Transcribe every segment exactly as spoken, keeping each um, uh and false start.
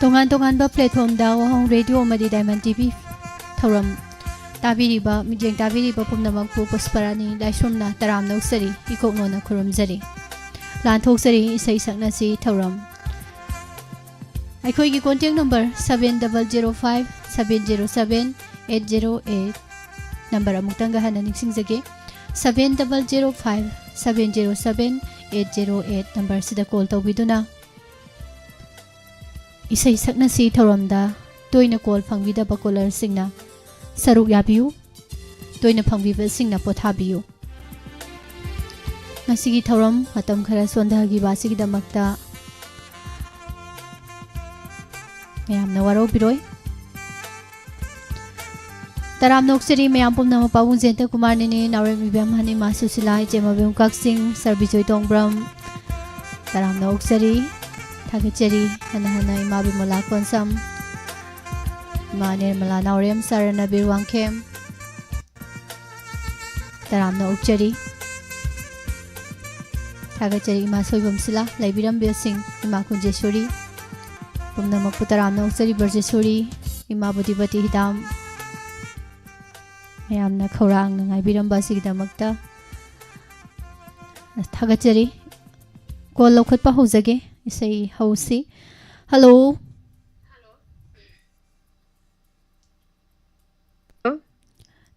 ꯇꯣꯉꯥꯟ ꯇꯣꯉꯥꯟꯕ platformꯗ ꯋꯥꯍꯣꯡ ꯔꯦꯗꯤꯑꯣ ꯑꯃꯗꯤ ꯗꯥꯏꯃꯟ ꯇꯤ ꯚꯤ ꯊꯧꯔꯝ ꯇꯥꯕꯤꯔꯤꯕ, ꯃꯤꯠꯌꯦꯡ ꯇꯥꯕꯤꯔꯤꯕ ꯄꯨꯝꯅꯃꯛꯄꯨ ꯄꯨꯁꯄꯔꯥꯅꯤ ꯂꯥꯏꯁ꯭ꯔꯝꯅ ꯇꯔꯥꯝꯅ ꯑꯣꯛꯆꯔꯤ, ꯏꯀꯣꯛꯅꯣꯅ ꯈꯨꯔꯨꯝꯖꯔꯤ꯫ ꯂꯥꯟꯊꯣꯛꯆꯔꯤ ꯏꯁꯩ ꯁꯛꯅꯁꯤ ꯊꯧꯔꯝ꯫ ꯑꯩꯈꯣꯏꯒꯤ contact number seven double zero five seven zero seven eight zero eight꯫ Number ꯑꯃꯨꯛꯇꯪꯒ ꯍꯟꯅ ꯅꯤꯡꯁꯤꯡꯖꯒꯦ, seven double zero five seven zero seven eight zero eight numberꯁꯤꯗ call ꯇꯧꯕꯤꯗꯨꯅ ꯏꯁꯩ ꯁꯛꯅꯁꯤ ꯊꯧꯔꯝꯗ ꯇꯣꯏꯅ call ꯐꯪꯕꯤꯗꯕ callerꯁꯤꯡꯅ ꯁꯔꯨꯛ ꯌꯥꯕꯤꯌꯨ, ꯇꯣꯏꯅ ꯐꯪꯕꯤꯕꯁꯤꯡꯅ ꯄꯣꯊꯥꯕꯤꯌꯨ꯫ ꯉꯁꯤꯒꯤ ꯊꯧꯔꯝ ꯃꯇꯝ ꯈꯔ ꯁꯣꯟꯊꯈꯤꯕ ꯑꯁꯤꯒꯤꯗꯃꯛꯇ ꯃꯌꯥꯝꯅ ꯋꯥꯔꯧꯕꯤꯔꯣꯏ꯫ ꯇꯔꯥꯝꯅ ꯑꯣꯛꯆꯔꯤ ꯃꯌꯥꯝ ꯄꯨꯝꯅꯃꯛ꯫ ꯄꯥꯕꯨꯡ ꯖꯌꯟꯇ ꯀꯨꯃꯥꯔ ꯅꯤꯅꯦ, ꯅꯥꯎꯔꯦꯝ ꯏꯕꯦꯝꯍꯟ, ꯏꯃꯥ ꯁꯨꯁꯤꯂꯥ, ꯏꯆꯦ ꯃꯕꯦꯝ ꯀꯛꯆꯤꯡ, ꯁꯔ ꯕꯤꯖꯣꯏ ꯇꯣꯡꯕ꯭ꯔꯝ꯫ ꯇꯔꯥꯝꯅ ꯑꯣꯛꯆꯔꯤ, ꯊꯥꯒꯠꯆꯔꯤ꯫ ꯍꯟꯅ ꯍꯟꯅ ꯏꯃꯥ ꯕꯤꯃꯣꯂꯥ ꯀꯣꯟꯁꯝ, ꯏꯃꯥ ꯅꯤꯔꯃꯂꯥ ꯅꯥꯎꯔꯦꯝ, ꯁꯔ ꯔꯅꯕꯤꯔ ꯋꯥꯡꯈꯦꯝ꯫ ꯇꯔꯥꯝꯅ ꯑꯣꯛꯆꯔꯤ꯫ ꯊꯥꯒꯠꯆꯔꯤ ꯏꯃꯥ ꯁꯣꯏꯕꯝ ꯁꯤꯂꯥ, ꯂꯩꯕꯤꯔꯝꯕꯁꯤꯡ, ꯏꯃꯥ ꯀꯨꯟꯖꯦꯁꯣꯔꯤ, ꯄꯨꯝꯅꯃꯛꯄꯨ ꯇꯔꯥꯝꯅ ꯑꯣꯛꯆꯔꯤ꯫ ꯕ꯭ꯔꯖꯦꯁꯣꯔꯤ, ꯏꯃꯥ ꯕꯨꯙꯤꯄꯇꯤ ꯍꯤꯗꯥꯝ, ꯃꯌꯥꯝꯅ ꯈꯧꯔꯥꯡꯅ ꯉꯥꯏꯕꯤꯔꯝꯕ ꯑꯁꯤꯒꯤꯗꯃꯛꯇ ꯊꯥꯒꯠꯆꯔꯤ꯫ Call ꯂꯧꯈꯠꯄ ꯍꯧꯖꯒꯦ꯫ ꯏꯁꯩ ꯍꯧꯁꯤ꯫ Hello꯫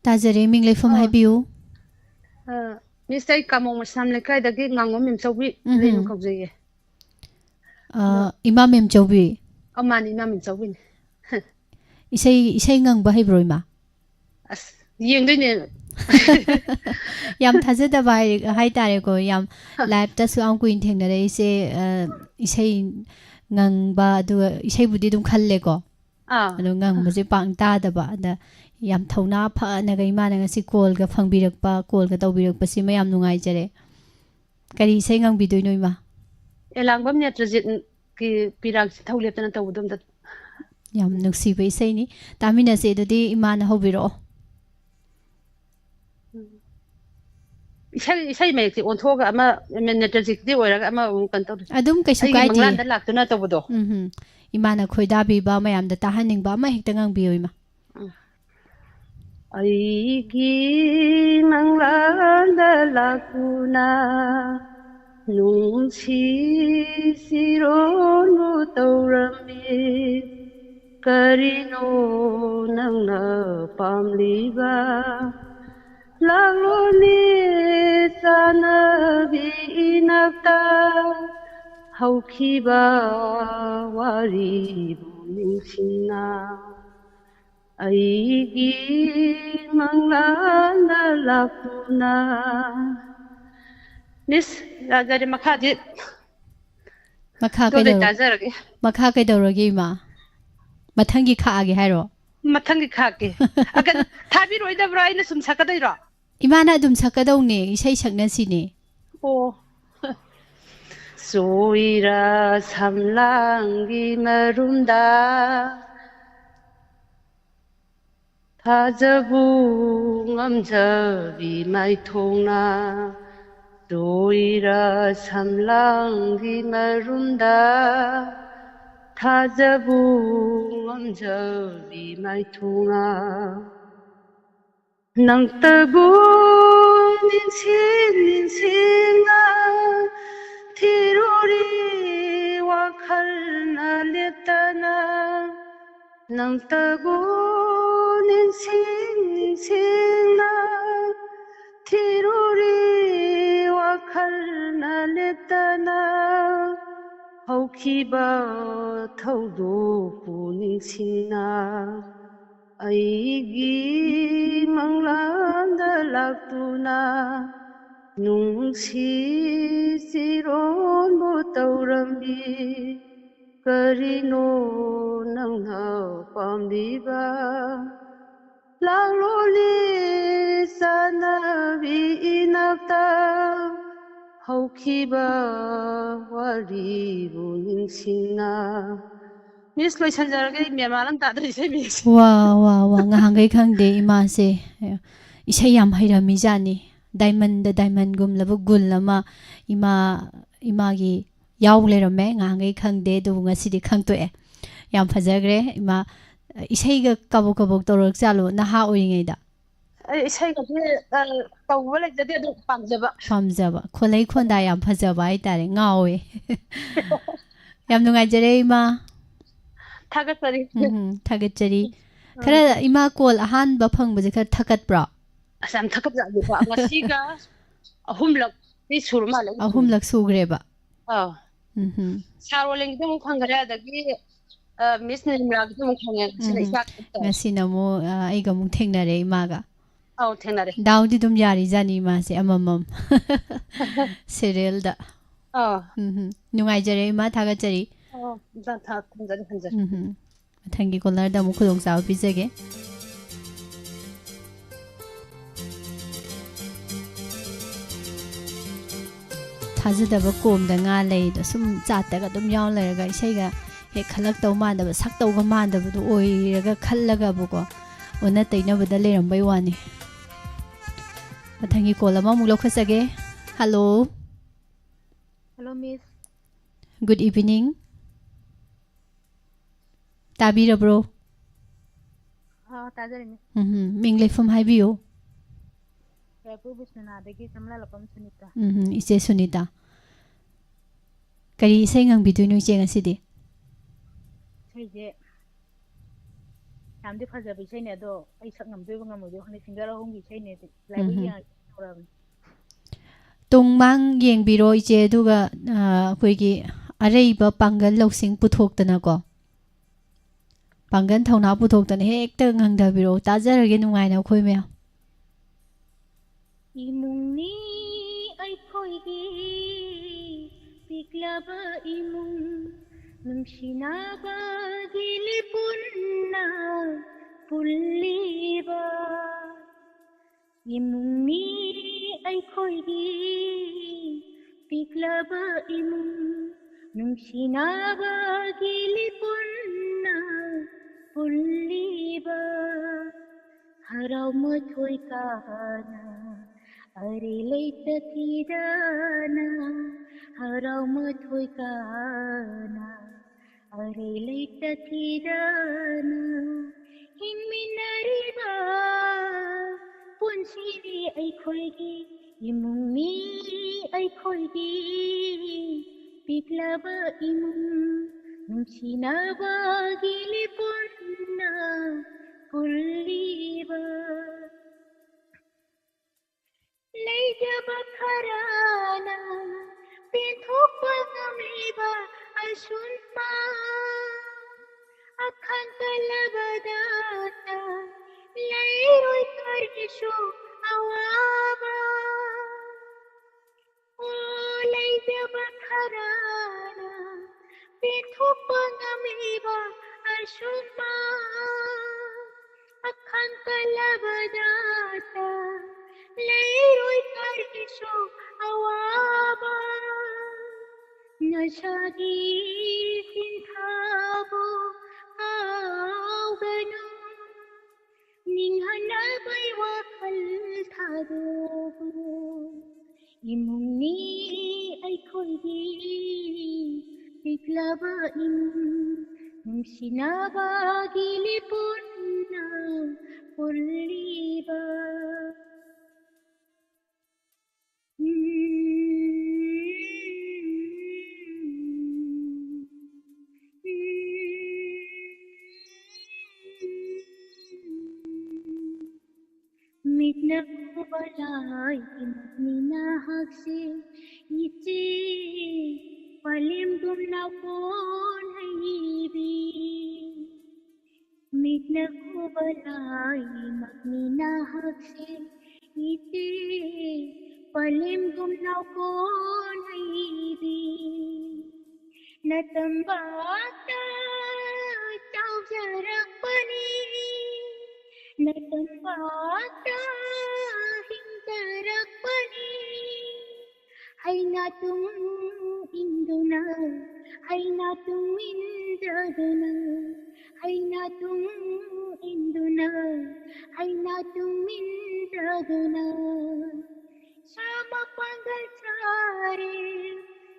ꯇꯥꯖꯔꯦ, ꯃꯤꯡ ꯂꯩꯐꯝ ꯑꯥ꯫ ꯍꯥꯏꯕꯤꯌꯨ꯫ ꯑꯥ, ꯃꯤꯁ, ꯑꯩ ꯀꯥꯃꯣ ꯃꯁꯥꯝ ꯂꯩꯀꯥꯏꯗꯒꯤ ꯉꯥꯉꯣꯝ ꯃꯦꯝꯆꯧꯕꯤ ꯎꯝꯍꯨꯝ꯫ ꯂꯩꯃ ꯀꯧꯖꯩꯌꯦ꯫ ꯑꯥ, ꯏꯃꯥ ꯃꯦꯝꯆꯧꯕꯤ꯫ ꯑꯧ, ꯃꯥꯅꯤ, ꯏꯃꯥ ꯃꯦꯝꯆꯧꯕꯤꯅꯤ꯫ ꯏꯁꯩ, ꯏꯁꯩ ꯉꯪꯕ ꯍꯩꯕ꯭ꯔꯣ, ꯏꯃꯥ? ꯑꯁ, ꯌꯦꯡꯗꯣꯏꯅꯦ꯫ ꯌꯥꯝ ꯊꯥꯖꯗꯕ ꯍꯥꯏ-, ꯍꯥꯏꯇꯥꯔꯦꯀꯣ, ꯌꯥꯝ liveꯇꯁꯨ ꯌꯥꯝ ꯀꯨꯏꯅ ꯊꯦꯡꯅꯔꯛꯏꯁꯦ, ꯑ, ꯏꯁꯩ ꯉꯪꯕ, ꯑꯗꯨꯒ ꯏꯁꯩꯕꯨꯗꯤ ꯑꯗꯨꯝ ꯈꯜꯂꯦꯀꯣ, ꯑꯥ꯫ ꯑꯗꯣ ꯉꯪꯕꯁꯦ ꯄꯥꯛ ꯇꯥꯗꯕ꯫ ꯑꯗ ꯌꯥꯝ ꯊꯧꯅꯥ ꯐꯅꯒ ꯏꯃꯥꯅ ꯉꯁꯤ callꯒ ꯐꯪꯕꯤꯔꯛꯄ, callꯒ ꯇꯧꯕꯤꯔꯛꯄꯁꯤꯃ ꯌꯥꯝ ꯅꯨꯡꯉꯥꯏꯖꯔꯦ꯫ ꯀꯔꯤ ꯏꯁꯩ ꯉꯪꯕꯤꯗꯣꯏꯅꯣ, ꯏꯃꯥ? ꯑꯦꯂꯥꯡꯕꯝ ꯅꯦꯇ꯭ꯔꯖꯤꯠꯀꯤ ꯄꯤꯔꯥꯡꯁꯤ ꯊꯧ ꯂꯦꯞꯇꯅ ꯇꯧꯕꯗꯣ ꯑꯝꯇ꯫ ꯌꯥꯝ ꯅꯨꯡꯁꯤꯕ ꯏꯁꯩꯅꯤ꯫ ꯇꯥꯃꯤꯟꯅꯁꯦ ꯑꯗꯨꯗꯤ, ꯏꯃꯥꯅ ꯍꯧꯕꯤꯔꯛꯑꯣ꯫ ꯎꯝ꯫ ꯏꯁꯩ, ꯏꯁꯩ ꯃꯌꯦꯛꯁꯦ ꯑꯣꯟꯊꯣꯛꯑꯒ ꯑꯃ ꯅꯦꯇ꯭ꯔꯖꯤꯠꯀꯤꯗꯤ ꯑꯣꯏꯔꯒ ꯑꯃ ꯑꯃꯨꯛ ꯀꯩꯅꯣ ꯇꯧꯔꯦ꯫ ꯑꯗꯨꯝ ꯀꯩꯁꯨ ꯑꯩꯒꯤ ꯀꯥꯏꯗꯤꯌꯦ꯫ ꯃꯪꯂꯥꯟꯗ ꯂꯥꯛꯇꯨꯅ ꯇꯧꯕꯗꯣ꯫ ꯎꯝ ꯍꯨꯝ꯫ ꯏꯃꯥꯅ ꯈꯣꯏꯗꯥꯕꯤꯕ, ꯃꯌꯥꯝꯗ ꯇꯥꯍꯟꯅꯤꯡꯕ ꯑꯃ ꯍꯦꯛꯇ ꯉꯥꯡꯕꯤꯌꯨ, ꯏꯃꯥ꯫ ꯑꯩꯒꯤ ꯃꯪꯂꯥꯟꯗ ꯂꯥꯛꯇꯨꯅ ꯅꯨꯡꯁꯤ ꯆꯤꯔꯣꯟꯕꯨ ꯇꯧꯔꯝꯃꯤ꯫ ꯀꯔꯤꯅꯣ ꯅꯪꯅ ꯄꯥꯝꯂꯤꯕ? ꯂꯥꯛꯂꯣꯅꯦ ꯆꯥꯟꯅꯕꯤ ꯏꯅꯥꯛꯇ, ꯍꯧꯈꯤꯕ ꯋꯥꯔꯤꯕꯨ ꯅꯤꯡꯁꯤꯡꯅ꯫ ꯑꯩꯒꯤ ꯃꯪꯂꯥꯟꯗ ꯂꯥꯛꯇꯨꯅ꯫ ꯃꯤꯁ, ꯌꯥꯖꯔꯦ, ꯃꯈꯥꯗꯤ ꯃꯈꯥ ꯇꯣꯗꯩ ꯀꯩꯗꯧꯔ-, ꯇꯥꯖꯔꯒꯦ꯫ ꯃꯈꯥ ꯀꯩꯗꯧꯔꯒꯦ, ꯏꯃꯥ? ꯃꯊꯪꯒꯤ ꯈꯥꯛꯑꯒꯦ ꯍꯥꯏꯔꯣ? ꯃꯊꯪꯒꯤ ꯈꯥꯛꯀꯦ꯫ ꯑ, ꯀꯩꯅꯣ, ꯊꯥꯕꯤꯔꯣꯏꯗꯕ꯭ꯔꯣ? ꯑꯩꯅ ꯁꯨꯝ ꯁꯛꯀꯗꯣꯏꯔꯣ? ꯏꯃꯥꯅ ꯑꯗꯨꯝ ꯁꯛꯀꯗꯧꯅꯦ, ꯏꯁꯩ ꯁꯛꯅꯁꯤꯅꯦ꯫ ꯑꯣ꯫ ꯆꯣꯏꯔ ꯁꯝꯂꯥꯡꯒꯤ ꯃꯔꯨꯝꯗ, ꯊꯥꯖꯕꯨ ꯉꯝꯖꯕꯤ ꯃꯥꯏꯊꯣꯡꯅ꯫ ꯆꯣꯏꯔ ꯁꯝꯂꯥꯡꯒꯤ ꯃꯔꯨꯝꯗ, ꯊꯥꯖꯕꯨ ꯉꯝꯖꯕꯤ ꯃꯥꯏꯊꯣꯡꯅ꯫ ꯅꯪꯇꯕꯨ ꯅꯤꯡꯁꯤꯡ ꯅꯤꯡꯁꯤꯡꯅ ꯊꯤꯔꯨꯔꯤ ꯋꯥꯈꯜꯅ ꯂꯦꯞꯇꯅ꯫ ꯅꯪꯇꯕꯨ ꯅꯤꯡꯁꯤꯡ ꯅꯤꯡꯁꯤꯡꯅ ꯊꯤꯔꯨꯔꯤ ꯋꯥꯈꯜꯅ ꯂꯦꯞꯇꯅ꯫ ꯍꯧꯈꯤꯕ ꯊꯧꯗꯣꯛꯄꯨ ꯅꯤꯡꯁꯤꯡꯅ꯫ ꯑꯩꯒꯤ ꯃꯪꯂꯥꯟꯗ ꯂꯥꯛꯇꯨꯅ ꯅꯨꯡꯁꯤ ꯆꯤꯔꯣꯟꯕꯨ ꯇꯧꯔꯝꯃꯤ꯫ ꯀꯔꯤꯅꯣ ꯅꯪꯅ ꯄꯥꯝꯂꯤꯕ? ꯂꯥꯛꯂꯣꯅꯦ ꯆꯥꯟꯅꯕꯤ ꯏꯅꯥꯛꯇ, ꯍꯧꯈꯤꯕ ꯋꯥꯔꯤꯕꯨ ꯅꯤꯡꯁꯤꯡꯅ꯫ ꯃꯤꯁ, ꯂꯣꯏꯁꯟꯖꯔꯒꯦ, ꯑꯩ ꯃꯦꯟ ꯃꯥꯟ ꯑꯃ ꯇꯥꯗ꯭ꯔꯦ ꯏꯁꯩ ꯃꯌꯦꯛꯁꯦ꯫ ꯋꯥ, ꯋꯥ, ꯋꯥ, ꯉꯍꯥꯟꯈꯩ ꯈꯪꯗꯦ ꯏꯃꯥꯁꯦ꯫ ꯏꯁꯩ ꯌꯥꯝ ꯍꯩꯔꯝꯃꯤꯖꯥꯠꯅꯤ꯫ ꯗꯥꯏꯃꯟꯗ ꯗꯥꯏꯃꯟꯒꯨꯝꯂꯕ ꯒꯨꯟ ꯑꯃ ꯏꯃꯥ, ꯏꯃꯥꯒꯤ ꯌꯥꯎ ꯂꯩꯔꯝꯃꯦ꯫ ꯉꯍꯥꯟꯈꯩ ꯈꯪꯗꯦ, ꯑꯗꯨꯕꯨ ꯉꯁꯤꯗꯤ ꯈꯪꯇꯣꯛꯑꯦ꯫ ꯌꯥꯝ ꯐꯖꯈ꯭ꯔꯦ ꯏꯃꯥ꯫ ꯏꯁꯩꯒ ꯀꯕꯣꯛ ꯀꯕꯣꯛ ꯇꯧꯔꯛꯆꯥꯠꯂꯣ ꯅꯍꯥ ꯑꯣꯏꯔꯤꯉꯩꯗ? ꯑꯩ ꯏꯁꯩꯒꯗꯤ ꯑ, ꯇꯧꯕ ꯂꯩꯖꯗꯦ, ꯑꯗꯨ ꯄꯥꯝꯖꯕ꯫ ꯄꯥꯝꯖꯕ, ꯈꯣꯟꯂꯩ ꯈꯣꯟꯗꯥ ꯌꯥꯝ ꯐꯖꯕ ꯍꯥꯏꯇꯥꯔꯦ, ꯉꯥꯎꯋꯦ꯫ ꯌꯥꯝ ꯅꯨꯡꯉꯥꯏꯖꯔꯦ ꯏꯃꯥ꯫ ꯊꯥꯒꯠꯆꯔꯤ꯫ ꯎꯝ, ꯊꯥꯒꯠꯆꯔꯤ꯫ ꯈꯔ ꯏꯃꯥ ꯀꯣꯜ ꯑꯍꯥꯟꯕ ꯐꯪꯕꯁꯦ ꯈꯔ ꯊꯛꯀꯠꯄ꯭ꯔꯣ? ꯑꯁ, ꯌꯥꯝ ꯊꯛꯀꯠꯆꯕꯤꯀꯣ꯫ ꯉꯁꯤꯒ ꯑꯍꯨꯝꯂꯛꯇꯤ ꯁꯨꯔ ꯃꯥꯜꯂꯦ꯫ ꯑꯍꯨꯝꯂꯛ ꯁꯨꯈ꯭ꯔꯦꯕ꯫ ꯑꯥ꯫ ꯎꯝ꯫ ꯁꯥꯔ ꯑꯣꯂꯦꯟꯒꯤꯗꯤ ꯑꯃꯨꯛ ꯐꯪꯈ꯭ꯔꯦ, ꯑꯗꯒꯤ ꯑ, ꯃꯤꯁ ꯅꯤꯔꯃꯂꯥꯒꯤꯗꯤ ꯑꯃꯨꯛ ꯐꯪꯉꯦ꯫ ꯉꯁꯤꯅ ꯎꯝ꯫ ꯏꯆꯥ ꯈꯛꯇ꯫ ꯉꯁꯤꯅ ꯑꯃꯨꯛ ꯑ, ꯑꯩꯒ ꯑꯃꯨꯛ ꯊꯦꯡꯅꯔꯦ ꯏꯃꯥꯒ꯫ ꯑꯧ, ꯊꯦꯡꯅꯔꯦ꯫ ꯗꯥꯎꯗꯤ ꯑꯗꯨꯝ ꯌꯥꯔꯤꯖꯥꯠꯅꯤ ꯏꯃꯥꯁꯦ, ꯑꯃꯃꯝ꯫ ꯁꯦꯔꯤꯌꯦꯜꯗ꯫ ꯑꯥ꯫ ꯎꯝ꯫ ꯅꯨꯡꯉꯥꯏꯖꯔꯦ ꯏꯃꯥ, ꯊꯥꯒꯠꯆꯔꯤ꯫ ꯑꯣ, ꯊꯝꯖꯔꯦ, ꯊꯝꯖꯔꯦ꯫ ꯎꯝ꯫ ꯃꯊꯪꯒꯤ ꯀꯣꯂꯔꯗ ꯑꯃꯨꯛ ꯈꯨꯗꯣꯡꯆꯥꯕ ꯄꯤꯖꯒꯦ꯫ ꯊꯥꯖꯗꯕ ꯀꯣꯝꯗ ꯉꯥ ꯂꯩꯗꯣ ꯁꯨꯝ ꯆꯥꯠꯇꯒ ꯑꯗꯨꯝ ꯌꯥꯎ ꯂꯩꯔꯒ ꯏꯁꯩꯒ ꯍꯦꯛ ꯈꯜꯂꯛꯇꯧ ꯃꯥꯟꯗꯕ, ꯁꯛꯇꯧꯒ ꯃꯥꯟꯗꯕꯗꯣ ꯑꯣꯏꯔꯒ ꯈꯜꯂꯒꯕꯨꯀꯣ, ꯑꯣꯟꯅ ꯇꯩꯅꯕꯗ ꯂꯩꯔꯝꯕꯩ ꯋꯥꯅꯤ꯫ ꯃꯊꯪꯒꯤ ꯀꯣꯜ ꯑꯃꯃꯨꯛ ꯂꯧꯈꯠꯆꯒꯦ꯫ ꯍꯜꯂꯣ꯫ ꯍꯜꯂꯣ ꯃꯤꯁ꯫ Good evening꯫ ꯇꯥꯕꯤꯔꯕ꯭ꯔꯣ? ꯑꯥ, ꯇꯥꯖꯔꯤꯅꯦ꯫ ꯎꯝ, ꯃꯤꯡ ꯂꯩꯐꯝ ꯍꯥꯏꯕꯤꯌꯨ꯫ ꯌꯥꯏꯄꯣꯛ ꯕꯤꯁ꯭ꯋꯥꯅꯥꯊꯗꯒꯤ ꯆꯝꯂꯥꯂꯛꯄꯝ ꯁꯨꯅꯤꯇꯥ꯫ ꯎꯝ, ꯏꯆꯦ ꯁꯨꯅꯤꯇꯥ꯫ ꯀꯔꯤ ꯏꯁꯩ ꯉꯪꯕꯤꯗꯣꯏꯅꯣ ꯏꯆꯦ ꯉꯁꯤꯗꯤ? ꯏꯁꯩꯁꯦ ꯌꯥꯝꯗꯤ ꯐꯖꯕ ꯏꯁꯩꯅꯦ, ꯑꯗꯣ ꯑꯩ ꯁꯛ ꯉꯝꯗꯣꯏꯕ ꯉꯝꯃꯣꯏꯗꯣꯏꯕ ꯈꯪꯗꯦ꯫ ꯁꯤꯡꯒꯔ ꯑꯍꯨꯝꯒꯤ ꯏꯁꯩꯅꯦ꯫ ꯂꯥꯏꯕꯛ ꯎꯝ꯫ ꯌꯦꯡꯉꯒꯦ ꯇꯧꯔꯕꯅꯤ꯫ ꯇꯨꯡ ꯃꯥꯡ ꯌꯦꯡꯕꯤꯔꯣ ꯏꯆꯦ, ꯑꯗꯨꯒ, ꯑ, ꯑꯩꯈꯣꯏꯒꯤ ꯑꯔꯩꯕ ꯄꯥꯡꯒꯜ ꯂꯧꯁꯤꯡ ꯄꯨꯊꯣꯛꯇꯅꯀꯣ, ꯄꯥꯡꯒꯜ ꯊꯧꯅꯥ ꯄꯨꯊꯣꯛꯇꯅ ꯍꯦꯛꯇ ꯉꯪꯊꯕꯤꯔꯛꯑꯣ, ꯇꯥꯖꯔꯒꯦ ꯅꯨꯡꯉꯥꯏꯅ ꯑꯩꯈꯣꯏ ꯃꯌꯥꯝ꯫ ꯏꯃꯨꯡꯅꯤ ꯑꯩꯈꯣꯏꯒꯤ ꯄꯤꯛꯂꯕ ꯏꯃꯨꯡ, ꯅꯨꯡꯁꯤꯅꯕꯒꯤ ꯂꯤꯄꯨꯟꯅ ꯄꯨꯜꯂꯤꯕ꯫ ꯏꯃꯨꯡꯅꯤ ꯑꯩꯈꯣꯏꯒꯤ ꯄꯤꯛꯂꯕ ꯏꯃꯨꯡ, ꯅꯨꯡꯁꯤꯅꯕꯒꯤ ꯂꯤꯄꯨꯟꯅ ꯄꯨꯜꯂꯤꯕ꯫ ꯍꯔꯥꯎ ꯃꯊꯣꯏ ꯀꯥꯅ ꯑꯔꯦ ꯂꯩꯇ ꯊꯤꯗꯅ, ꯍꯔꯥꯎ ꯃꯊꯣꯏ ꯀꯥꯅ ꯑꯔꯩ ꯂꯩꯇ ꯊꯤꯗꯅ ꯍꯤꯡꯃꯤꯟꯅꯔꯤꯕ ꯄꯨꯟꯁꯤꯅꯤ ꯑꯩꯈꯣꯏꯒꯤ, ꯏꯃꯨꯡꯅꯤ ꯑꯩꯈꯣꯏꯒꯤ꯫ ꯄꯤꯛꯂꯕ ꯏꯃꯨꯡ ꯅꯨꯡꯁꯤꯅꯕꯒꯤ ꯂꯤꯄꯨꯟꯅ ꯄꯨꯜꯂꯤꯕ꯫ ꯂꯩꯖꯕ ꯈꯔꯅ ꯄꯦꯟꯊꯣꯛꯄ ꯉꯝꯂꯤꯕ ꯑꯁꯨꯝꯕ ꯑꯈꯟ ꯀꯜꯂꯕꯗꯇ ꯂꯩꯔꯣꯏ ꯀꯔꯤꯁꯨ ꯑꯋꯥꯕ꯫ ꯑꯣ, ꯂꯩꯖꯕ ꯈꯔꯅ ꯄꯦꯟꯊꯣꯛꯄ ꯉꯝꯂꯤꯕ ꯑꯁꯨꯝꯕ ꯑꯈꯟ ꯀꯜꯂꯕꯗꯇ ꯂꯩꯔꯣꯏ ꯀꯔꯤꯁꯨ ꯑꯋꯥꯕ꯫ ꯅꯁꯥꯒꯤ ꯁꯤꯟꯊꯥꯕꯨ ꯀꯥꯎꯒꯅꯨ, ꯅꯤꯡꯍꯟꯅꯕꯩ ꯋꯥꯈꯜ ꯊꯥꯗꯣꯛꯎ꯫ ꯏꯃꯨꯡꯅꯤ ꯑꯩꯈꯣꯏꯒꯤ, ꯄꯤꯛꯂꯕ ꯏꯃꯨꯡ ꯅꯨꯡꯁꯤꯅꯕꯒꯤ ꯂꯤꯄꯨꯟꯅ ꯄꯨꯜꯂꯤꯕ꯫ ꯃꯤꯠꯅ ꯎꯕ ꯂꯥꯏꯃꯛꯅꯤ ꯅꯍꯥꯛꯁꯦ, ꯏꯆꯦ ꯄꯂꯦꯝꯒꯨꯝꯅ ꯀꯣꯟꯅ ꯏꯕꯤ꯫ ꯃꯤꯠꯅ ꯎꯕ ꯂꯥꯏꯃꯛꯅꯤ ꯅꯍꯥꯛꯁꯦ, ꯏꯆꯦ ꯄꯂꯦꯝꯒꯨꯝꯅ ꯀꯣꯟꯅ ꯏꯕꯤ꯫ ꯅꯇꯝꯕꯥꯛꯇ ꯆꯥꯎꯖꯔꯛꯄꯅꯤ, ꯅꯇꯝꯕꯥꯛꯇ ꯍꯤꯡꯖꯔꯛꯄꯅꯤ꯫ ꯍꯩꯅ ꯇꯨꯡ ꯏꯟꯗꯨꯅ, ꯍꯩꯅ ꯇꯨꯡ ꯏꯟꯖꯗꯨꯅ, ꯍꯩꯅ ꯇꯨꯡ ꯏꯟꯗꯨꯅ, ꯍꯩꯅ ꯇꯨꯡ ꯏꯟꯖꯗꯨꯅ, ꯁꯥ ꯃꯄꯥꯡꯒꯜ ꯁꯥꯔꯦ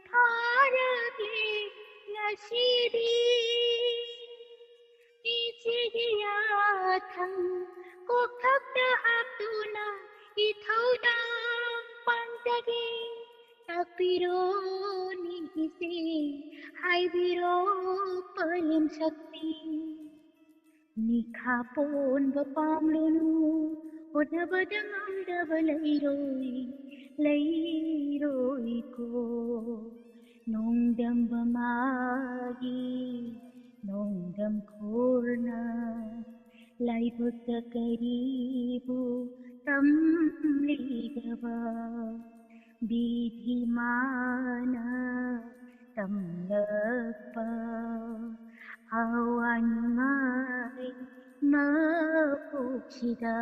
ꯐꯥꯔꯒꯦ꯫ ꯉꯁꯤꯗꯤ ꯏꯆꯦꯒꯤ ꯌꯥꯊꯪ ꯀꯣꯛꯊꯛꯇ ꯍꯥꯞꯇꯨꯅ ꯏꯊꯧꯗꯥꯡ ꯄꯥꯡꯖꯒꯦ꯫ ꯇꯥꯛꯄꯤꯔꯣꯅꯦ ꯏꯆꯦ, ꯍꯥꯏꯕꯤꯔꯣ ꯄꯂꯦꯝ ꯁꯛꯄꯤ꯫ ꯃꯤꯈꯥ ꯄꯣꯟꯕ ꯄꯥꯝꯂꯨꯅꯨ, ꯍꯣꯠꯅꯕꯗ ꯉꯝꯗꯕ ꯂꯩꯔꯣꯏ, ꯂꯩꯔꯣꯏꯀꯣ꯫ ꯅꯣꯡꯗꯝꯕ ꯃꯥꯒꯤ ꯅꯣꯡꯗꯝ ꯈꯣꯔꯅ ꯂꯥꯏꯕꯛꯇ ꯀꯔꯤꯕꯨ ꯇꯝꯂꯤꯗꯕ ꯕꯤꯙꯤ ꯃꯥꯅ ꯇꯝꯂꯛꯄ ꯑꯋꯥ ꯅꯨꯡꯉꯥꯏ ꯃꯄꯣꯛꯁꯤꯗ꯫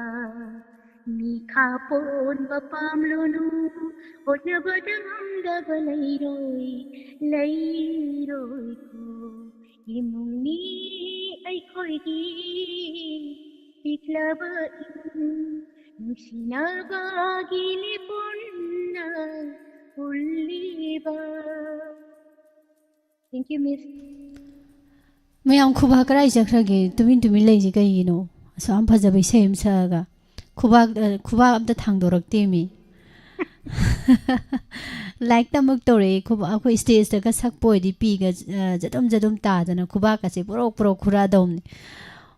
ꯃꯤꯈꯥ ꯄꯣꯟꯕ ꯄꯥꯝꯂꯨꯅꯨ, ꯍꯣꯠꯅꯕꯗ ꯉꯝꯗꯕ ꯂꯩꯔꯣꯏ, ꯂꯩꯔꯣꯏꯀꯣ꯫ ꯏꯃꯨꯡꯅꯤ ꯑꯩꯈꯣꯏꯒꯤ ꯄꯤꯛꯂꯕ ꯏꯃꯨꯡ, ꯅꯨꯡꯁꯤꯅꯕꯒꯤ ꯂꯤꯄꯨꯟꯅ ꯄꯨꯜꯂꯤꯕ꯫ Thank you, Miss. ꯃꯌꯥꯝ ꯈꯨꯕꯥꯛ ꯀꯗꯥꯏ ꯆꯠꯈ꯭ꯔꯒꯦ? ꯇꯨꯃꯤꯟ ꯇꯨꯃꯤꯟ ꯂꯩꯁꯦ ꯀꯩꯒꯤꯅꯣ? ꯑꯁꯨꯛ ꯌꯥꯝ ꯐꯖꯕ ꯏꯁꯩ ꯑꯃ ꯁꯛꯑꯒ ꯈꯨꯕꯥꯛ, ꯑ, ꯈꯨꯕꯥꯛ ꯑꯝꯇ ꯊꯥꯡꯗꯣꯔꯛꯇꯦ ꯃꯤ꯫ ꯂꯥꯏꯛ ꯇꯃꯛ ꯇꯧꯔꯛꯑꯦ꯫ ꯈꯨꯕꯥꯛ, ꯑꯩꯈꯣꯏ ꯁ꯭ꯇꯦꯖꯇꯒ ꯁꯛꯄ ꯑꯣꯏꯗꯤ ꯄꯤꯒ, ꯑ, ꯖꯗꯨꯝ ꯖꯗꯨꯝ ꯇꯥꯗꯅ ꯈꯨꯕꯥꯛꯀꯁꯦ ꯄꯣꯔꯣꯛ ꯄꯣꯔꯣꯛ ꯈꯨꯔꯛꯑꯗꯧꯅꯤ꯫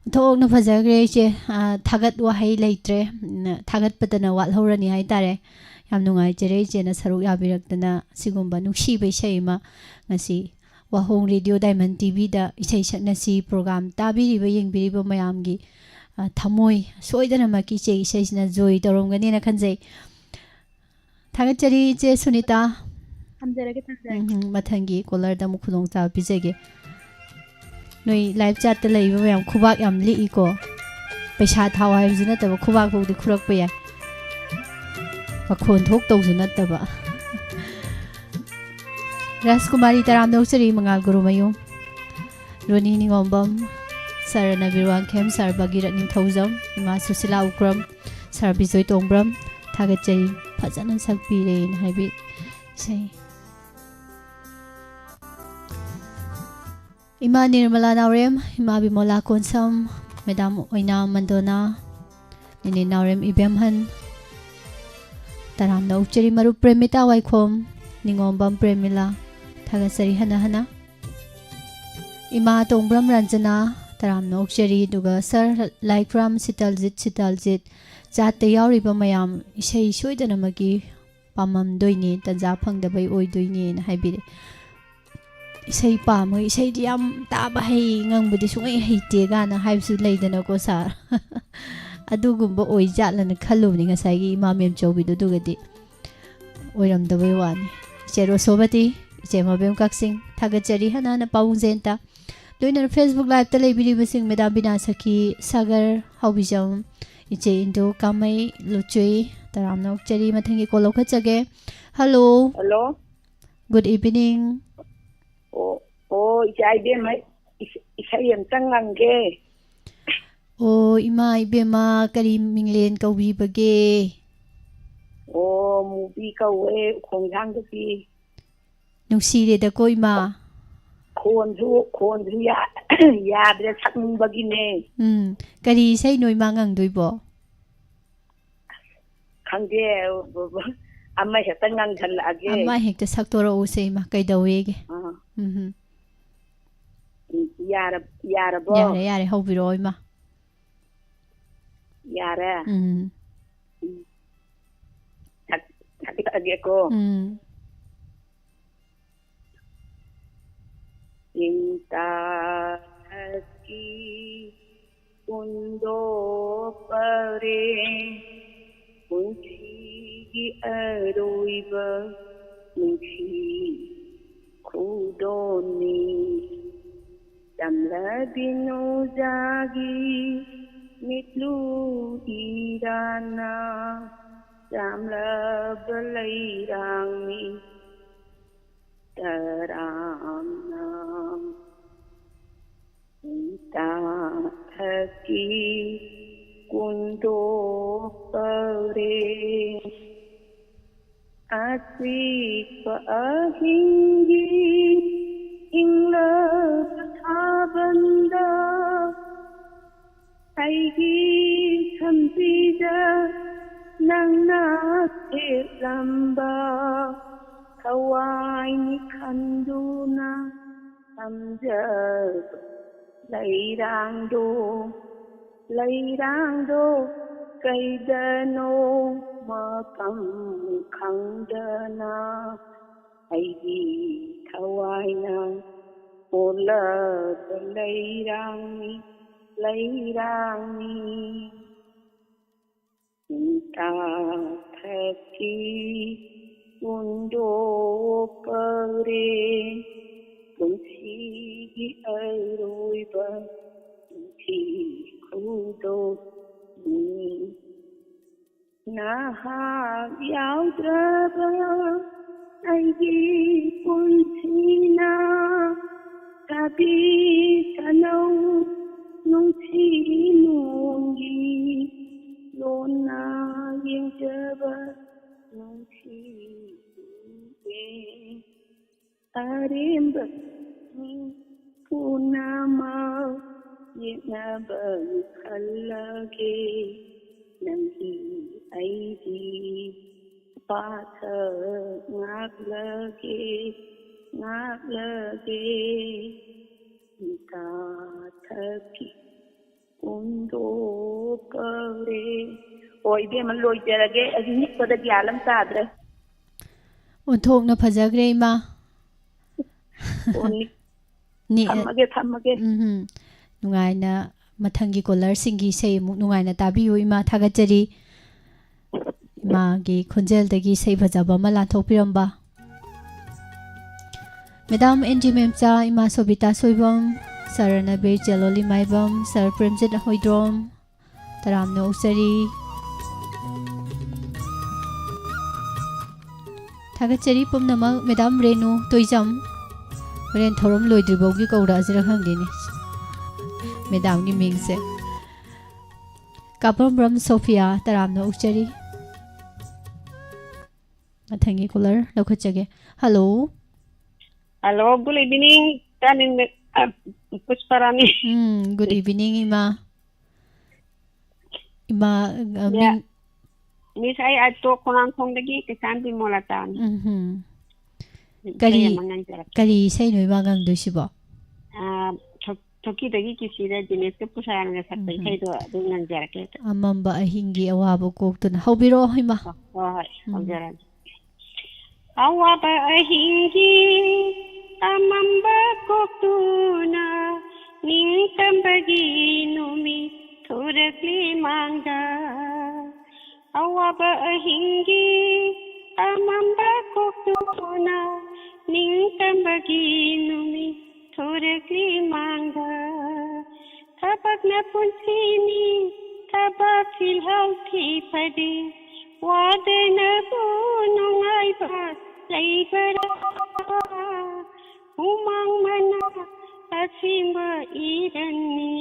ꯑꯣꯟꯊꯣꯛꯅ ꯐꯖꯈ꯭ꯔꯦ ꯏꯆꯦ꯫ ꯑ, ꯊꯥꯒꯠ ꯋꯥꯍꯩ ꯂꯩꯇ꯭ꯔꯦ꯫ ꯎꯝ, ꯊꯥꯒꯠꯄꯇꯅ ꯋꯥꯠꯍꯧꯔꯅꯤ ꯍꯥꯏꯇꯥꯔꯦ꯫ ꯌꯥꯝ ꯅꯨꯡꯉꯥꯏꯖꯔꯦ ꯏꯆꯦꯅ ꯁꯔꯨꯛ ꯌꯥꯕꯤꯔꯛꯇꯅ ꯁꯤꯒꯨꯝꯕ ꯅꯨꯡꯁꯤꯕ ꯏꯁꯩ ꯑꯃ ꯉꯁꯤ ꯋꯥꯍꯣꯡ ꯔꯦꯗꯤꯑꯣ ꯗꯥꯏꯃꯟ ꯇꯤꯚꯤꯗ ꯏꯁꯩ ꯁꯛꯅꯁꯤ ꯄ꯭ꯔꯣꯒ꯭ꯔꯥꯝ ꯇꯥꯕꯤꯔꯤꯕ, ꯌꯦꯡꯕꯤꯔꯤꯕ ꯃꯌꯥꯝꯒꯤ, ꯑ, ꯊꯃꯣꯏ ꯁꯣꯏꯗꯅꯃꯛꯀꯤ ꯏꯆꯦ ꯏꯁꯩꯁꯤꯅ ꯖꯣꯏ ꯇꯧꯔꯝꯒꯅꯦꯅ ꯈꯟꯖꯩ꯫ ꯊꯥꯒꯠꯆꯔꯤ ꯏꯆꯦ ꯁꯨꯅꯤꯇꯥ꯫ ꯊꯝꯖꯔꯒꯦ, ꯊꯝꯖꯔꯒꯦ꯫ ꯎꯝ, ꯃꯊꯪꯒꯤ ꯀꯣꯂꯔꯗ ꯑꯃꯨꯛ ꯈꯨꯗꯣꯡꯆꯥꯕ ꯄꯤꯖꯒꯦ꯫ ꯅꯣꯏ ꯂꯥꯏꯚ ꯆꯥꯠꯇ ꯂꯩꯕ ꯃꯌꯥꯝ ꯈꯨꯕꯥꯛ ꯌꯥꯝ ꯂꯤꯛꯏꯀꯣ꯫ ꯄꯩꯁꯥ ꯊꯥꯎ ꯍꯥꯏꯕꯁꯨ ꯅꯠꯇꯕ ꯈꯨꯕꯥꯛ ꯐꯥꯎꯗꯤ ꯈꯨꯔꯛꯄ ꯌꯥꯏ꯫ ꯃꯈꯣꯟ ꯊꯣꯛꯇꯧꯁꯨ ꯅꯠꯇꯕ꯫ ꯔꯥꯖꯀꯨꯃꯥꯔꯤ ꯇꯔꯥꯝꯅ ꯑꯣꯛꯆꯔꯤ, ꯃꯉꯥꯜ ꯒꯨꯔꯨꯃꯌꯨꯝ, ꯔꯣꯅꯤ ꯅꯤꯉꯣꯝꯕꯝ, ꯁꯥꯔ ꯅꯕꯤꯔ ꯋꯥꯡꯈꯦꯝ, ꯁꯥꯔ ꯚꯒꯤꯔꯠ ꯅꯤꯡꯊꯧꯖꯝ, ꯏꯃꯥ ꯁꯨꯁꯤꯂꯥ ꯎꯀ꯭ꯔꯝ, ꯁꯥꯔ ꯕꯤꯖꯣꯏ ꯇꯣꯡꯕ꯭ꯔꯝ, ꯊꯥꯒꯠꯆꯔꯤ꯫ ꯐꯖꯅ ꯁꯛꯄꯤꯔꯦꯅ ꯍꯥꯏꯕꯤ ꯏꯁꯩ꯫ ꯏꯃꯥ ꯅꯤꯔꯃꯂꯥ ꯅꯥꯎꯔꯦꯝ, ꯏꯃꯥ ꯕꯤꯃꯣꯂꯥ ꯀꯣꯟꯁꯝ, ꯃꯦꯗꯥꯝ ꯑꯣꯏꯅꯥꯝ ꯃꯟꯗꯣꯅꯥ, ꯅꯦꯅꯦ ꯅꯥꯎꯔꯦꯝ ꯏꯕꯦꯝꯍꯟ, ꯇꯔꯥꯝꯅ ꯑꯣꯛꯆꯔꯤ ꯃꯔꯨꯞ ꯄ꯭ꯔꯦꯃꯤꯇꯥ ꯋꯥꯏꯈꯣꯝ, ꯅꯤꯉꯣꯝꯕꯝ ꯄ꯭ꯔꯦꯃꯤꯂꯥ, ꯊꯥꯒꯠꯆꯔꯤ ꯍꯟꯅ ꯍꯟꯅ꯫ ꯏꯃꯥ ꯇꯣꯡꯕ꯭ꯔꯝ ꯔꯟꯖꯅꯥ, ꯇꯔꯥꯝꯅ ꯑꯣꯛꯆꯔꯤ, ꯑꯗꯨꯒ ꯁꯔ ꯂꯥꯏꯈ꯭ꯔꯥꯝ ꯁꯤꯇꯜꯖꯤꯠ, ꯁꯤꯇꯜꯖꯤꯠ, ꯆꯥꯠꯇ ꯌꯥꯎꯔꯤꯕ ꯃꯌꯥꯝ ꯏꯁꯩ ꯁꯣꯏꯗꯅꯃꯛꯀꯤ ꯄꯥꯝꯃꯝꯗꯣꯏꯅꯦ, ꯇꯟꯖꯥ ꯐꯪꯗꯕꯩ ꯑꯣꯏꯗꯣꯏꯅꯦꯅ ꯍꯥꯏꯕꯤꯔꯦ꯫ ꯏꯁꯩ ꯄꯥꯝꯃꯣꯏ, ꯏꯁꯩꯗꯤ ꯌꯥꯝ ꯇꯥꯕ ꯍꯩ, ꯉꯪꯕꯗꯤ ꯁꯨꯡꯍꯩ ꯍꯩꯇꯦ ꯀꯥꯏꯅ ꯍꯥꯏꯕꯁꯨ ꯂꯩꯗꯅꯀꯣ ꯁꯥꯔ꯫ ꯑꯗꯨꯒꯨꯝꯕ ꯑꯣꯏꯖꯥꯠꯂꯅ ꯈꯜꯂꯨꯕꯅꯤ ꯉꯁꯥꯏꯒꯤ ꯏꯃꯥ ꯃꯦꯝꯆꯧꯕꯤꯗꯣ, ꯑꯗꯨꯒꯗꯤ ꯑꯣꯏꯔꯝꯗꯕꯩ ꯋꯥꯅꯤ꯫ ꯏꯆꯦ ꯔꯣꯁꯣꯕꯇꯤ, ꯏꯆꯦ ꯃꯕꯦꯝ ꯀꯛꯆꯤꯡ, ꯊꯥꯒꯠꯆꯔꯤ ꯍꯟꯅ ꯍꯟꯅ ꯄꯥꯕꯨꯡ ꯖꯌꯟꯇ꯫ ꯂꯣꯏꯅꯅ Facebook Liveꯇ ꯂꯩꯕꯤꯔꯤꯕꯁꯤꯡ ꯃꯦꯗꯥꯝ ꯕꯤꯅꯥ ꯁꯈꯤ, ꯁꯥꯒꯔ ꯍꯥꯎꯕꯤꯖꯝ, ꯏꯆꯦ ꯏꯟꯗꯨ ꯀꯥꯃꯩ ꯂꯨꯆꯨꯏ, ꯇꯔꯥꯝꯅ ꯑꯣꯛꯆꯔꯤ꯫ ꯃꯊꯪꯒꯤ ꯀꯣꯜ ꯂꯧꯈꯠꯆꯒꯦ꯫ ꯍꯜꯂꯣ꯫ ꯍꯜꯂꯣ꯫ Good evening꯫ ꯑꯣ, ꯑꯣ, ꯏꯆꯥ ꯏꯕꯦꯝꯃ, ꯏꯁ-, ꯏꯁꯩ ꯑꯝꯇꯪ ꯉꯪꯒꯦ꯫ ꯑꯣ, ꯏꯃꯥ ꯏꯕꯦꯝꯃ, ꯀꯔꯤ ꯃꯤꯡꯂꯦꯟ ꯀꯧꯕꯤꯕꯒꯦ? ꯑꯣ, ꯃꯨꯕꯤ ꯀꯧꯋꯦ, ꯎꯈꯣꯡꯖꯥꯡꯗꯒꯤ꯫ ꯅꯨꯡꯁꯤꯔꯦꯗꯀꯣ, ꯏꯃꯥ꯫ ꯈꯣꯟꯁꯨ, ꯈꯣꯟꯁꯨ ꯌꯥ-, ꯌꯥꯗ꯭ꯔꯦ ꯁꯛꯅꯤꯡꯕꯒꯤꯅꯦ꯫ ꯎꯝ, ꯀꯔꯤ ꯏꯁꯩꯅꯣ ꯏꯃꯥ ꯉꯪꯗꯣꯏꯕꯣ? ꯈꯪꯗꯦ, ꯑꯃ ꯍꯦꯛꯇ ꯉꯪꯁꯜꯂꯛꯑꯒꯦ꯫ ꯑꯃ ꯍꯦꯛꯇ ꯁꯛꯇꯣꯔꯛꯎꯁꯦ, ꯏꯃꯥ, ꯀꯩꯗꯧꯋꯦꯒꯦ? ꯑꯥ꯫ ꯎꯝ꯫ ꯎꯝ, ꯌꯥꯔ-, ꯌꯥꯔꯕꯣ? ꯌꯥꯔꯦ, ꯌꯥꯔꯦ, ꯍꯧꯕꯤꯔꯛꯑꯣ, ꯏꯃꯥ꯫ ꯌꯥꯔꯦ? ꯎꯝ꯫ ꯎꯝ꯫ ꯁꯛ-, ꯁꯛꯂꯛꯑꯒꯦꯀꯣ꯫ ꯎꯝ꯫ ꯆꯤꯟꯇꯥ ꯊꯛꯀꯤ ꯀꯨꯟꯗꯣ ꯄꯔꯦꯡ, ꯄꯨꯟꯁꯤꯒꯤ ꯑꯔꯣꯏꯕ ꯅꯨꯡꯁꯤ ꯈꯨꯗꯣꯜꯅꯤ꯫ ꯆꯝꯂꯕꯤ ꯅꯨꯡꯖꯥꯒꯤ ꯃꯤꯠꯂꯨ ꯏꯔꯥꯅ ꯆꯝꯂꯕ ꯂꯩꯔꯥꯡꯅꯤ꯫ ꯇꯔꯥꯝꯅ ꯆꯤꯟꯇꯥ ꯊꯛꯀꯤ ꯀꯨꯟꯗꯣ ꯄꯔꯦꯡ꯫ ꯑꯆꯤꯛꯄ ꯑꯍꯤꯡꯒꯤ ꯏꯪꯂꯕ ꯁꯤꯗ ꯅꯪꯅ ꯁꯦꯠꯂꯝꯕ ꯊꯋꯥꯏꯅꯤ ꯈꯟꯗꯨꯅ ꯊꯝꯖꯕ ꯂꯩꯔꯥꯡꯗꯣ, ꯂꯩꯔꯥꯡꯗꯣ ꯀꯩꯗꯅꯣ ꯃꯐꯝ ꯈꯪꯗꯅ ꯑꯩꯒꯤ ꯊꯋꯥꯏꯅ ꯑꯣꯜꯂꯕ ꯂꯩꯔꯥꯡꯅꯤ, ꯂꯩꯔꯥꯡꯅꯤ꯫ ꯆꯤꯟꯇꯥ ꯊꯛꯀꯤ ꯍꯨꯟꯗꯣꯛꯄꯔꯦ ꯄꯨꯟꯁꯤꯒꯤ ꯑꯔꯣꯏꯕ ꯄꯨꯟꯁꯤ ꯈꯨꯗꯣꯜꯅꯤ꯫ ꯅꯍꯥꯛ ꯌꯥꯎꯗ꯭ꯔꯕ ꯑꯩꯒꯤ ꯄꯨꯟꯁꯤꯅ ꯊꯥꯕꯤ ꯇꯅꯧ ꯅꯨꯡꯁꯤ ꯅꯣꯡꯒꯤ ꯂꯣꯟꯅ ꯌꯦꯡꯖꯕ ꯅꯨꯡꯁꯤꯌꯦ꯫ ꯑꯔꯦꯝꯕ ꯄꯨꯝꯅꯃꯛ ꯌꯦꯠꯅꯕ ꯈꯜꯂꯒꯦ꯫ ꯅꯪꯒꯤ ꯑꯩꯒꯤ ꯄꯥꯊꯛ ꯉꯥꯛꯂꯒꯦ, ꯉꯥꯛꯂꯒꯦ꯫ ꯆꯤꯟꯇꯥ ꯊꯛꯀꯤ ꯍꯨꯟꯗꯣꯛꯄꯔꯦ꯫ ꯑꯣ, ꯏꯕꯦꯝꯃ, ꯂꯣꯏꯖꯔꯒꯦ꯫ ꯑꯩꯗꯤ ꯅꯤꯛꯄꯗ ꯒ꯭ꯌꯥꯟ ꯑꯃ ꯇꯥꯗ꯭ꯔꯦ꯫ ꯑꯣꯟꯊꯣꯛꯅ ꯐꯖꯈ꯭ꯔꯦ, ꯏꯃꯥ꯫ ꯑꯣ, ꯅꯤꯛ-, ꯅꯤ-, ꯊꯝꯃꯒꯦ, ꯊꯝꯃꯒꯦ꯫ ꯎꯝ, ꯅꯨꯡꯉꯥꯏꯅ ꯃꯊꯪꯒꯤ ꯀꯣꯂꯔꯁꯤꯡꯒꯤ ꯏꯁꯩ ꯑꯃꯨꯛ ꯅꯨꯡꯉꯥꯏꯅ ꯇꯥꯕꯤꯌꯨ, ꯏꯃꯥ꯫ ꯊꯥꯒꯠꯆꯔꯤ꯫ ꯏꯃꯥꯒꯤ ꯈꯣꯟꯖꯦꯜꯗꯒꯤ ꯏꯁꯩ ꯐꯖꯕ ꯑꯃ ꯂꯥꯟꯊꯣꯛꯄꯤꯔꯝꯕ꯫ ꯃꯦꯗꯥꯝ ꯑꯦꯟ ꯖꯤ ꯃꯦꯝꯆꯥ, ꯏꯃꯥ ꯁꯣꯕꯤꯇꯥ ꯁꯣꯏꯕꯝ, ꯁꯥꯔ ꯔꯅꯕꯤꯔ ꯆꯦꯂꯣꯂꯤ ꯃꯥꯏꯕꯝ, ꯁꯥꯔ ꯄ꯭ꯔꯦꯝꯖꯤꯠ ꯍꯣꯏꯗ꯭ꯔꯣꯝ, ꯇꯔꯥꯝꯅ ꯑꯣꯛꯆꯔꯤ꯫ ꯊꯥꯒꯠꯆꯔꯤ ꯄꯨꯝꯅꯃꯛ꯫ ꯃꯦꯗꯥꯝ ꯔꯦꯅꯨ ꯇꯣꯏꯖꯝ, ꯍꯣꯔꯦꯟ ꯊꯧꯔꯝ ꯂꯣꯏꯗ꯭ꯔꯤꯐꯥꯎꯒꯤ ꯀꯧꯔꯛꯑꯁꯤꯔ ꯈꯪꯗꯦꯅꯦ, ꯃꯦꯗꯥꯝꯒꯤ ꯃꯤꯡꯁꯦ꯫ ꯀꯥꯄꯝꯕ꯭ꯔꯝ ꯁꯣꯐꯤꯌꯥ, ꯇꯔꯥꯝꯅ ꯑꯣꯛꯆꯔꯤ꯫ ꯃꯊꯪꯒꯤ ꯀꯣꯂꯔ ꯂꯧꯈꯠꯆꯒꯦ꯫ ꯍꯜꯂꯣ꯫ ꯍꯜꯂꯣ, good evening, ꯇꯥꯅꯤꯡ-, ꯑ, ꯄꯨꯁꯄꯥꯔꯥꯅꯤ꯫ ꯎꯝ, good evening, ꯏꯃꯥ꯫ ꯏꯃꯥ, ꯑ, ꯌꯥ꯫ ꯃꯤꯡ ꯃꯤꯁ, ꯑꯩ ꯑꯇꯣꯞ ꯈꯣꯡꯅꯥꯡꯈꯣꯡꯗꯒꯤ ꯀꯩꯁꯥꯝꯕꯤ ꯃꯣꯂꯥꯇꯥꯅꯤ꯫ ꯎꯝꯍꯨꯝ꯫ ꯏꯁꯩ ꯀꯔꯤ, ꯑꯃ ꯉꯪꯖꯔꯛꯀꯦ꯫ ꯀꯔꯤ ꯏꯁꯩꯅꯣ ꯏꯃꯥ ꯉꯪꯗꯣꯏꯁꯤꯕꯣ? ꯑꯥ, ꯊꯣꯛ-, ꯊꯣꯛꯀꯤꯗꯒꯤ ꯀꯤꯁꯤꯗ ꯗꯤꯅꯦꯁꯀ ꯄꯨꯁꯥꯅꯒ ꯁꯛꯄ ꯎꯝꯍꯨꯝ꯫ ꯏꯁꯩꯗꯣ ꯑꯗꯨ ꯉꯪꯖꯔꯛꯀꯦ꯫ ꯑꯃꯝꯕ ꯑꯍꯤꯡꯒꯤ ꯑꯋꯥꯕ ꯀꯣꯛꯇꯨꯅ꯫ ꯍꯧꯕꯤꯔꯛꯑꯣ ꯏꯃꯥ꯫ ꯍꯣ-, ꯍꯣꯏ, ꯍꯣꯏ, ꯎꯝ꯫ ꯍꯧꯖꯔꯛꯑꯒꯦ꯫ ꯑꯋꯥꯕ ꯑꯍꯤꯡꯒꯤ ꯑꯃꯝꯕ ꯀꯣꯛꯇꯨꯅ ꯅꯤꯡꯇꯝꯕꯒꯤ ꯅꯨꯃꯤꯠ ꯊꯣꯔꯛꯂꯤ ꯃꯥꯡꯗ꯫ ꯑꯋꯥꯕ ꯑꯍꯤꯡꯒꯤ ꯑꯃꯝꯕ ꯀꯣꯛꯇꯨꯅ ꯅꯤꯡꯇꯝꯕꯒꯤ ꯅꯨꯃꯤꯠ ꯊꯣꯔꯛꯂꯤ ꯃꯥꯡꯗ꯫ ꯊꯕꯛꯅ ꯄꯨꯟꯁꯤꯅꯤ, ꯊꯕꯛ ꯆꯤꯜꯍꯥꯎ ꯊꯤ ꯐꯗꯦ, ꯋꯥꯗꯅꯕꯨ ꯅꯨꯡꯉꯥꯏꯕ ꯂꯩꯕ꯭ꯔꯥ? ꯍꯨꯃꯥꯡ ꯃꯅꯥ ꯑꯁꯦꯡꯕ ꯏꯔꯟꯅꯤ,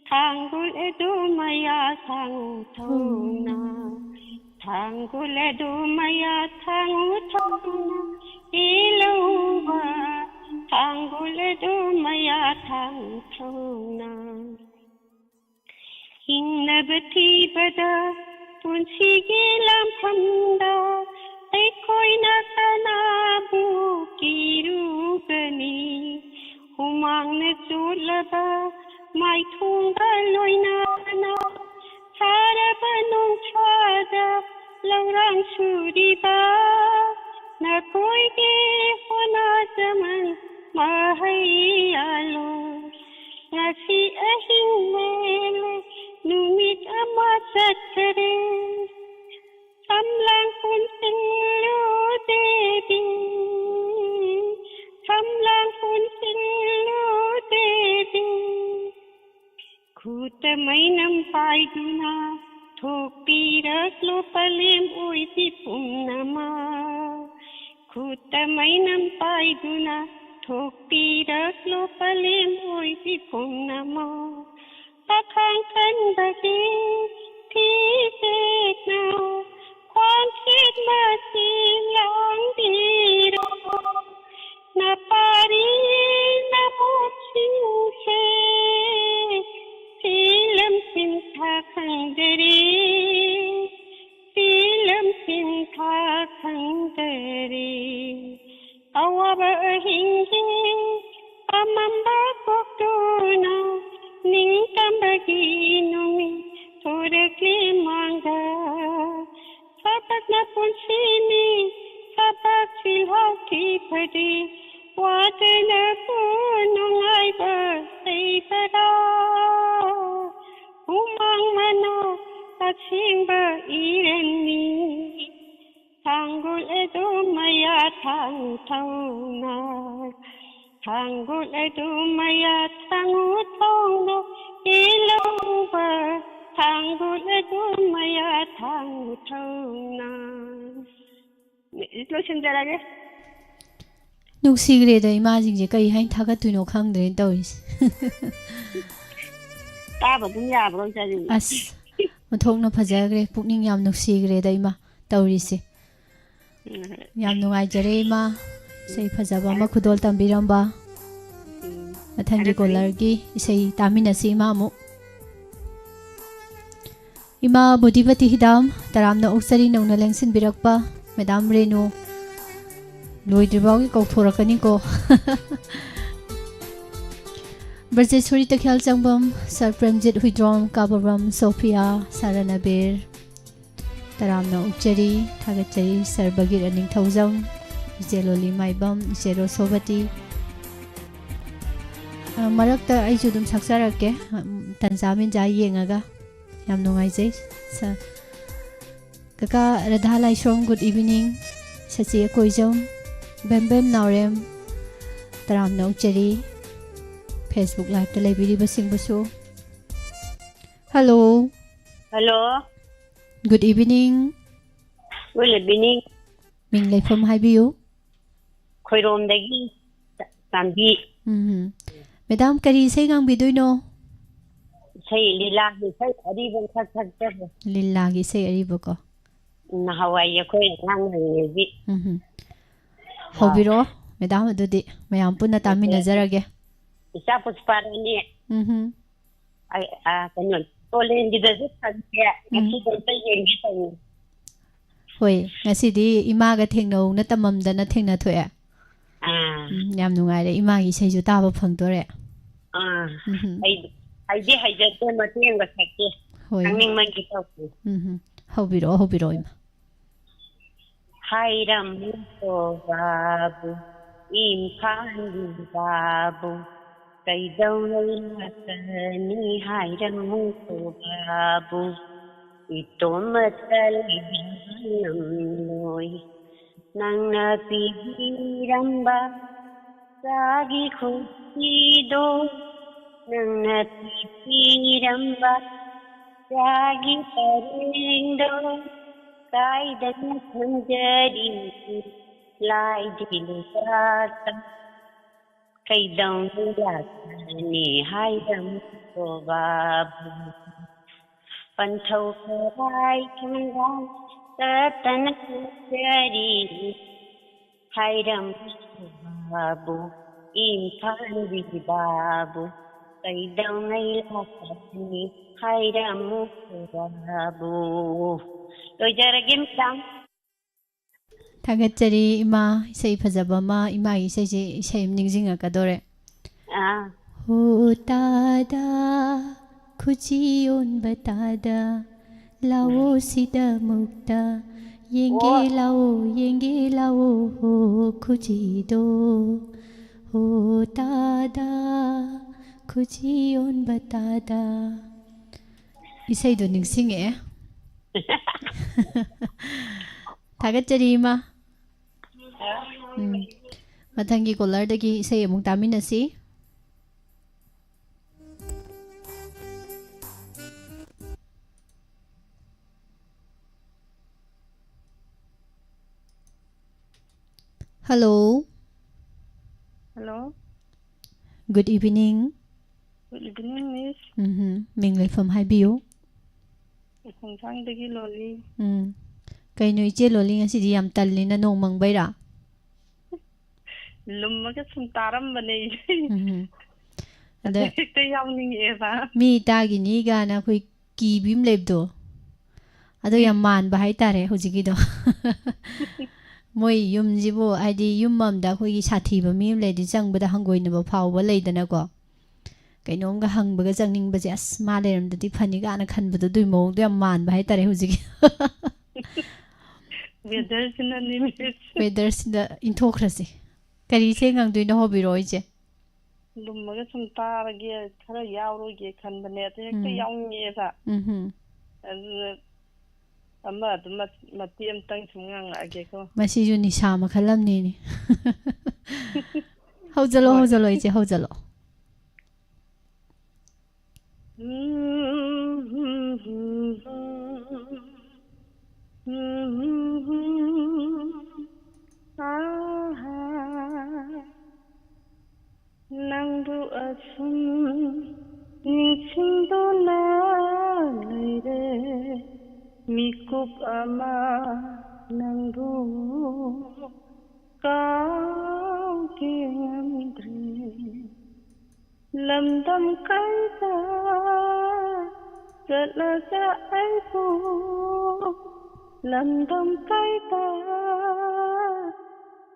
ꯊꯥꯡꯒꯣꯜ ꯑꯗꯨ ꯃꯌꯥ ꯊꯥꯡ ꯊꯧꯅ꯫ ꯊꯥꯡꯒꯣꯜ ꯑꯗꯨ ꯃꯌꯥ ꯊꯥꯡ ꯊꯧꯅ ꯏꯜꯂꯨꯕ, ꯊꯥꯡꯒꯣꯜ ꯑꯗꯨ ꯃꯌꯥ ꯊꯥꯡ ꯊꯧꯅ꯫ ꯍꯤꯡꯅꯕ ꯊꯤꯕꯗ ꯄꯨꯟꯁꯤꯒꯤ ꯂꯥꯟꯐꯝꯗ ꯑꯩꯈꯣꯏꯅ ꯀꯅꯥꯕꯨ ꯀꯤꯔꯨꯒꯅꯤ? ꯍꯨꯃꯥꯡꯅ ꯆꯣꯠꯂꯕ ꯃꯥꯏꯊꯣꯡꯒ ꯂꯣꯏꯅꯅ ꯁꯥꯔꯕ ꯅꯨꯡꯁꯥꯗ ꯂꯧꯔꯥꯡ ꯁꯨꯔꯤꯕ ꯅꯈꯣꯏꯒꯤ ꯍꯣꯠꯅꯖꯃꯟ ꯃꯍꯩ ꯌꯥꯜꯂꯣ꯫ ꯉꯁꯤ ꯑꯍꯤꯡ ꯂꯦꯜꯂꯦ, ꯅꯨꯃꯤꯠ ꯑꯃ ꯆꯠꯈꯔꯦ꯫ ꯁꯝꯂꯥꯡ ꯄꯨꯟꯁꯤꯜꯂꯨ ꯗꯦꯕꯤ, ꯁꯝꯂꯥꯡ ꯄꯨꯟꯁꯤꯜꯂꯨ ꯗꯦꯕꯤ꯫ ꯈꯨꯠꯇ ꯃꯩꯅꯝ ꯄꯥꯏꯗꯨꯅ ꯊꯣꯛꯄꯤꯔꯛꯂꯣ ꯄꯂꯦꯝ ꯑꯣꯏꯕꯤ ꯄꯨꯝꯅꯃꯛ꯫ ꯈꯨꯠꯇ ꯃꯩꯅꯝ ꯄꯥꯏꯗꯨꯅ ꯊꯣꯛꯄꯤꯔꯛꯂꯣ ꯄꯂꯦꯝ ꯑꯣꯏꯕꯤ ꯄꯨꯝꯅꯃꯛ꯫ ꯄꯥꯈꯪ ꯀꯟꯕꯒꯤ ꯐꯤꯖꯦꯠꯅ ꯈ꯭ꯋꯥꯡꯆꯦꯠ ꯃꯁꯤ ꯂꯥꯡꯕꯤꯔꯣ꯫ ꯅꯄꯥꯔꯤ ꯅꯃꯣꯝꯁꯤꯡꯁꯦ ꯁꯤꯂꯝ ꯆꯤꯟꯊꯛ ꯑꯋꯥꯕ ꯑꯍꯤꯡꯒꯤ ꯑꯃꯝꯕ ꯀꯣꯛꯇꯨꯅ ꯅꯤꯡꯇꯝꯕꯒꯤ ꯅꯨꯃꯤꯠ ꯊꯣꯔꯛꯂꯤ ꯃꯥꯡꯗ꯫ ꯊꯕꯛꯅ ꯄꯨꯟꯁꯤꯅꯤ, ꯊꯕꯛ ꯆꯤꯜꯍꯥꯎ ꯊꯤꯕꯗꯤ ꯋꯥꯗꯅꯕꯨ ꯅꯨꯡꯉꯥꯏꯕ ꯂꯩꯕꯔꯥ? ꯍꯨꯃꯥꯡ ꯃꯅꯥ ꯑꯁꯦꯡꯕ ꯏꯔꯝꯃꯤ꯫ ꯊꯥꯡꯒꯣꯜ ꯑꯗꯨ ꯃꯌꯥ ꯊꯥꯡ ꯊꯧꯅ, ꯊꯥꯡꯒꯣꯜ ꯑꯗꯨ ꯃꯌꯥ ꯊꯥꯡ ꯊꯧꯅ ꯏꯜꯍꯧꯕ, ꯊꯥꯡꯒꯣꯜ ꯑꯗꯨ ꯃꯌꯥ ꯊꯥꯡ ꯊꯧꯅ꯫ ꯂꯣꯏꯁꯤꯟꯖꯔꯒꯦ꯫ ꯅꯨꯡꯁꯤꯈ꯭ꯔꯦꯗ ꯏꯃꯥꯁꯤꯡꯁꯦ, ꯀꯔꯤ ꯍꯥꯏꯅ ꯊꯥꯒꯠꯇꯣꯏꯅꯣ ꯈꯪꯗ꯭ꯔꯦꯅ ꯇꯧꯔꯤꯁꯦ꯫ ꯇꯥꯕ ꯑꯗꯨꯝ ꯌꯥꯕ꯭ꯔꯣ, ꯏꯆꯥꯁꯤꯡ? ꯑꯁ, ꯑꯣꯟꯊꯣꯛꯅ ꯐꯖꯈ꯭ꯔꯦ, ꯄꯨꯛꯅꯤꯡ ꯌꯥꯝ ꯅꯨꯡꯁꯤꯈ꯭ꯔꯦꯗ ꯏꯃꯥ ꯇꯧꯔꯤꯁꯦ꯫ ꯎꯝ꯫ ꯌꯥꯝ ꯅꯨꯡꯉꯥꯏꯖꯔꯦ ꯏꯃꯥ, ꯏꯁꯩ ꯐꯖꯕ ꯑꯃ ꯈꯨꯗꯣꯜ ꯇꯝꯕꯤꯔꯝꯕ꯫ ꯎꯝ꯫ ꯃꯊꯪꯒꯤ ꯐꯔꯦ, ꯐꯔꯦ꯫ ꯀꯣꯂꯔꯒꯤ ꯏꯁꯩ ꯇꯥꯃꯤꯟꯅꯁꯤ ꯏꯃꯥ ꯑꯃꯨꯛ꯫ ꯏꯃꯥ ꯕꯣꯙꯤꯄꯇꯤ ꯍꯤꯗꯥꯝ, ꯇꯔꯥꯝꯅ ꯑꯣꯛꯆꯔꯤ ꯅꯧꯅ ꯂꯦꯡꯁꯤꯟꯕꯤꯔꯛꯄ ꯃꯦꯗꯥꯝ ꯔꯦꯅꯨ꯫ ꯂꯣꯏꯗ꯭ꯔꯤꯐꯥꯎꯒꯤ ꯀꯧꯊꯣꯔꯛꯀꯅꯤꯀꯣ꯫ ꯕ꯭ꯔꯖꯦꯁꯣꯔꯤ ꯇꯈꯦꯜ ꯆꯪꯕꯝ, ꯁꯔ ꯄ꯭ꯔꯦꯝꯖꯤꯠ ꯍꯨꯏꯗ꯭ꯔꯣꯝ ꯀꯥꯕꯣꯔꯝ, ꯁꯣꯐꯤꯌꯥ, ꯁꯥꯔ ꯅꯕꯤꯔ, ꯇꯔꯥꯝꯅ ꯑꯣꯛꯆꯔꯤ, ꯊꯥꯒꯠꯆꯔꯤ꯫ ꯁꯔ ꯕꯒꯤꯔ ꯑꯅꯤꯡꯊꯧꯖꯝ, ꯏꯆꯦ ꯂꯣꯂꯤ ꯃꯥꯏꯕꯝ, ꯏꯆꯦ ꯔꯣꯁꯣꯕꯇꯤ꯫ ꯑ, ꯃꯔꯛꯇ ꯑꯩꯁꯨ ꯑꯗꯨꯝ ꯁꯛꯆꯔꯛꯀꯦ, ꯎꯝ, ꯇꯟꯖꯥ ꯃꯦꯟꯖꯥ ꯌꯦꯡꯉꯒ꯫ ꯌꯥꯝ ꯅꯨꯡꯉꯥꯏꯖꯩ꯫ ꯁ-, ꯀꯀꯥ ꯔꯙꯥ ꯂꯥꯏꯁ꯭ꯔꯣꯝ, good evening꯫ ꯁꯆꯤ ꯑꯀꯣꯏꯖꯝ, ꯕꯦꯝꯕꯦꯝ ꯅꯥꯎꯔꯦꯝ, ꯇꯔꯥꯝꯅ ꯑꯣꯛꯆꯔꯤ꯫ Facebook Live-ꯇ ꯂꯩꯕꯤꯔꯤꯕꯁꯤꯡꯕꯨꯁꯨ꯫ Hello꯫ Hello꯫ Good evening꯫ Good evening꯫ ꯃꯤꯡ ꯂꯩꯐꯝ ꯍꯥꯏꯕꯤꯌꯨ꯫ ꯈꯣꯏꯔꯣꯝꯗꯒꯤ ꯆꯥꯟꯕꯤ꯫ ꯎꯝ꯫ ꯃꯦꯗꯥꯝ, ꯀꯔꯤ ꯏꯁꯩ ꯉꯪꯕꯤꯗꯣꯏꯅꯣ? ꯏꯁꯩ, ꯂꯤꯂꯥꯒꯤ ꯏꯁꯩ ꯑꯔꯤꯕ ꯈꯔ ꯁꯛꯆꯒꯦ꯫ ꯂꯤꯂꯥꯒꯤ ꯏꯁꯩ ꯑꯔꯤꯕꯀꯣ? ꯅꯍꯥꯟꯋꯥꯏ ꯑꯩꯈꯣꯏ ꯑꯉꯥꯡ ꯑꯣꯏꯔꯤꯉꯩꯒꯤ꯫ ꯎꯝ꯫ ꯑꯥ꯫ ꯍꯧꯕꯤꯔꯛꯑꯣ, ꯃꯦꯗꯥꯝ, ꯑꯗꯨꯗꯤ ꯃꯌꯥꯝ ꯄꯨꯟꯅ ꯇꯥꯃꯤꯟꯅꯖꯔꯒꯦ꯫ ꯏꯆꯥ ꯄꯨꯁꯄꯥꯔꯥꯅꯤ꯫ ꯎꯝ꯫ ꯑꯩ, ꯑ, ꯀꯩꯅꯣ, ꯇꯣꯂꯦꯟꯒꯤꯗꯁꯨ ꯐꯪꯉꯦ꯫ ꯎꯝ꯫ ꯉꯁꯤꯗꯣ ꯑꯝꯇ ꯌꯦꯡꯒꯦ ꯇꯧꯅꯤ꯫ ꯍꯣꯏ, ꯉꯁꯤꯗꯤ ꯏꯃꯥꯒ ꯊꯦꯡꯅꯧꯅ ꯇꯝꯃꯝꯗꯅ ꯊꯦꯡꯅꯊꯣꯛꯑꯦ꯫ ꯑꯥ꯫ ꯎꯝ, ꯌꯥꯝ ꯅꯨꯡꯉꯥꯏꯔꯦ꯫ ꯏꯃꯥꯒꯤ ꯏꯁꯩꯁꯨ ꯇꯥꯕ ꯐꯪꯗꯣꯔꯦ꯫ ꯑꯥ꯫ ꯎꯝꯍꯨꯝ꯫ ꯍꯩ-, ꯍꯩꯗꯤ ꯍꯩꯖꯗꯦ, ꯃꯇꯦꯡꯒ ꯁꯛꯀꯦ꯫ ꯍꯣꯏ꯫ ꯈꯪꯅꯤꯡꯃꯟꯒꯤ ꯇꯧꯕꯅꯤ꯫ ꯎꯝꯍꯨꯝ꯫ ꯍꯧꯕꯤꯔꯛꯑꯣ, ꯍꯧꯕꯤꯔꯛꯑꯣ, ꯏꯃꯥ꯫ ꯍꯥꯏꯔꯝꯃꯨꯀꯣ ꯕꯥꯕꯨ, ꯏꯝꯐꯥꯜꯒꯤ ꯕꯥꯕꯨ, ꯀꯩꯗꯧꯉꯩ ꯂꯥꯛꯀꯅꯤ ꯍꯥꯏꯔꯝꯃꯨꯀꯣ ꯕꯥꯕꯨ, ꯏꯇꯣꯝꯇ ꯂꯩꯕ ꯉꯝꯂꯣꯏ꯫ ꯅꯪꯅ ꯄꯤꯕꯤꯔꯝꯕ ꯆꯥꯒꯤ ꯈꯨꯁꯤꯗꯣ, ꯅꯪꯅ ꯄꯤꯕꯤꯔꯝꯕ ꯆꯥꯒꯤ ꯄꯔꯦꯡꯗꯣ, ꯀꯥꯏꯗꯅ ꯊꯝꯖꯔꯤ ꯂꯥꯏꯒꯤ ꯂꯩꯕꯥꯛꯇ꯫ ꯀꯩꯗꯧꯉꯩ ꯂꯥꯛꯀꯅꯤ ꯍꯥꯏꯔꯝꯃꯨꯀꯣ ꯕꯥꯕꯨ꯫ ꯄꯟꯊꯧ ꯈꯔꯥꯏ ꯈꯪꯒꯥꯏ ꯆꯠꯇꯅ ꯆꯠꯆꯔꯤ ꯍꯥꯏꯔꯝꯃꯨꯀꯣ ꯕꯥꯕꯨ꯫ ꯏꯝꯐꯥꯜꯒꯤ ꯕꯥꯕꯨ, ꯀꯩꯗꯧꯉꯩ ꯂꯥꯛꯀꯅꯤ ꯍꯥꯏꯔꯝꯃꯨꯀꯣ ꯕꯥꯕꯨ꯫ ꯂꯣꯏꯖꯔꯒꯦ, ꯃꯦꯗꯥꯝ꯫ ꯊꯥꯒꯠꯆꯔꯤ, ꯏꯃꯥ꯫ ꯏꯁꯩ ꯐꯖꯕ ꯑꯃ, ꯏꯃꯥꯒꯤ ꯏꯁꯩꯁꯦ, ꯏꯁꯩ ꯑꯃ ꯅꯤꯡꯁꯤꯡꯉꯛꯀꯗꯧꯔꯦ꯫ ꯑꯥ꯫ ꯍꯣ ꯇꯥꯗ, ꯈꯨꯖꯤ ꯑꯣꯟꯕ ꯇꯥꯗ, ꯂꯥꯛꯑꯣ ꯁꯤꯗ ꯑꯃꯨꯛꯇ, ꯌꯦꯡꯒꯦ ꯑꯣ꯫ ꯂꯥꯛꯑꯣ, ꯌꯦꯡꯒꯦ ꯂꯥꯛꯑꯣ, ꯍꯣ ꯈꯨꯖꯤꯗꯣ, ꯍꯣ ꯇꯥꯗ, ꯈꯨꯖꯤ ꯑꯣꯟꯕ ꯇꯥꯗ꯫ ꯏꯁꯩꯗꯣ ꯅꯤꯡꯁꯤꯡꯉꯛꯑꯦ꯫ ꯊꯥꯒꯠꯆꯔꯤ, ꯏꯃꯥ꯫ ꯎꯝ꯫ ꯃꯊꯪꯒꯤ ꯀꯣꯂꯔꯗꯒꯤ ꯏꯁꯩ ꯑꯃꯨꯛ ꯇꯥꯃꯤꯟꯅꯁꯤ꯫ Hello. Hello. Good evening. Good evening, Miss. ꯎꯝꯍꯨꯝ꯫ ꯃꯤꯡ ꯂꯩꯐꯝ ꯍꯥꯏꯕꯤꯌꯨ꯫ ꯈꯣꯡꯖꯥꯡꯗꯒꯤ ꯂꯣꯂꯤ꯫ ꯎꯝ꯫ ꯀꯩꯅꯣ, ꯏꯆꯦ ꯂꯣꯂꯤ, ꯉꯁꯤꯗꯤ ꯌꯥꯝ ꯇꯜꯂꯤꯅ, ꯅꯣꯡ ꯃꯪꯕꯩꯔꯥ? ꯂꯨꯝꯃꯒ ꯁꯨꯝ ꯇꯥꯔꯝꯕꯅꯦ ꯑꯩꯁꯦ꯫ ꯎꯝꯍꯨꯝ꯫ ꯑꯗ ꯑꯗꯨ ꯍꯦꯛꯇ ꯌꯥꯎꯅꯤꯡꯉꯛꯑꯦꯕ꯫ ꯃꯤ ꯇꯥꯈꯤꯅꯤ ꯀꯥꯏꯅ ꯑꯩꯈꯣꯏ ꯀꯤꯕꯤ ꯑꯃ ꯂꯩꯕꯗꯣ, ꯑꯗꯣ ꯌꯥꯝ ꯃꯥꯟꯕ ꯍꯥꯏꯇꯥꯔꯦ ꯍꯧꯖꯤꯛꯀꯤꯗꯣ꯫ ꯃꯣꯏ ꯌꯨꯝꯁꯤꯕꯨ, ꯍꯥꯏꯗꯤ, ꯌꯨꯝ ꯑꯃꯗ ꯑꯩꯈꯣꯏꯒꯤ ꯁꯥꯊꯤꯕ ꯃꯤ ꯑꯃ ꯂꯩꯔꯗꯤ ꯆꯪꯕꯗ ꯍꯪꯒꯣꯏꯅꯕ ꯐꯥꯎꯕ ꯂꯩꯗꯅꯀꯣ꯫ ꯀꯩꯅꯣꯝꯒ ꯍꯪꯕꯒ ꯆꯪꯅꯤꯡꯕꯁꯦ, "ꯑꯁ, ꯃꯥ ꯂꯩꯔꯝꯗꯗꯤ ꯐꯅꯤ" ꯀꯥꯏꯅ ꯈꯟꯕꯗꯣ, ꯑꯗꯨꯏ ꯃꯑꯣꯡꯗꯣ ꯌꯥꯝ ꯃꯥꯟꯕ ꯍꯥꯏꯇꯥꯔꯦ ꯍꯧꯖꯤꯛꯀꯤ꯫ Weatherꯁꯤꯅꯅꯤ, ꯃꯤꯁ꯫ Weatherꯁꯤꯗ ꯏꯟꯊꯣꯛꯈ꯭ꯔꯁꯤ꯫ ꯀꯔꯤ ꯏꯁꯩ ꯉꯪꯗꯣꯏꯅꯣ ꯍꯧꯕꯤꯔꯛꯑꯣ, ꯏꯆꯦ꯫ ꯂꯨꯝꯃꯒ ꯁꯨꯝ ꯇꯥꯔꯒꯦ, ꯈꯔ ꯌꯥꯎꯔꯣꯏꯒꯦ ꯈꯟꯕꯅꯦ, ꯑꯗꯨ ꯍꯦꯛꯇ ꯎꯝ꯫ ꯌꯥꯎꯅꯤꯡꯉꯦꯕ꯫ ꯎꯝꯍꯨꯝ꯫ ꯑꯗꯨꯅ ꯑꯃ ꯑꯗꯨꯝ ꯃ-, ꯃꯇꯦꯛ ꯑꯃꯇꯪ ꯁꯨꯝ ꯉꯥꯡꯉꯛꯑꯒꯦꯀꯣ꯫ ꯃꯁꯤꯁꯨ ꯅꯤꯁꯥ ꯃꯈꯜ ꯑꯃꯅꯤꯅꯦ꯫ ꯍꯧꯖꯜꯂꯣ, ꯍꯣꯏ꯫ ꯍꯧꯖꯜꯂꯣ, ꯏꯆꯦ, ꯍꯧꯖꯜꯂꯣ꯫ ꯅꯪꯕꯨ ꯑꯁꯨꯝ ꯅꯤꯡꯁꯤꯡꯗꯨꯅ ꯂꯩꯔꯦ꯫ ꯃꯤꯀꯨꯞ ꯑꯃ ꯅꯪꯕꯨ ꯀꯥꯎꯒꯦ ꯉꯝꯗ꯭ꯔꯦ꯫ ꯂꯝꯗꯝ ꯀꯩꯗ ꯆꯠꯂꯒ ꯑꯩꯕꯨ, ꯂꯝꯗꯝ ꯀꯩꯗ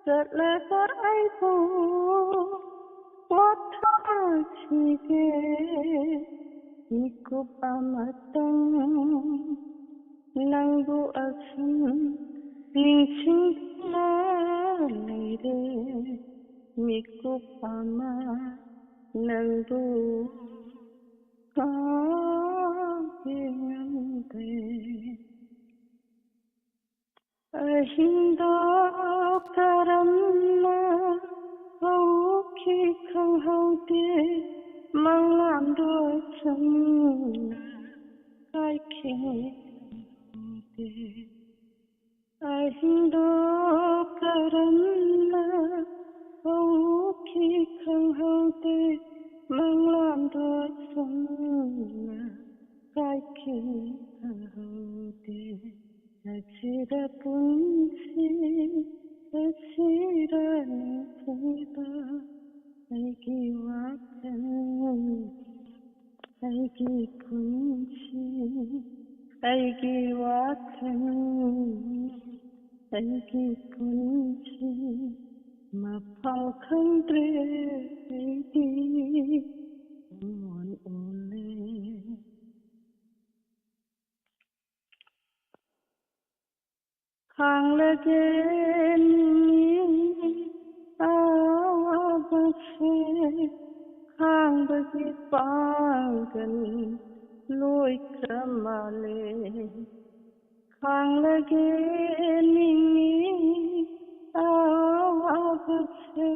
ꯆꯠꯂꯒ ꯑꯩꯕꯨ ꯄꯣꯊꯥꯁꯤꯒꯦ꯫ ꯃꯤꯀꯨꯞ ꯑꯃꯇꯪ ꯅꯪꯕꯨ ꯑꯁꯨꯝ ꯅꯤꯡꯁꯤꯡꯗꯨꯅ ꯂꯩꯔꯦ꯫ ꯃꯤꯀꯨꯞ ꯑꯃ ꯅꯪꯕꯨ ꯀꯥꯎꯒꯦ ꯉꯝꯗꯦ꯫ ꯑꯍꯤꯡꯗꯣ ꯀꯔꯝꯅ ꯍꯧꯈꯤ ꯈꯪꯍꯧꯗꯦ, ꯃꯪꯂꯥꯟꯗꯣ ꯆꯨꯝꯅ ꯀꯥꯏꯈꯤ ꯈꯪꯍꯧꯗꯦ꯫ ꯑꯍꯤꯡꯗꯣ ꯀꯔꯝꯅ ꯍꯧꯈꯤ ꯈꯪꯍꯧꯗꯦ, ꯃꯪꯂꯥꯟꯗꯣ ꯆꯨꯝꯅ ꯀꯥꯏꯈꯤ ꯈꯪꯍꯧꯗꯦ꯫ ꯆꯠꯁꯤꯔ ꯄꯨꯟꯁꯤ, ꯆꯠꯁꯤꯔ ꯅꯨꯡꯁꯤꯕ, ꯑꯩꯒꯤ ꯋꯥꯈꯜ, ꯑꯩꯒꯤ ꯄꯨꯟꯁꯤ꯫ ꯑꯩꯒꯤ ꯋꯥꯈꯜ, ꯑꯩꯒꯤ ꯄꯨꯟꯁꯤ, ꯃꯐꯝ ꯈꯪꯗ꯭ꯔꯦ ꯑꯩꯗꯤ, ꯄꯨꯡꯑꯣꯟ ꯑꯣꯜꯂꯦ꯫ ꯈꯥꯡꯂꯒꯦ ꯅꯤꯡꯉꯤ ꯑꯋꯥꯕꯁꯦ, ꯈꯥꯡꯕꯒꯤ ꯄꯥꯡꯒꯜ ꯂꯣꯏꯈ꯭ꯔ ꯃꯥꯜꯂꯦ꯫ ꯈꯥꯡꯂꯒꯦ ꯅꯤꯡꯉꯤ ꯑꯋꯥꯕꯁꯦ,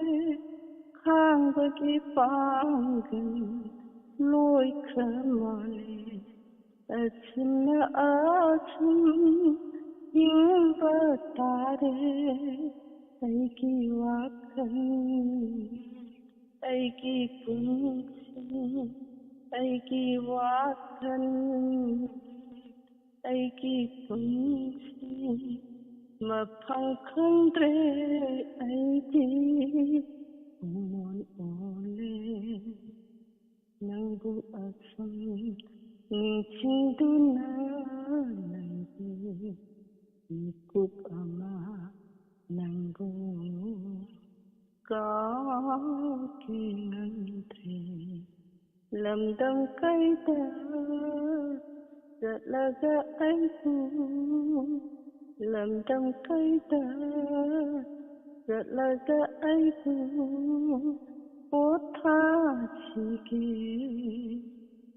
ꯈꯥꯡꯕꯒꯤ ꯄꯥꯡꯒꯜ ꯂꯣꯏꯈ꯭ꯔ ꯃꯥꯜꯂꯦ꯫ ꯑꯁꯨꯝꯅ ꯑꯁꯨꯝ ꯍꯤꯡꯕ ꯇꯥꯔꯦ꯫ ꯑꯩꯒꯤ ꯋꯥꯈꯜ, ꯑꯩꯒꯤ ꯄꯨꯟꯁꯤ, ꯑꯩꯒꯤ ꯋꯥꯈꯜ, ꯑꯩꯒꯤ ꯄꯨꯟꯁꯤ, ꯃꯐꯝ ꯈꯪꯗ꯭ꯔꯦ ꯑꯩꯗꯤ, ꯄꯨꯡꯑꯣꯟ ꯑꯣꯜꯂꯦ꯫ ꯅꯪꯕꯨ ꯑꯁꯨꯝ ꯅꯤꯡꯁꯤꯡꯗꯨꯅ ꯂꯩꯔꯦ꯫ ꯃꯤꯀꯨꯞ ꯑꯃ ꯅꯪꯕꯨ ꯀꯥꯎꯒꯦ ꯉꯝꯗ꯭ꯔꯦ꯫ ꯂꯝꯗꯝ ꯀꯩꯗ ꯆꯠꯂꯒ ꯑꯩꯕꯨ, ꯂꯝꯗꯝ ꯀꯩꯗ ꯆꯠꯂꯒ ꯑꯩꯕꯨ ꯄꯣꯊꯥꯁꯤꯒꯦ꯫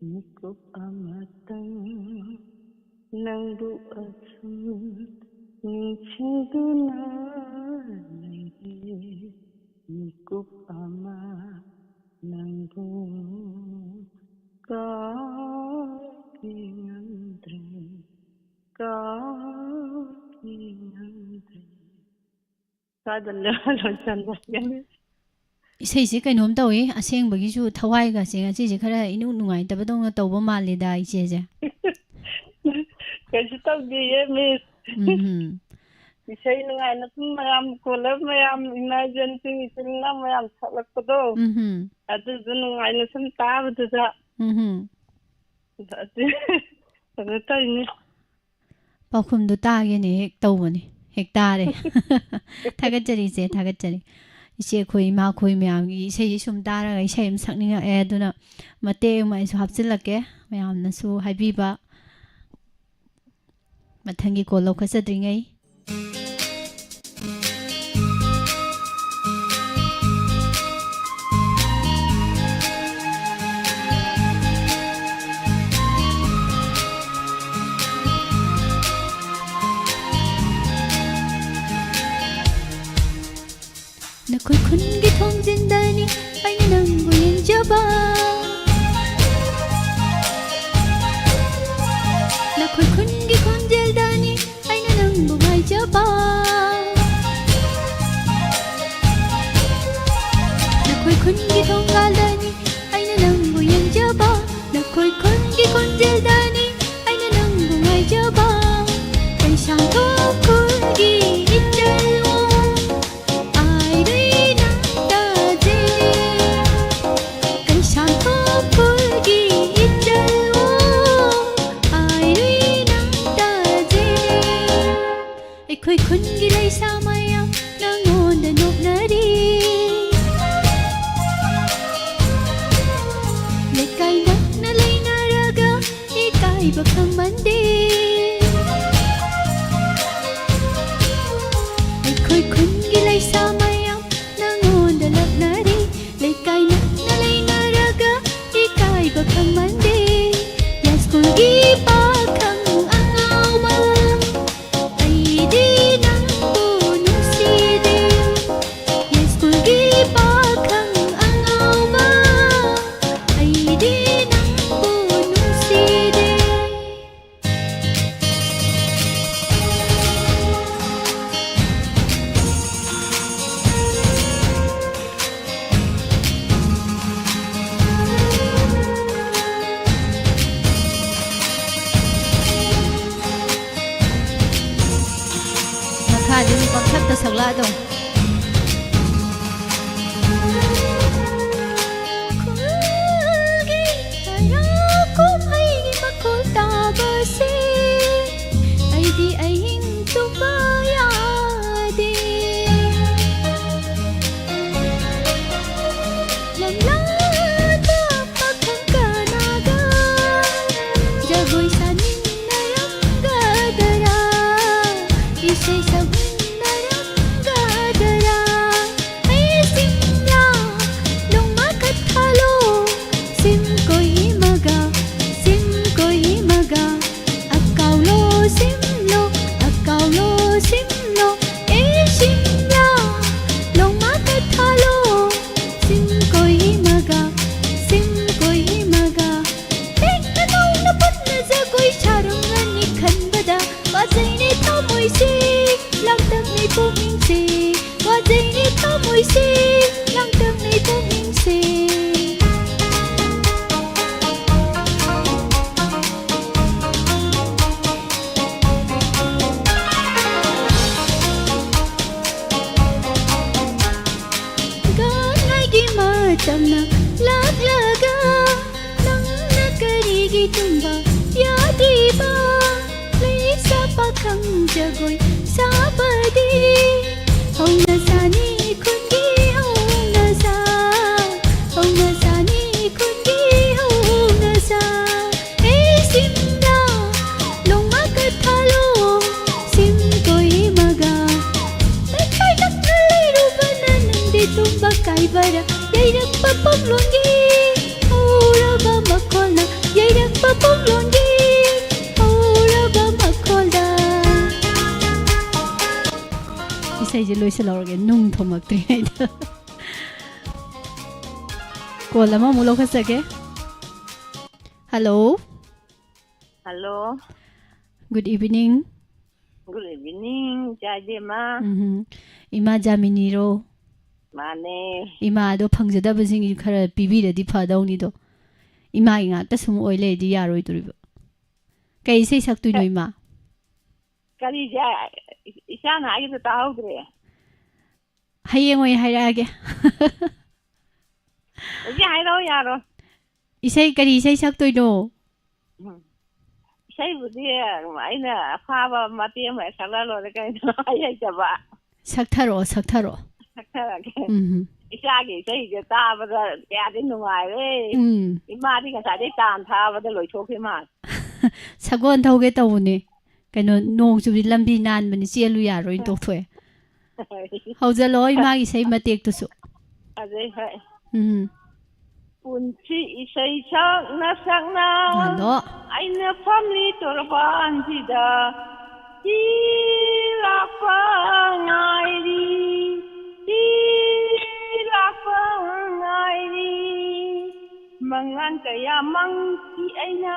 ꯃꯤꯀꯨꯞ ꯑꯃꯇꯪ ꯅꯪꯕꯨ ꯑꯁꯨꯝ ꯅꯤꯡꯁꯤꯡꯗꯨꯅ ꯂꯩꯔꯦ꯫ ꯃꯤꯀꯨꯞ ꯑꯃ ꯅꯪꯕꯨ ꯀꯥꯎꯒꯦ ꯉꯝꯗ꯭ꯔꯦ, ꯀꯥꯎꯒꯦ ꯉꯝꯗ꯭ꯔꯦ꯫ ꯁ꯭ꯋꯥꯏꯗ ꯂꯣꯏꯁꯟꯖꯔꯒꯦ꯫ ꯏꯁꯩꯁꯦ ꯀꯩꯅꯣꯝ ꯇꯧꯏ, ꯑꯁꯦꯡꯕꯒꯤꯁꯨ ꯊꯋꯥꯏꯒꯁꯦ ꯉꯁꯤꯁꯦ ꯈꯔ ꯏꯅꯨꯡ ꯅꯨꯡꯉꯥꯏꯇꯕꯗꯧꯅ ꯇꯧꯕ ꯃꯥꯜꯂꯤꯗ ꯏꯆꯦꯁꯦ꯫ ꯀꯩꯁꯨ ꯇꯧꯗꯤꯌꯦ, ꯃꯤꯁ꯫ ꯎꯝ꯫ ꯏꯁꯩ ꯅꯨꯡꯉꯥꯏꯅ ꯁꯨꯝ ꯃꯌꯥꯝ, ꯀꯣꯂꯔ ꯃꯌꯥꯝ, ꯏꯃꯥ ꯏꯕꯦꯟꯁꯤꯡ, ꯏꯆꯤꯜ ꯏꯅꯥꯎ ꯃꯌꯥꯝ ꯁꯛꯂꯛꯄꯗꯣ, ꯎꯝ꯫ ꯑꯗꯨꯁꯨ ꯅꯨꯡꯉꯥꯏꯅ ꯁꯨꯝ ꯇꯥꯕꯗꯨꯗ, ꯎꯝ꯫ ꯑꯗꯨ ꯀꯩꯅꯣ ꯇꯧꯔꯤꯅꯤ꯫ ꯄꯥꯎꯈꯨꯝꯗꯣ ꯇꯥꯒꯦꯅꯦ ꯍꯦꯛ ꯇꯧꯕꯅꯤ꯫ ꯍꯦꯛ ꯇꯥꯔꯦ꯫ ꯊꯥꯒꯠꯆꯔꯤ ꯏꯆꯦ, ꯊꯥꯒꯠꯆꯔꯤ꯫ ꯏꯆꯦ ꯑꯩꯈꯣꯏ, ꯏꯃꯥ ꯑꯩꯈꯣꯏ ꯃꯌꯥꯝꯒꯤ ꯏꯁꯩꯁꯤ ꯁꯨꯝ ꯇꯥꯔꯒ ꯏꯁꯩ ꯑꯃ ꯁꯛꯅꯤꯡꯉꯛꯑꯦ꯫ ꯑꯗꯨꯅ ꯃꯇꯦꯛ ꯑꯃ ꯑꯩꯁꯨ ꯍꯥꯞꯆꯤꯜꯂꯛꯀꯦ, ꯃꯌꯥꯝꯅꯁꯨ ꯍꯥꯏꯕꯤꯕ꯫ ꯃꯊꯪꯒꯤ ꯀꯣꯜ ꯂꯧꯈꯠꯆꯗ꯭ꯔꯤꯉꯩ꯫ ꯅꯈꯣꯏ ꯈꯨꯟꯒꯤ ꯊꯣꯡꯖꯤꯟꯗꯅꯤ ꯑꯩꯅ ꯅꯪꯕꯨ ꯌꯦꯡꯖꯕ꯫ ꯅꯈꯣꯏ ꯈꯨꯟꯒꯤ ꯈꯣꯟꯖꯦꯜꯗꯅꯤ ꯑꯩꯅ ꯅꯪꯕꯨ ꯉꯥꯏꯖꯕ꯫ ꯅꯈꯣꯏ ꯈꯨꯟꯒꯤ ꯊꯣꯡꯒꯥꯜꯗꯅꯤ ꯑꯩꯅ ꯅꯪꯕꯨ ꯌꯦꯡꯖꯕ꯫ ꯅꯈꯣꯏ ꯈꯨꯟꯒꯤ ꯈꯣꯟꯖꯦꯜꯗꯅꯤ ꯑꯩꯅ ꯅꯪꯕꯨ ꯉꯥꯏꯖꯕ꯫ ꯀꯩꯁꯥꯝꯊꯣꯡ ꯈꯨꯜꯒꯤ ꯏꯆꯜ ꯑꯣ, ꯑꯩꯗꯤ ꯅꯪ ꯇꯥꯖꯩ꯫ ꯀꯩꯁꯥꯝꯊꯣꯡ ꯈꯨꯜꯒꯤ ꯏꯆꯜ ꯑꯣ, ꯑꯩꯗꯤ ꯅꯪ ꯇꯥꯖꯩ꯫ ꯑꯩꯈꯣꯏ ꯈꯨꯟꯒꯤ ꯂꯩꯁꯥ ꯃꯌꯥꯝ ꯅꯪꯉꯣꯟꯗ ꯅꯣꯛꯅꯔꯤ꯫ ꯂꯩꯀꯥꯏ ꯅꯛꯅ ꯂꯩꯅꯔꯒ ꯏꯀꯥꯏꯕ ꯈꯪꯃꯟꯗꯦ꯫ ꯑꯩꯈꯣꯏ ꯈꯨꯟꯒꯤ ꯂꯩꯁꯥ ꯃꯌꯥꯝ ꯅꯪꯉꯣꯟꯗ ꯂꯛꯅꯔꯤ꯫ ꯂꯩꯀꯥꯏ ꯅꯛꯅ ꯂꯩꯅꯔꯒ ꯏꯀꯥꯏꯕ ꯈꯪꯃꯟꯗꯦ꯫ ꯌꯥꯏꯁ꯭ꯀꯨꯜꯒꯤ ꯄꯥꯈꯪ ꯑꯉꯥꯎꯕ, ꯑꯩꯗꯤ ꯅꯪꯕꯨ ꯅꯨꯡꯁꯤꯗꯦ꯫ ꯌꯥꯏꯁ꯭ꯀꯨꯜꯒꯤ ꯄꯥꯈꯪ ꯑꯉꯥꯎꯕ, ꯑꯩꯗꯤ ꯅꯪꯕꯨ ꯅꯨꯡꯁꯤꯗꯦ꯫ ꯃꯈꯥꯗꯤ ꯄꯪꯁꯛꯇ ꯁꯛꯂꯛꯑꯗꯧꯅꯤ꯫ ꯈꯨꯜꯒꯤ ꯍꯔꯥꯎ ꯀꯨꯝꯍꯩꯒꯤ ꯃꯈꯣꯜ ꯇꯥꯕ ꯇꯝꯅ ꯂꯥꯛꯂꯒ ꯅꯪꯅ ꯀꯔꯤꯒꯤ ꯇꯨꯝꯕ ꯌꯥꯗ꯭ꯔꯤꯕ? ꯂꯩꯁꯥ ꯄꯥꯈꯪ ꯖꯒꯣꯏ ꯁꯥꯕꯗꯤ ꯍꯧꯅ ꯁꯥꯅꯤ ꯈꯨꯟꯒꯤ ꯍꯧꯅ ꯁꯥ, ꯍꯧꯅ ꯁꯥꯅꯤ ꯈꯨꯟꯒꯤ ꯍꯧꯅ ꯁꯥ꯫ ꯍꯦ ꯁꯤꯝꯂꯥ, ꯂꯣꯡꯃ ꯀꯊꯥꯂꯣ, ꯁꯤꯝ ꯀꯣꯏꯃꯒ ꯃꯩꯈꯥꯏꯗꯛꯅ ꯂꯩꯔꯨꯕꯅ ꯅꯪꯗꯤ ꯇꯨꯝꯕ ꯀꯥꯏꯕꯔ? ꯌꯩꯔꯛꯄ ꯄꯣꯛꯂꯣꯟꯒꯤ ꯍꯧꯔꯕ ꯃꯈꯣꯜꯅ, ꯌꯩꯔꯛꯄ ꯄꯣꯛꯂꯣꯟꯒꯤ ꯍꯧꯔꯕ ꯃꯈꯣꯜꯗ꯫ ꯏꯁꯩꯁꯦ ꯂꯣꯏꯁꯤꯜꯍꯧꯔꯒꯦ, ꯅꯨꯡ ꯊꯣꯝꯃꯛꯇ꯭ꯔꯤꯉꯩꯗ꯫ ꯀꯣꯜ ꯑꯃꯃꯨꯛ ꯂꯧꯈꯠꯆꯒꯦ꯫ Hello. Hello. Good evening꯫ Good evening, ꯏꯆꯥ ꯏꯕꯦꯝꯃ꯫ ꯎꯝꯍꯨꯝ꯫ ꯏꯃꯥ ꯖꯥꯃꯤꯅꯤꯔꯣ? ꯃꯥꯅꯦ꯫ ꯏꯃꯥꯗꯣ ꯐꯪꯖꯗꯕꯁꯤꯡꯒꯤ ꯈꯔ ꯄꯤꯕꯤꯔꯗꯤ ꯐꯗꯧꯅꯤꯗꯣ꯫ ꯏꯃꯥꯒꯤ ꯉꯥꯛꯇ ꯁꯨꯝ ꯑꯣꯏ ꯂꯩꯔꯗꯤ ꯌꯥꯔꯣꯏꯗꯣꯔꯤꯕ꯫ ꯀꯩ ꯏꯁꯩ ꯁꯛꯇꯣꯏꯅꯣ, ꯏꯃꯥ? ꯀꯔꯤꯁꯦ? ꯏꯆꯥꯅ ꯍꯥꯏꯒꯤꯗꯣ ꯇꯥꯍꯧꯗ꯭ꯔꯦ꯫ ꯍꯌꯦꯡ ꯑꯣꯏꯅ ꯍꯥꯏꯔꯛꯑꯒꯦ꯫ ꯍꯧꯖꯤꯛ ꯍꯥꯏꯔꯛꯑꯣ ꯌꯥꯔꯣꯏ꯫ ꯏꯁꯩ, ꯀꯔꯤ ꯏꯁꯩ ꯁꯛꯇꯣꯏꯅꯣ? ꯎꯝ꯫ ꯏꯁꯩꯕꯨꯗꯤ ꯑꯩꯅ ꯑꯐꯥꯕ ꯃꯇꯦꯛ ꯑꯃ ꯁꯛꯂꯛ ꯂꯣꯏꯔꯦ ꯀꯩꯅꯣ, ꯑꯩ ꯍꯩꯇꯕ꯫ ꯁꯛꯊꯔꯛꯑꯣ, ꯁꯛꯊꯔꯛꯑꯣ꯫ ꯁꯛꯊꯔꯛꯀꯦ꯫ ꯎꯝ꯫ ꯏꯆꯥꯒꯤ ꯏꯁꯩꯁꯦ ꯇꯥꯕꯗ ꯀꯌꯥꯗꯤ ꯅꯨꯡꯉꯥꯏꯔꯦ꯫ ꯎꯝ꯫ ꯏꯃꯥꯗꯤ ꯉꯁꯥꯏꯗꯩ ꯇꯥꯟ ꯊꯥꯕꯗ ꯂꯣꯏꯊꯣꯛꯈ꯭ꯔꯦ ꯃꯥ꯫ ꯁꯒꯣꯜ ꯊꯧꯒꯦ ꯇꯧꯕꯅꯦ꯫ ꯀꯩꯅꯣ, ꯅꯣꯡ ꯆꯨꯕꯗꯤ ꯂꯝꯕꯤ ꯅꯥꯟꯕꯅꯤ, ꯆꯦꯜꯂꯨ ꯌꯥꯔꯣꯏꯅ ꯇꯣꯛꯊꯣꯛꯑꯦ꯫ ꯍꯧꯖꯤꯜꯂꯛꯑꯣ ꯏꯃꯥꯒꯤ ꯏꯁꯩ ꯃꯇꯦꯛꯇꯨꯁꯨ꯫ ꯑꯗꯩ ꯍꯣꯏ꯫ ꯎꯝ꯫ ꯄꯨꯟꯁꯤ ꯏꯁꯩ ꯁꯛꯅ ꯁꯛꯅ ꯍꯜꯂꯣ꯫ ꯑꯩꯅ ꯐꯝꯂꯤ ꯇꯣꯔꯕꯥꯟꯁꯤꯗ ꯁꯤ ꯂꯥꯛꯄ ꯉꯥꯏꯔꯤ, ꯁꯤ ꯂꯥꯛꯄ ꯉꯥꯏꯔꯤ꯫ ꯃꯪꯂꯥꯟ ꯀꯌꯥ ꯃꯪꯈꯤ ꯑꯩꯅ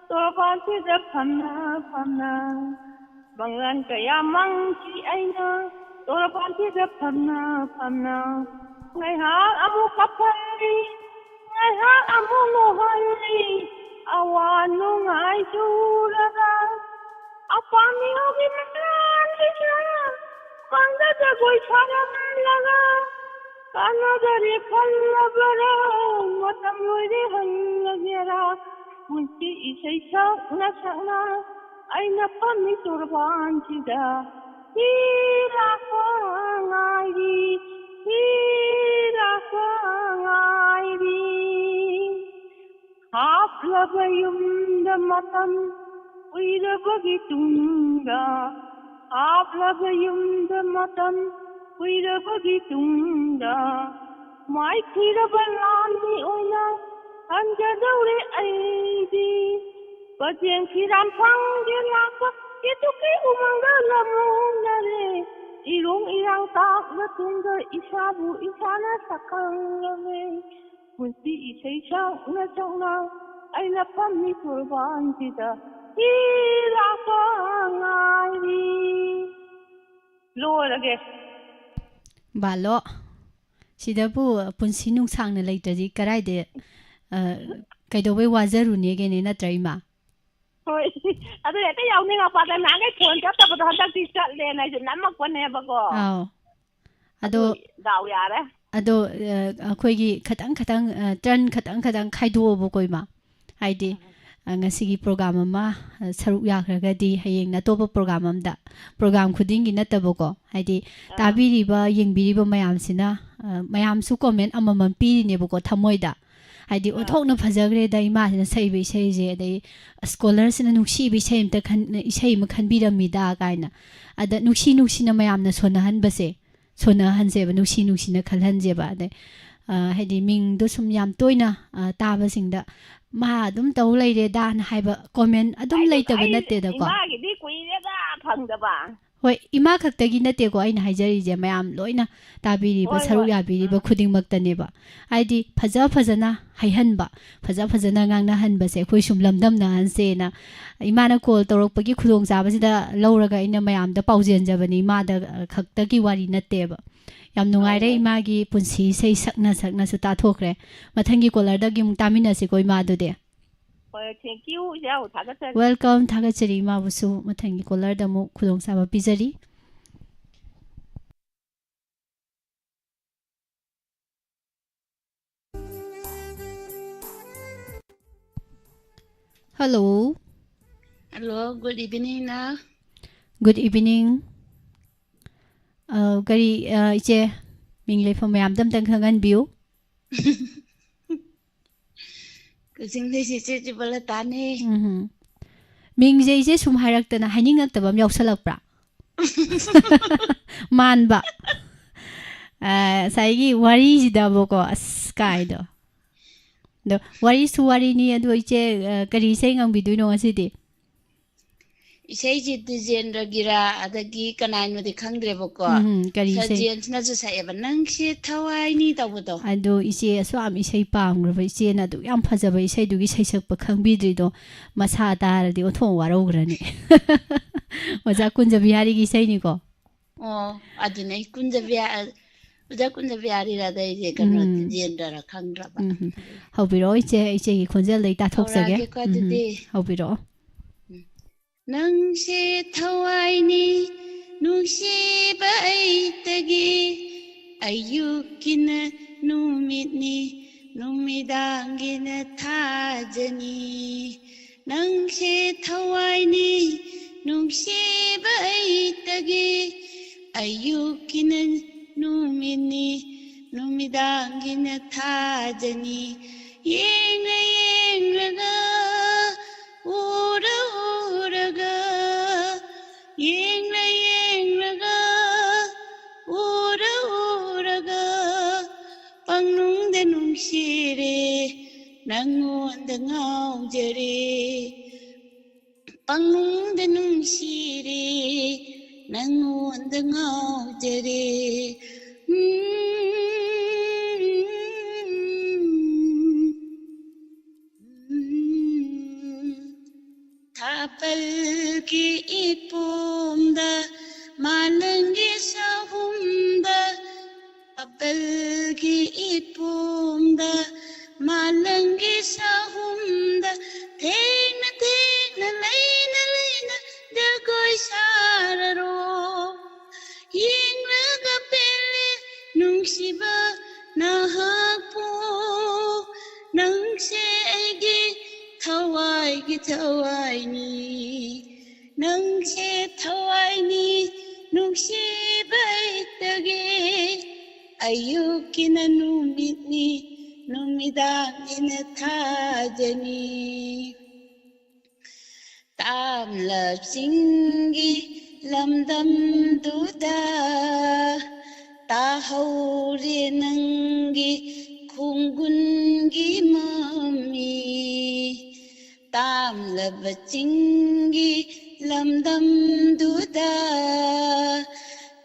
ꯇꯣꯔꯕꯥꯟꯁꯤꯗ ꯐꯝꯅ ꯐꯝꯅ꯫ ꯃꯪꯂꯥꯟ ꯀꯌꯥ ꯃꯪꯈꯤ ꯑꯩꯅ ꯇꯣꯔꯕꯥꯟꯁꯤꯗ ꯐꯝꯅ ꯐꯝꯅ꯫ ꯉꯥꯏꯍꯥꯛ ꯑꯃꯨꯛ ꯀꯞꯍꯜꯂꯤ, ꯉꯥꯏꯍꯥꯛ ꯑꯃꯨꯛ ꯅꯣꯛꯍꯜꯂꯤ, ꯑꯋꯥ ꯅꯨꯡꯉꯥꯏ ꯆꯨꯔꯒ꯫ ꯑꯄꯥꯝꯕꯤ ꯍꯧꯒꯤ ꯃꯇꯥꯟꯁꯤꯗ ꯈ꯭ꯋꯥꯡꯗ ꯖꯒꯣꯏ ꯁꯥꯔꯝꯂꯒ꯫ ꯀꯥꯟꯅꯗꯔꯦ ꯈꯜꯂꯕꯔꯥ, ꯃꯇꯝ ꯂꯣꯏꯔꯦ ꯍꯜꯂꯒꯦꯔꯥ, ꯄꯨꯟꯁꯤ ꯏꯁꯩ ꯁꯛꯅ ꯁꯛꯅ ꯑꯩꯅ ꯐꯝꯃꯤ ꯇꯣꯔꯕꯥꯟꯁꯤꯗ꯫ ꯍꯤ ꯂꯥꯛꯄ ꯉꯥꯏꯔꯤ, ꯍꯤ ꯂꯥꯛꯄ ꯉꯥꯏꯔꯤ꯫ ꯍꯥꯞꯂꯕ ꯌꯨꯝꯗ ꯃꯇꯝ ꯀꯨꯏꯔꯕꯒꯤ ꯇꯨꯡꯗ, ꯍꯥꯞꯂꯕ ꯌꯨꯝꯗ ꯃꯇꯝ ꯀꯨꯏꯔꯕꯒꯤ ꯇꯨꯡꯗ, ꯃꯥꯏꯊꯤꯔꯕ ꯂꯥꯟꯃꯤ ꯑꯣꯏꯅ ꯍꯟꯖꯗꯧꯔꯦ ꯑꯩꯗꯤ꯫ ꯄꯖꯦꯡ ꯐꯤꯔꯥꯟ ꯐꯪꯒꯦ ꯂꯥꯛꯄ ꯀꯦꯇꯨꯀꯤ ꯎꯃꯪꯗ ꯂꯝꯂꯣꯡꯅꯔꯦ꯫ ꯏꯔꯣꯡ ꯏꯔꯥꯡ ꯇꯥꯛꯂ ꯇꯨꯡꯗ ꯏꯁꯥꯕꯨ ꯏꯁꯥꯅ ꯁꯛꯈꯪꯂꯝꯃꯦ꯫ ꯄꯨꯟꯁꯤ ꯏꯁꯩ ꯁꯛꯅ ꯁꯛꯅ ꯑꯩꯅ ꯐꯝꯃꯤ ꯇꯣꯔꯕꯥꯟꯁꯤꯗ ꯍꯤ ꯂꯥꯛꯄ ꯉꯥꯏꯔꯤ꯫ ꯂꯣꯏꯔꯒꯦ꯫ ꯕꯥꯂꯣ, ꯁꯤꯗꯕꯨ ꯄꯨꯟꯁꯤ ꯅꯨꯡꯁꯥꯡꯅ ꯂꯩꯇ꯭ꯔꯗꯤ ꯀꯔꯥꯏꯗ, ꯑ, ꯀꯩꯗꯧꯕꯩ ꯋꯥꯖꯔꯨꯅꯦꯒꯦꯅꯦ, ꯅꯠꯇ꯭ꯔꯥ, ꯏꯃꯥ? ꯍꯣꯏ, ꯑꯗꯨ ꯍꯦꯛꯇ ꯌꯥꯎꯅꯤꯡꯉꯛꯄꯗ ꯅꯍꯥꯟꯈꯩ ꯐꯣꯟ ꯆꯠꯇꯕꯗꯣ ꯍꯟꯗꯛꯇꯤ ꯆꯠꯂꯦꯅ ꯑꯩꯁꯦ ꯅꯝꯃꯛꯄꯅꯦꯕꯀꯣ꯫ ꯑꯥꯎ꯫ ꯑꯗꯣ ꯑꯗꯨ ꯗꯥꯎ ꯌꯥꯔꯦ꯫ ꯑꯗꯣ, ꯑ, ꯑꯩꯈꯣꯏꯒꯤ ꯈꯇꯪ ꯈꯇꯪ, ꯑ, turn ꯈꯇꯪ ꯈꯇꯪ ꯈꯥꯏꯗꯣꯛꯑꯣꯕꯀꯣ, ꯏꯃꯥ꯫ ꯍꯥꯏꯗꯤ, ꯎꯝ꯫ ꯑ, ꯉꯁꯤꯒꯤ program ꯑꯃ, ꯑ, ꯁꯔꯨꯛ ꯌꯥꯈ꯭ꯔꯒꯗꯤ ꯍꯌꯦꯡꯅ ꯑꯇꯣꯞꯄ program ꯑꯃꯗ, program ꯈꯨꯗꯤꯡꯒꯤ ꯅꯠꯇꯕꯀꯣ, ꯍꯥꯏꯗꯤ ꯑꯥ꯫ ꯇꯥꯕꯤꯔꯤꯕ, ꯌꯦꯡꯕꯤꯔꯤꯕ ꯃꯌꯥꯝꯁꯤꯅ, ꯑ, ꯃꯌꯥꯝꯁꯨ comment ꯑꯃꯃꯝ ꯄꯤꯔꯤꯅꯦꯕꯀꯣ ꯊꯃꯣꯏꯗ꯫ ꯍꯥꯏꯗꯤ, ꯑꯥ꯫ "ꯑꯣꯟꯊꯣꯛꯅ ꯐꯖꯈ꯭ꯔꯦꯗ ꯏꯃꯥꯁꯤꯅ ꯁꯛꯏꯕ ꯏꯁꯩꯁꯦ", ꯑꯗꯩ, "ꯁ꯭ꯀꯣꯂꯔꯁꯤꯅ ꯅꯨꯡꯁꯤꯕ ꯏꯁꯩ ꯑꯝꯇ ꯈꯟ-, ꯏꯁꯩ ꯑꯃ ꯈꯟꯕꯤꯔꯝꯃꯤꯗ" ꯀꯥꯏꯅ꯫ ꯑꯗ ꯅꯨꯡꯁꯤ ꯅꯨꯡꯁꯤꯅ ꯃꯌꯥꯝꯅ ꯁꯣꯟꯅꯍꯟꯕꯁꯦ, ꯁꯣꯟꯅꯍꯟꯁꯦꯕ, ꯅꯨꯡꯁꯤ ꯅꯨꯡꯁꯤꯅ ꯈꯜꯍꯟꯁꯦꯕ꯫ ꯑꯗꯩ, ꯑ, ꯍꯥꯏꯗꯤ, ꯃꯤꯡꯗꯣ ꯁꯨꯝ ꯌꯥꯝ ꯇꯣꯏꯅ, ꯑ, ꯇꯥꯕꯁꯤꯡꯗ, "ꯃꯥ ꯑꯗꯨꯝ ꯇꯧ ꯂꯩꯔꯦꯗꯥꯅ" ꯍꯥꯏꯕ comment ꯑꯗꯨꯝ ꯑꯩ, ꯂꯩꯇꯕ ꯑꯩ ꯅꯠꯇꯦꯗꯀꯣ꯫ ꯏꯃꯥꯒꯤꯗꯤ ꯀꯨꯏꯔꯦꯗ ꯐꯪꯗꯕ꯫ ꯍꯣꯏ, ꯏꯃꯥ ꯈꯛꯇꯒꯤ ꯅꯠꯇꯦꯀꯣ ꯑꯩꯅ ꯍꯥꯏꯖꯔꯤꯁꯦ, ꯃꯌꯥꯝ ꯂꯣꯏꯅ ꯇꯥꯕꯤꯔꯤꯕ, ꯍꯣꯏ, ꯁꯔꯨꯛ ꯍꯣꯏ꯫ ꯌꯥꯕꯤꯔꯤꯕ ꯈꯨꯗꯤꯡꯃꯛꯇꯅꯦꯕ꯫ ꯍꯥꯏꯗꯤ, ꯐꯖ ꯐꯖꯅ ꯍꯥꯏꯍꯟꯕ, ꯐꯖ ꯐꯖꯅ ꯉꯥꯡꯅꯍꯟꯕꯁꯦ ꯑꯩꯈꯣꯏ ꯁꯨꯝ ꯂꯝꯗꯝꯅꯍꯟꯁꯦꯅ ꯏꯃꯥꯅ call ꯇꯧꯔꯛꯄꯒꯤ ꯈꯨꯗꯣꯡꯆꯥꯕꯁꯤꯗ ꯂꯧꯔꯒ ꯑꯩꯅ ꯃꯌꯥꯝꯗ ꯄꯥꯎꯖꯦꯟꯖꯕꯅꯤ, ꯏꯃꯥꯗ, ꯑ, ꯈꯛꯇꯒꯤ ꯋꯥꯔꯤ ꯅꯠꯇꯦꯕ꯫ ꯌꯥꯝ ꯅꯨꯡꯉꯥꯏꯔꯦ, ꯍꯣꯏ, ꯍꯣꯏ꯫ ꯏꯃꯥꯒꯤ ꯄꯨꯟꯁꯤ ꯏꯁꯩ ꯁꯛꯅ ꯁꯛꯅꯁꯨ ꯇꯥꯊꯣꯛꯈ꯭ꯔꯦ꯫ ꯃꯊꯪꯒꯤ callerꯗꯒꯤ ꯑꯃꯨꯛ ꯇꯥꯃꯤꯟꯅꯁꯤꯀꯣ, ꯏꯃꯥ, ꯑꯗꯨꯗꯤ꯫ ꯍꯣꯏ, thank you, ꯏꯆꯦ, ꯊꯥꯒꯠꯆꯔꯤ꯫ Welcome, ꯊꯥꯒꯠꯆꯔꯤ ꯏꯃꯥꯕꯨꯁꯨ꯫ ꯃꯊꯪꯒꯤ callerꯗ ꯑꯃꯨꯛ ꯈꯨꯗꯣꯡꯆꯥꯕ ꯄꯤꯖꯔꯤ꯫ Hello. Hello, good evening, ꯅ꯫ Good evening. ꯑ, ꯀꯔꯤ, ꯑ, ꯏꯆꯦ, ꯃꯤꯡ ꯂꯩꯐꯝ ꯃꯌꯥꯝꯗ ꯑꯝꯇꯪ ꯈꯪꯍꯟꯕꯤꯌꯨ꯫ ꯀꯛꯆꯤꯡꯗꯩ ꯆꯦꯆꯦ ꯆꯤꯕꯂꯇꯥꯅꯦ꯫ ꯎꯝ꯫ ꯃꯤꯡꯁꯦ ꯏꯆꯦ ꯁꯨꯝ ꯍꯥꯏꯔꯛꯇꯅ ꯍꯥꯏꯅꯤꯡꯉꯛꯇꯕ ꯑꯃ ꯌꯥꯎꯁꯜꯂꯛꯄ꯭ꯔꯥ? ꯃꯥꯟꯕ꯫ ꯑ, ꯉꯁꯥꯏꯒꯤ ꯋꯥꯔꯤꯁꯤꯗꯕꯀꯣ, ꯑꯁ, ꯀꯥꯏꯗꯣ꯫ ꯑꯗꯣ ꯋꯥꯔꯤꯁꯨ ꯋꯥꯔꯤꯅꯤ, ꯑꯗꯣ ꯏꯆꯦ, ꯑ, ꯀꯔꯤ ꯏꯁꯩ ꯉꯪꯕꯤꯗꯣꯏꯅꯣ ꯉꯁꯤꯗꯤ? ꯏꯁꯩꯁꯦ ꯗꯤꯖꯦꯟꯗ꯭ꯔꯒꯤꯔꯥ ꯑꯗꯒꯤ ꯀꯅꯥꯅꯣꯗꯤ ꯈꯪꯗ꯭ꯔꯦꯕꯀꯣ꯫ ꯎꯝ, ꯀꯔꯤ ꯏꯁꯩ? ꯁꯖꯦꯟꯁꯤꯅꯁꯨ ꯁꯛꯑꯦꯕ, "ꯅꯪꯁꯦ ꯊꯋꯥꯏꯅꯤ" ꯇꯧꯕꯗꯣ꯫ ꯑꯗꯣ ꯏꯆꯦ ꯑꯁꯨꯛ ꯌꯥꯝ ꯏꯁꯩ ꯄꯥꯝꯈ꯭ꯔꯕ ꯏꯆꯦꯅ ꯑꯗꯨꯛ ꯌꯥꯝ ꯐꯖꯕ ꯏꯁꯩꯗꯨꯒꯤ ꯁꯩꯁꯛꯄ ꯈꯪꯕꯤꯗ꯭ꯔꯤꯗꯣ ꯃꯁꯥ ꯇꯥꯔꯗꯤ ꯑꯣꯟꯊꯣꯛ ꯋꯥꯔꯧꯈ꯭ꯔꯅꯤ꯫ ꯑꯣꯖꯥ ꯀꯨꯟꯖꯕꯤꯍꯥꯔꯤꯒꯤ ꯏꯁꯩꯅꯤꯀꯣ꯫ ꯑꯣ, ꯑꯗꯨꯅꯦ ꯑꯩ ꯀꯨꯟꯖꯕꯤꯍꯥ-, ꯑꯣꯖꯥ ꯀꯨꯟꯖꯕꯤꯍꯥꯔꯤꯔꯥꯗ ꯑꯩꯁꯦ ꯀꯩꯅꯣ ꯎꯝ꯫ ꯗꯤꯖꯦꯟꯗ꯭ꯔꯔꯥ ꯈꯪꯗ꯭ꯔꯕ꯫ ꯎꯝ꯫ ꯍꯧꯕꯤꯔꯛꯑꯣ ꯏꯆꯦ, ꯏꯆꯦꯒꯤ ꯈꯣꯟꯖꯦꯜꯗꯩ ꯇꯥꯊꯣꯛꯆꯒꯦ꯫ ꯍꯧꯔꯛꯑꯒꯦꯀꯣ ꯎꯝ꯫ ꯑꯗꯨꯗꯤ꯫ ꯍꯧꯕꯤꯔꯛꯑꯣ꯫ ꯅꯪꯁꯦ ꯊꯋꯥꯏꯅꯤ ꯅꯨꯡꯁꯤꯕ ꯑꯩꯇꯒꯤ, ꯑꯌꯨꯛꯀꯤꯅ ꯅꯨꯃꯤꯠꯅꯤ, ꯅꯨꯃꯤꯗꯥꯡꯒꯤꯅ ꯊꯥꯖꯅꯤ꯫ ꯅꯪꯁꯦ ꯊꯋꯥꯏꯅꯤ ꯅꯨꯡꯁꯤꯕ ꯑꯩꯇꯒꯤ, ꯑꯌꯨꯛꯀꯤꯅ ꯅꯨꯃꯤꯠꯅꯤ, ꯅꯨꯃꯤꯗꯥꯡꯒꯤꯅ ꯊꯥꯖꯅꯤ꯫ ꯌꯦꯡꯂ ꯌꯦꯡꯂꯒ, ꯎꯔ ꯎꯔꯒ, ꯌꯦꯡꯂ ꯌꯦꯡꯂꯒ, ꯎꯔ ꯎꯔꯒ, ꯄꯪꯅꯨꯡꯗ ꯅꯨꯡꯁꯤꯔꯦ, ꯅꯪꯉꯣꯟꯗ ꯉꯥꯎꯖꯔꯦ꯫ ꯄꯪꯅꯨꯡꯗ ꯅꯨꯡꯁꯤꯔꯦ, ꯅꯪꯉꯣꯟꯗ ꯉꯥꯎꯖꯔꯦ꯫ ꯎꯝ꯫ ꯊꯥꯕꯜꯒꯤ ꯏꯄꯣꯝꯗ, ꯃꯥꯂꯪꯒꯤ ꯁꯥꯍꯨꯝꯗ, ꯊꯥꯕꯜꯒꯤ ꯏꯄꯣꯝꯗ, ꯃꯥꯂꯪꯒꯤ ꯁꯥꯍꯨꯝꯗ, ꯊꯦꯡꯅ ꯊꯦꯡꯅ, ꯂꯩꯅ ꯂꯩꯅ ꯖꯒꯣꯏ ꯁꯥꯔꯔꯣ꯫ ꯌꯦꯡꯂꯒ ꯄꯦꯜꯂꯦ ꯅꯨꯡꯁꯤꯕ ꯅꯍꯥꯛꯄꯨ, ꯅꯪꯁꯦ ꯑꯩꯒꯤ ꯊꯋꯥꯏꯒꯤ ꯊꯋꯥꯏꯅꯤ, ꯅꯪꯁꯦ ꯊꯋꯥꯏꯅꯤ, ꯅꯨꯡꯁꯤꯕꯩꯇꯒꯤ ꯑꯌꯨꯛꯀꯤꯅ ꯅꯨꯃꯤꯠꯅꯤ, ꯅꯨꯃꯤꯗꯥꯡꯒꯤꯅ ꯊꯥꯖꯅꯤ꯫ ꯇꯥꯝꯂꯞ ꯆꯤꯡꯒꯤ ꯂꯝꯗꯝꯗꯨꯗ ꯇꯥꯍꯧꯔꯦ ꯅꯪꯒꯤ ꯈꯣꯡꯒꯨꯟꯒꯤ ꯃꯃꯤ꯫ ꯇꯥꯝꯂꯕ ꯆꯤꯡꯒꯤ ꯂꯝꯗꯝꯗꯨꯗ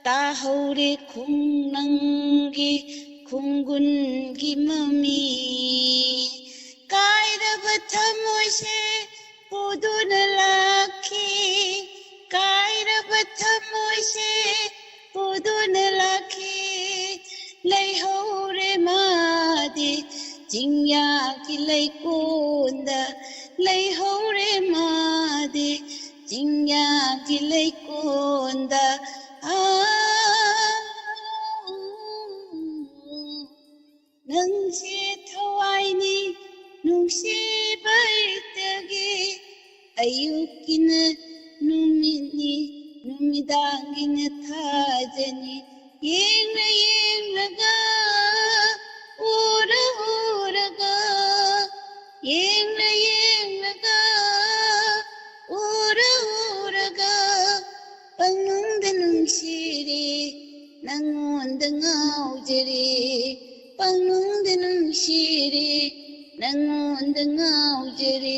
ꯇꯥꯍꯧꯔꯦ ꯈꯣꯡ ꯅꯪꯒꯤ ꯈꯣꯡꯒꯨꯟꯒꯤ ꯃꯃꯤ꯫ ꯀꯥꯏꯔꯕ ꯊꯃꯣꯏꯁꯦ ꯄꯨꯗꯨꯅ ꯂꯥꯛꯈꯤ, ꯀꯥꯏꯔꯕ ꯊꯃꯣꯏꯁꯦ ꯄꯨꯗꯨꯅ ꯂꯥꯛꯈꯤ꯫ ꯂꯩꯍꯧꯔꯦ ꯃꯥꯗꯤ ꯆꯤꯡꯌꯥꯒꯤ ꯂꯩꯀꯣꯟꯗ, ꯂꯩꯍꯧꯔꯦ ꯃꯥꯗꯤ ꯆꯤꯡꯌꯥꯒꯤ ꯂꯩꯀꯣꯟꯗ꯫ ꯑꯥ, ꯅꯪꯁꯦ ꯊꯋꯥꯏꯅꯤ ꯅꯨꯡꯁꯤꯕꯩꯇꯒꯤ ꯑꯌꯨꯛꯀꯤꯅ ꯅꯨꯃꯤꯠꯅꯤ, ꯅꯨꯃꯤꯗꯥꯡꯒꯤꯅ ꯊꯥꯖꯅꯤ꯫ ꯌꯦꯡꯅ ꯌꯦꯡꯂꯒ, ꯎꯔ ꯎꯔꯒ, ꯌꯦꯡꯅ ꯌꯦꯡꯂꯒ, ꯎꯔ ꯎꯔꯒ, ꯄꯪꯅꯨꯡꯗ ꯅꯨꯡꯁꯤꯔꯦ, ꯅꯪꯉꯣꯟꯗ ꯉꯥꯎꯖꯔꯦ, ꯄꯪꯅꯨꯡꯗ ꯅꯨꯡꯁꯤꯔꯦ, ꯅꯪꯉꯣꯟꯗ ꯉꯥꯎꯖꯔꯦ꯫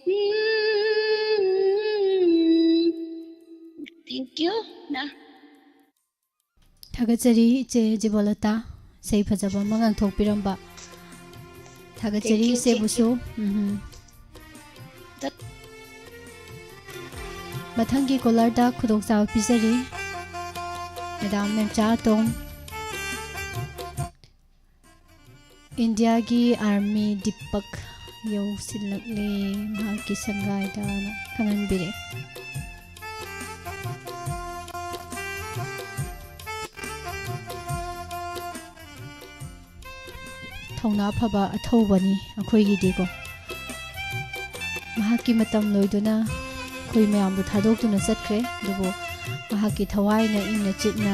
ꯎꯝ꯫ Thank you, ꯅ꯫ ꯊꯥꯒꯠꯆꯔꯤ ꯏꯆꯦ ꯖꯤꯕꯣꯂꯇꯥ, ꯏꯁꯩ ꯐꯖꯕ ꯑꯃ ꯉꯥꯡꯊꯣꯛꯄꯤꯔꯝꯕ꯫ ꯊꯥꯒꯠꯆꯔꯤ Thank you, ꯏꯆꯦꯕꯨꯁꯨ꯫ ꯎꯝ꯫ ꯃꯊꯪꯒꯤ ꯀꯣꯂꯔꯗ ꯈꯨꯗꯣꯡꯆꯥꯕ ꯄꯤꯖꯔꯤ꯫ ꯃꯦꯗꯥꯝ ꯃꯦꯝꯆꯥ ꯑꯇꯣꯝ꯫ ꯏꯟꯗꯤꯌꯥꯒꯤ ꯑꯥꯔꯃꯤ ꯗꯤꯄꯛ ꯌꯧꯁꯤꯜꯂꯛꯂꯦ, ꯃꯍꯥꯛꯀꯤ ꯁꯪꯒꯥꯏꯗꯅ ꯈꯪꯍꯟꯕꯤꯔꯦ꯫ ꯊꯧꯅꯥ ꯐꯕ ꯑꯊꯧꯕꯅꯤ ꯑꯩꯈꯣꯏꯒꯤꯗꯤꯀꯣ꯫ ꯃꯍꯥꯛꯀꯤ ꯃꯇꯝ ꯂꯣꯏꯗꯨꯅ ꯑꯩꯈꯣꯏ ꯃꯌꯥꯝꯕꯨ ꯊꯥꯗꯣꯛꯇꯨꯅ ꯆꯠꯈ꯭ꯔꯦ꯫ ꯑꯗꯨꯕꯨ ꯃꯍꯥꯛꯀꯤ ꯊꯋꯥꯏꯅ ꯏꯪꯅ ꯆꯤꯛꯅ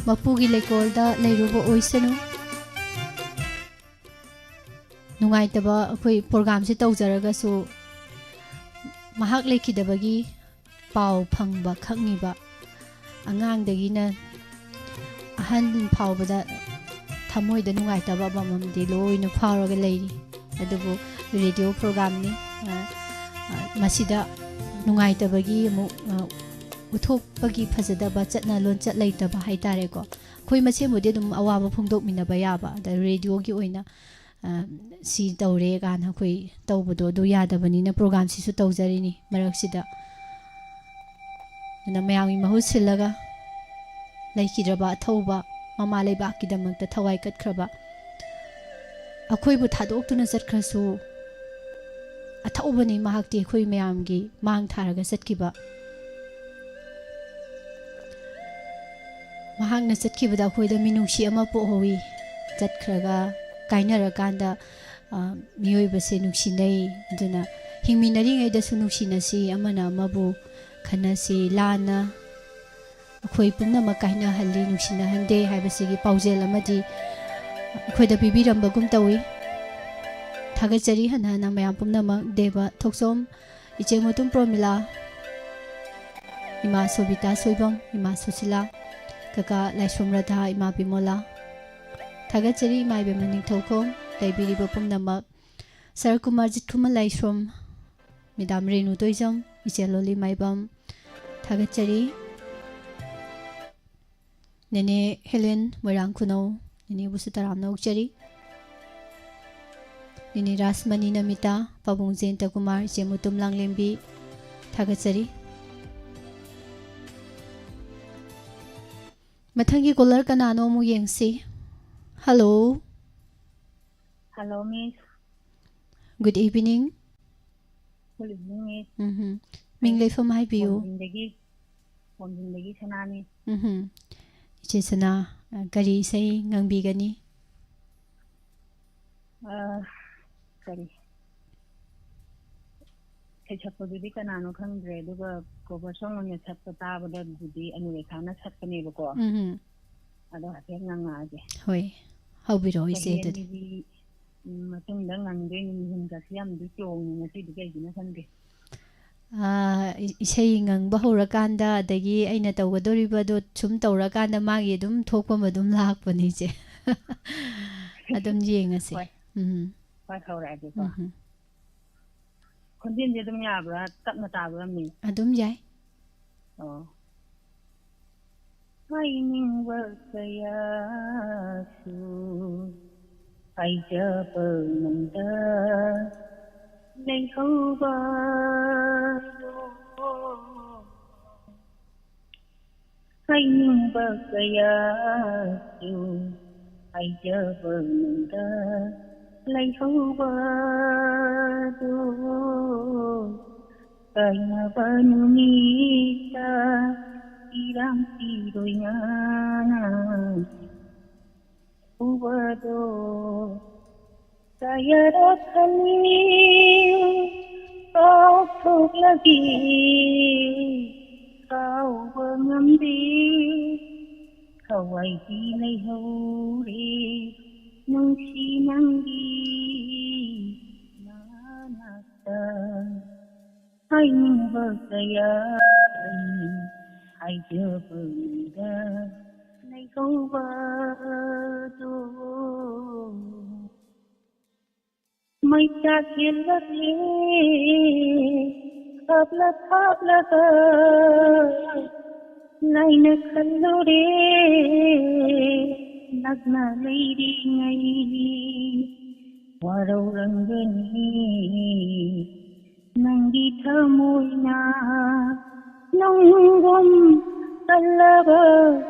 ꯃꯄꯨꯒꯤ ꯂꯩꯀꯣꯜꯗ ꯂꯩꯔꯨꯕ ꯑꯣꯏꯁꯅꯨ꯫ ꯅꯨꯡꯉꯥꯏꯇꯕ ꯑꯩꯈꯣꯏ ꯄ꯭ꯔꯣꯒ꯭ꯔꯥꯝꯁꯤ ꯇꯧꯖꯔꯒꯁꯨ, ꯃꯍꯥꯛ ꯂꯩꯈꯤꯗꯕꯒꯤ ꯄꯥꯎ ꯐꯪꯕ ꯈꯪꯉꯤꯕ ꯑꯉꯥꯡꯗꯒꯤꯅ ꯑꯍꯟ ꯐꯥꯎꯕꯗ ꯊꯃꯣꯏꯗ ꯅꯨꯡꯉꯥꯏꯇꯕ ꯑꯃꯃꯝꯗꯤ ꯂꯣꯏꯅ ꯐꯥꯎꯔꯒ ꯂꯩꯔꯤ꯫ ꯑꯗꯨꯕꯨ ꯔꯦꯗꯤꯑꯣ ꯄ꯭ꯔꯣꯒ꯭ꯔꯥꯝꯅꯤ꯫ ꯑ, ꯑ, ꯃꯁꯤꯗ ꯅꯨꯡꯉꯥꯏꯇꯕꯒꯤ ꯑꯃꯨꯛ, ꯑ, ꯎꯠꯊꯣꯛꯄꯒꯤ ꯐꯖꯗꯕ ꯆꯠꯅ ꯂꯣꯟꯆꯠ ꯂꯩꯇꯕ ꯍꯥꯏꯇꯥꯔꯦꯀꯣ꯫ ꯑꯩꯈꯣꯏ ꯃꯁꯦꯟꯕꯨꯗꯤ ꯑꯗꯨꯝ ꯑꯋꯥꯕ ꯐꯣꯡꯗꯣꯛꯃꯤꯟꯅꯕ ꯌꯥꯕ, ꯑꯗ ꯔꯦꯗꯤꯑꯣꯒꯤ ꯑꯣꯏꯅ, ꯑ, ꯁꯤ ꯇꯧꯔꯦ ꯀꯥꯏꯅ ꯑꯩꯈꯣꯏ ꯇꯧꯕꯗꯣ ꯑꯗꯨ ꯌꯥꯗꯕꯅꯤꯅ ꯄ꯭ꯔꯣꯒ꯭ꯔꯥꯝꯁꯤꯁꯨ ꯇꯧꯖꯔꯤꯅꯤ ꯃꯔꯛꯁꯤꯗ꯫ ꯑꯗꯨꯅ ꯃꯌꯥꯝꯒꯤ ꯃꯍꯨꯠ ꯁꯤꯜꯂꯒ ꯂꯩꯈꯤꯗ꯭ꯔꯕ ꯑꯊꯧꯕ, ꯃꯃꯥ ꯂꯩꯕꯥꯛꯀꯤꯗꯃꯛꯇ ꯊꯋꯥꯏ ꯀꯠꯈ꯭ꯔꯕ, ꯑꯩꯈꯣꯏꯕꯨ ꯊꯥꯗꯣꯛꯇꯨꯅ ꯆꯠꯈ꯭ꯔꯁꯨ ꯑꯊꯧꯕꯅꯤ ꯃꯍꯥꯛꯇꯤ, ꯑꯩꯈꯣꯏ ꯃꯌꯥꯝꯒꯤ ꯃꯥꯡ ꯊꯥꯔꯒ ꯆꯠꯈꯤꯕ꯫ ꯃꯍꯥꯛꯅ ꯆꯠꯈꯤꯕꯗ ꯑꯩꯈꯣꯏꯗ ꯃꯤꯅꯨꯡꯁꯤ ꯑꯃ ꯄꯣꯛꯍꯧꯋꯤ꯫ ꯆꯠꯈ꯭ꯔꯒ ꯀꯥꯏꯅꯔꯀꯥꯟꯗ, ꯑ, ꯃꯤꯑꯣꯏꯕꯁꯦ ꯅꯨꯡꯁꯤꯅꯩ꯫ ꯑꯗꯨꯅ ꯍꯤꯡꯃꯤꯟꯅꯔꯤꯉꯩꯗꯁꯨ ꯅꯨꯡꯁꯤꯅꯁꯤ, ꯑꯃꯅ ꯑꯃꯕꯨ ꯈꯟꯅꯁꯤ꯫ ꯂꯥꯟꯅ ꯑꯩꯈꯣꯏ ꯄꯨꯝꯅꯃꯛ ꯀꯥꯏꯅꯍꯜꯂꯤ, ꯅꯨꯡꯁꯤꯅꯍꯟꯗꯦ ꯍꯥꯏꯕꯁꯤꯒꯤ ꯄꯥꯎꯖꯦꯜ ꯑꯃꯗꯤ ꯑꯩꯈꯣꯏꯗ ꯄꯤꯕꯤꯔꯝꯕꯒꯨꯝ ꯇꯧꯏ꯫ ꯊꯥꯒꯠꯆꯔꯤ ꯍꯟꯅ ꯍꯟꯅ ꯃꯌꯥꯝ ꯄꯨꯝꯅꯃꯛ꯫ ꯗꯦꯕ ꯊꯣꯛꯆꯣꯝ, ꯏꯆꯦ ꯃꯨꯇꯨꯝ ꯄ꯭ꯔꯣꯃꯤꯂꯥ, ꯏꯃꯥ ꯁꯣꯕꯤꯇꯥ ꯁꯣꯏꯕꯝ, ꯏꯃꯥ ꯁꯨꯁꯤꯂꯥ, ꯀꯀꯥ ꯂꯥꯏꯁ꯭ꯔꯣꯝ ꯔꯥꯙꯥ, ꯏꯃꯥ ꯕꯤꯃꯣꯂꯥ꯫ ꯊꯥꯒꯠꯆꯔꯤ ꯏꯃꯥ ꯏꯕꯦꯝꯃ ꯅꯤꯡꯊꯧꯈꯣꯡ, ꯂꯩꯕꯤꯔꯤꯕ ꯄꯨꯝꯅꯃꯛ꯫ ꯁꯔ ꯀꯨꯃꯥꯔ ꯖꯤꯠꯈꯨꯃꯟ ꯂꯥꯏꯁ꯭ꯔꯣꯝ, ꯃꯦꯗꯥꯝ ꯔꯦꯅꯨ ꯇꯣꯏꯖꯝ, ꯏꯆꯦ ꯂꯣꯂꯤ ꯃꯥꯏꯕꯝ꯫ ꯊꯥꯒꯠꯆꯔꯤ꯫ ꯅꯦꯅꯦ ꯍꯦꯂꯦꯟ ꯃꯣꯏꯔꯥꯡ ꯈꯨꯅꯧ, ꯅꯦꯅꯦꯕꯨꯁꯨ ꯇꯔꯥꯝꯅ ꯑꯣꯛꯆꯔꯤ꯫ ꯅꯦꯅꯦ ꯔꯥꯁꯃꯅꯤ ꯅꯃꯤꯇꯥ, ꯄꯥꯕꯨꯡ ꯖꯌꯟꯇ ꯀꯨꯃꯥꯔ, ꯏꯆꯦ ꯃꯨꯇꯨꯝ ꯂꯥꯡꯂꯦꯝꯕꯤ, ꯊꯥꯒꯠꯆꯔꯤ꯫ ꯃꯊꯪꯒꯤ ꯀꯣꯂꯔ ꯀꯅꯥꯅꯣ ꯑꯃꯨꯛ ꯌꯦꯡꯁꯤ꯫ ꯍꯜꯂꯣ꯫ ꯍꯜꯂꯣ, ꯃꯤꯁ꯫ Good evening꯫ Good evening, ꯃꯤꯁ꯫ ꯎꯝꯍꯨꯝ꯫ ꯃꯤꯡ ꯑꯩ ꯂꯩꯐꯝ ꯍꯥꯏꯕꯤꯌꯨ꯫ ꯀꯣꯟꯖꯤꯟꯗꯒꯤ, ꯀꯣꯟꯖꯤꯟꯗꯒꯤ ꯁꯅꯥꯅꯤ꯫ ꯎꯝꯍꯨꯝ꯫ ꯏꯆꯦ ꯁꯅꯥ, ꯑ, ꯀꯔꯤ ꯏꯁꯩ ꯉꯪꯕꯤꯒꯅꯤ? ꯑ, ꯀꯔꯤ? ꯏꯁꯩ ꯁꯛꯄꯗꯨꯗꯤ ꯀꯅꯥꯅꯣ ꯈꯪꯗ꯭ꯔꯦ, ꯑꯗꯨꯒ cover song ꯑꯣꯏꯅ ꯁꯛꯄ ꯇꯥꯕꯗꯕꯨꯗꯤ ꯑꯅꯨꯔꯦꯈꯥꯅ ꯁꯛꯄꯅꯦꯕꯀꯣ꯫ ꯎꯝ, ꯑꯗꯣ ꯍꯥꯏꯐꯦꯠ ꯉꯪꯉꯛꯑꯒꯦ꯫ ꯍꯣꯏ, ꯍꯧꯕꯤꯔꯛꯑꯣ ꯏꯆꯦ ꯑꯗꯨꯗꯤ꯫ ꯆꯍꯤ ꯑꯅꯤꯒꯤ, ꯎꯝ, ꯃꯇꯨꯡꯗ ꯉꯪꯗꯣꯏꯅꯤ꯫ ꯃꯤꯍꯨꯟꯒꯁꯤ ꯌꯥꯝꯗꯤ ꯆꯣꯡꯉꯤ ꯉꯁꯤꯗꯤ, ꯀꯩꯒꯤꯅꯣ ꯈꯪꯗꯦ꯫ ꯑꯥ, ꯏ- ꯏꯁꯩ ꯉꯪꯕ ꯍꯧꯔꯀꯥꯟꯗ, ꯑꯗꯒꯤ ꯑꯩꯅ ꯇꯧꯒꯗꯧꯔꯤꯕꯗꯣ ꯁꯨꯝ ꯇꯧꯔꯀꯥꯟꯗ ꯃꯥꯒꯤ ꯑꯗꯨꯝ ꯊꯣꯛꯄ ꯑꯃ ꯑꯗꯨꯝ ꯂꯥꯛꯄꯅꯤ ꯏꯆꯦ꯫ ꯑꯗꯨꯝ ꯌꯦꯡꯉꯁꯦ꯫ ꯍꯣꯏ꯫ ꯎꯝ, ꯍꯣꯏ, ꯍꯧꯔꯛꯑꯒꯦꯀꯣ꯫ ꯎꯝ, ꯈꯣꯟꯖꯦꯜꯁꯦ ꯑꯗꯨꯝ ꯌꯥꯕ꯭ꯔꯥ? ꯇꯞꯅ ꯇꯥꯕ꯭ꯔꯥ, ꯃꯤ? ꯑꯗꯨꯝ ꯌꯥꯏ꯫ ꯑꯣ꯫ ꯍꯥꯏꯅꯤꯡꯕ ꯀꯌꯥꯁꯨ ꯍꯥꯏꯖꯕ ꯉꯝꯗ ꯂꯩꯍꯧꯕꯗꯣ꯫ ꯍꯥꯏꯅꯤꯡꯕ ꯀꯌꯥꯁꯨ ꯍꯥꯏꯖꯕ ꯉꯝꯗ ꯂꯩꯍꯧꯕꯗꯣ꯫ ꯀꯥꯏꯅꯕ ꯅꯨꯃꯤꯠꯇ ꯏꯔꯥꯡ ꯄꯤꯔꯣꯏ ꯉꯥꯅ ꯎꯕꯗꯣ꯫ ꯀꯌꯥꯔꯛ ꯈꯜꯂꯤ ꯀꯥꯎꯊꯣꯛꯂꯒꯦ, ꯀꯥꯎꯕ ꯉꯝꯗꯦ꯫ ꯊꯋꯥꯏꯗꯤ ꯂꯩꯍꯧꯔꯦ ꯅꯨꯡꯁꯤ ꯅꯪꯒꯤ ꯅꯥꯅꯥꯛꯇ꯫ ꯍꯥꯏꯅꯤꯡꯕ ꯀꯌꯥ ꯍꯥꯏꯖꯕꯗ ꯂꯩꯍꯧꯕꯗꯣ꯫ ꯃꯩꯆꯥꯛ ꯍꯦꯜꯂꯛꯂꯦ ꯈꯥꯞꯂ ꯈꯥꯞꯂꯒ ꯂꯥꯏꯅ ꯈꯜꯂꯨꯔꯦ ꯅꯛꯅ ꯂꯩꯔꯤꯉꯩ ꯋꯥꯔꯧꯔꯝꯒꯅꯤ꯫ ꯅꯪꯒꯤ ꯊꯃꯣꯏꯅ ꯅꯨꯡꯒꯨꯝ ꯀꯜꯂꯕ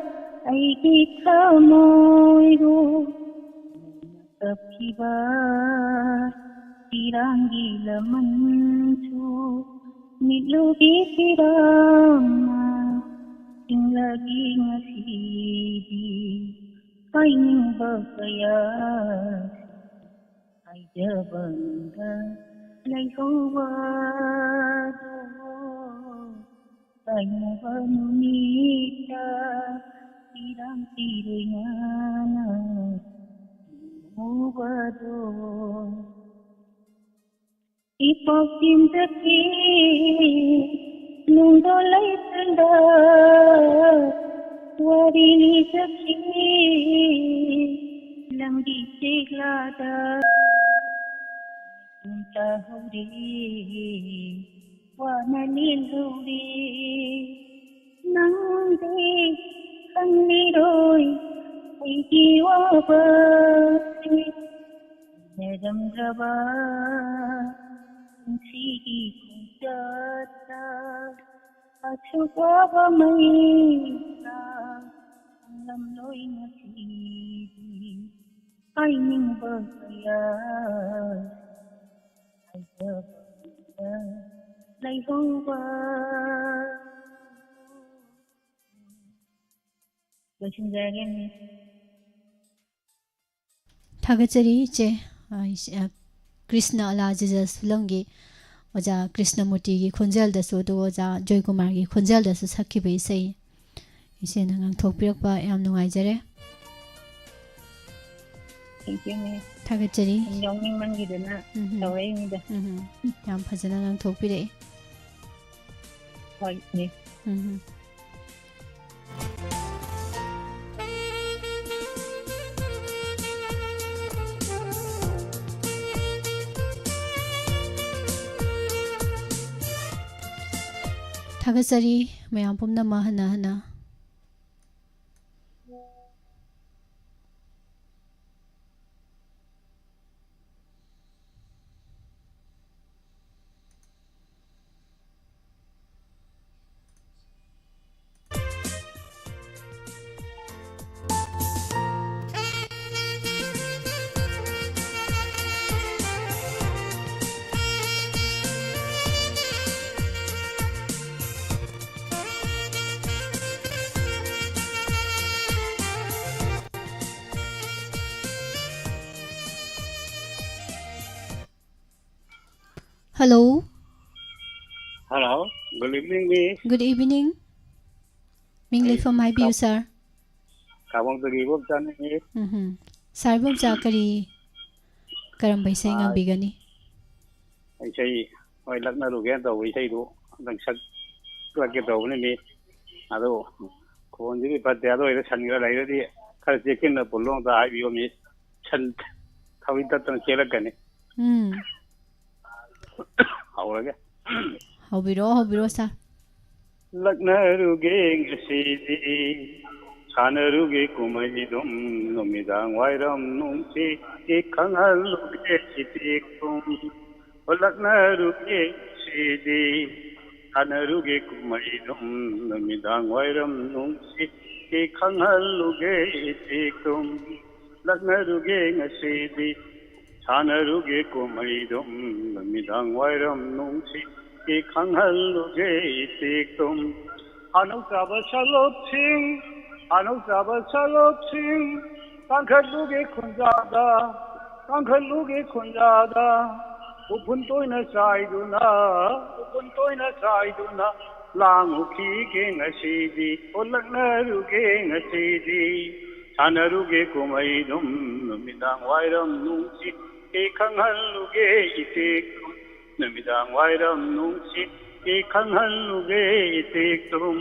ꯑꯩꯒꯤ ꯊꯃꯣꯏꯕꯨ ꯀꯞꯈꯤꯕ ꯄꯤꯔꯥꯡꯒꯤ ꯂꯃꯟꯁꯨ ꯃꯤꯠꯂꯨꯒꯤ ꯄꯤꯔꯥꯡꯅ ꯆꯤꯡꯂꯕꯤ ꯉꯁꯤꯗꯤ ꯍꯥꯏꯅꯤꯡꯕ ꯀꯌꯥ ꯍꯥꯏꯖꯕ ꯉꯝꯗ ꯂꯩꯍꯧꯕꯗꯣ ꯀꯥꯏꯅꯕ ꯅꯨꯃꯤꯠꯇ ꯏꯔꯥꯡ ꯄꯤꯔꯣꯏ ꯉꯥꯅ ꯎꯕꯗꯣ꯫ ꯏꯄꯣꯛ ꯆꯤꯟꯖꯈꯤ ꯅꯨꯡꯗꯣ ꯂꯩꯇ꯭ꯔꯦꯗ ꯋꯥꯔꯤ ꯂꯤꯖꯈꯤ ꯂꯝꯕꯤ ꯆꯦꯛꯂꯥꯗ꯫ ꯇꯥꯍꯧꯔꯦ ꯋꯥꯅ ꯂꯦꯜꯍꯧꯔꯦ ꯅꯪꯗꯤ ꯈꯪꯂꯤꯔꯣꯏ ꯑꯩꯒꯤ ꯋꯥꯕꯁꯤ꯫ ꯂꯩꯔꯝꯗ꯭ꯔꯕ ꯄꯨꯟꯁꯤꯒꯤ ꯈꯣꯡꯆꯠꯇ ꯑꯁꯨꯛ ꯋꯥꯕ ꯃꯩꯁꯥ ꯈꯪꯂꯝꯂꯣꯏ ꯉꯁꯤꯗꯤ꯫ ꯍꯥꯏꯅꯤꯡꯕ ꯀꯌꯥ ꯍꯥꯏꯖꯕꯗ ꯂꯩꯍꯧꯕ꯫ ꯂꯣꯏꯁꯤꯟꯖꯔꯒꯦ, ꯃꯤꯁ꯫ ꯊꯥꯒꯠꯆꯔꯤ, ꯏꯆꯦ꯫ ꯑ, ꯏꯆꯦ, ꯑ, ꯀ꯭ꯔꯤꯁꯅ ꯑꯂꯥ ꯖꯤꯖꯁ ꯐꯤꯂꯝꯒꯤ ꯑꯣꯖꯥ ꯀ꯭ꯔꯤꯁꯅꯃꯨꯔꯇꯤꯒꯤ ꯈꯣꯟꯖꯦꯜꯗꯁꯨ, ꯑꯗꯨꯒ ꯑꯣꯖꯥ ꯖꯣꯏꯀꯨꯃꯥꯔꯒꯤ ꯈꯣꯟꯖꯦꯜꯗꯁꯨ ꯁꯛꯈꯤꯕ ꯏꯁꯩ꯫ ꯏꯆꯦꯅ ꯉꯥꯡꯊꯣꯛꯄꯤꯔꯛꯄ ꯌꯥꯝ ꯅꯨꯡꯉꯥꯏꯖꯔꯦ꯫ Thank you, ꯃꯤꯁ꯫ ꯊꯥꯒꯠꯆꯔꯤ꯫ ꯌꯥꯎꯅꯤꯡꯃꯟꯈꯤꯗꯅ ꯎꯝ꯫ ꯇꯧꯔꯛꯏꯅꯤꯗ꯫ ꯎꯝ꯫ ꯌꯥꯝ ꯐꯖꯅ ꯉꯥꯡꯊꯣꯛꯄꯤꯔꯛꯏ꯫ ꯍꯣꯏ, ꯃꯤꯁ꯫ ꯎꯝ꯫ ꯊꯥꯒꯠꯆꯔꯤ ꯃꯌꯥꯝ ꯄꯨꯝꯅꯃꯛ ꯍꯟꯅ ꯍꯟꯅ꯫ Hello. Hello. Good evening, Miss. Good evening. ꯃꯤꯡ ꯑꯩ ꯂꯩꯐꯝ ꯍꯥꯏꯕꯤꯌꯨ, ꯀꯥ-, sir. ꯀꯥꯕꯣꯡꯗꯒꯤ ꯏꯕꯣꯝꯆꯥꯅꯤ, Miss. ꯎꯝꯍꯨꯝ꯫ Sir ꯏꯕꯣꯝꯆꯥ, ꯀꯔꯤ, ꯀꯔꯝꯕ ꯏꯁꯩ ꯑꯥ, ꯉꯪꯕꯤꯒꯅꯤ? ꯏꯁꯩ, ꯍꯣꯏ, ꯂꯛꯅꯔꯨꯒꯦꯅ ꯇꯧꯕ ꯏꯁꯩꯗꯨ ꯑꯝꯇꯪ ꯁꯛꯂꯛꯀꯦ ꯇꯧꯕꯅꯤ, Miss. ꯑꯗꯨ ꯈꯣꯟꯁꯤꯗꯤ ꯐꯠꯇꯦ, ꯑꯗꯨ ꯑꯣꯏꯔ ꯁꯟꯒ ꯂꯩꯔꯗꯤ ꯈꯔ ꯆꯦꯛꯁꯤꯟꯅ ꯄꯨꯜꯂꯣ ꯑꯝꯇ ꯍꯥꯏꯕꯤꯌꯣ, Miss. ꯁꯟ ꯊꯧꯔꯤ ꯇꯠꯇꯅ ꯆꯦꯜꯂꯛꯀꯅꯤ꯫ ꯎꯝ꯫ ꯍꯧꯔꯒꯦ꯫ ꯍꯧꯕꯤꯔꯣ, ꯍꯧꯕꯤꯔꯣ, sir꯫ ꯂꯛꯅꯔꯨꯒꯦ ꯉꯁꯤꯗꯤ, ꯁꯥꯟꯅꯔꯨꯒꯦ ꯀꯨꯝꯍꯩꯗꯨꯝ, ꯅꯨꯃꯤꯗꯥꯡ ꯋꯥꯏꯔꯝ ꯅꯨꯡꯁꯤꯠꯀꯤ ꯈꯪꯍꯜꯂꯨꯒꯦ ꯏꯇꯦꯛꯇꯨꯝ꯫ ꯂꯛꯅꯔꯨꯒꯦ ꯉꯁꯤꯗꯤ, ꯁꯥꯟꯅꯔꯨꯒꯦ ꯀꯨꯝꯍꯩꯗꯨꯝ, ꯅꯨꯃꯤꯗꯥꯡ ꯋꯥꯏꯔꯝ ꯅꯨꯡꯁꯤꯠꯀꯤ ꯈꯪꯍꯜꯂꯨꯒꯦ ꯏꯇꯦꯛꯇꯨꯝ꯫ ꯂꯛꯅꯔꯨꯒꯦ ꯉꯁꯤꯗꯤ, ꯁꯥꯟꯅꯔꯨꯒꯦ ꯀꯨꯝꯍꯩꯗꯨꯝ, ꯅꯨꯃꯤꯗꯥꯡ ꯋꯥꯏꯔꯝ ꯅꯨꯡꯁꯤꯠꯀꯤ ꯈꯪꯍꯜꯂꯨꯒꯦ ꯏꯇꯦꯛꯇꯨꯝ꯫ ꯍꯥꯅꯧ ꯆꯥꯕ ꯁꯂꯣꯞꯁꯤꯡ, ꯍꯥꯅꯧ ꯆꯥꯕ ꯁꯂꯣꯞꯁꯤꯡ, ꯀꯥꯡꯈꯠꯂꯨꯒꯦ ꯈꯨꯟꯖꯥꯗ, ꯀꯥꯡꯈꯠꯂꯨꯒꯦ ꯈꯨꯟꯖꯥꯗ, ꯎꯐꯨꯟ ꯇꯣꯏꯅ ꯆꯥꯏꯗꯨꯅ, ꯎꯐꯨꯟ ꯇꯣꯏꯅ ꯆꯥꯏꯗꯨꯅ, ꯂꯥꯡꯉꯨꯈꯤꯒꯦ ꯉꯁꯤꯗꯤ, ꯑꯣ ꯂꯛꯅꯔꯨꯒꯦ ꯉꯁꯤꯗꯤ꯫ ꯁꯥꯟꯅꯔꯨꯒꯦ ꯀꯨꯝꯍꯩꯗꯨꯝ, ꯅꯨꯃꯤꯗꯥꯡ ꯋꯥꯏꯔꯝ ꯅꯨꯡꯁꯤꯠꯀꯤ ꯈꯪꯍꯜꯂꯨꯒꯦ ꯏꯇꯦꯛꯇꯨꯝ꯫ ꯅꯨꯃꯤꯗꯥꯡ ꯋꯥꯏꯔꯝ ꯅꯨꯡꯁꯤꯠꯀꯤ ꯈꯪꯍꯜꯂꯨꯒꯦ ꯏꯇꯦꯛꯇꯨꯝ꯫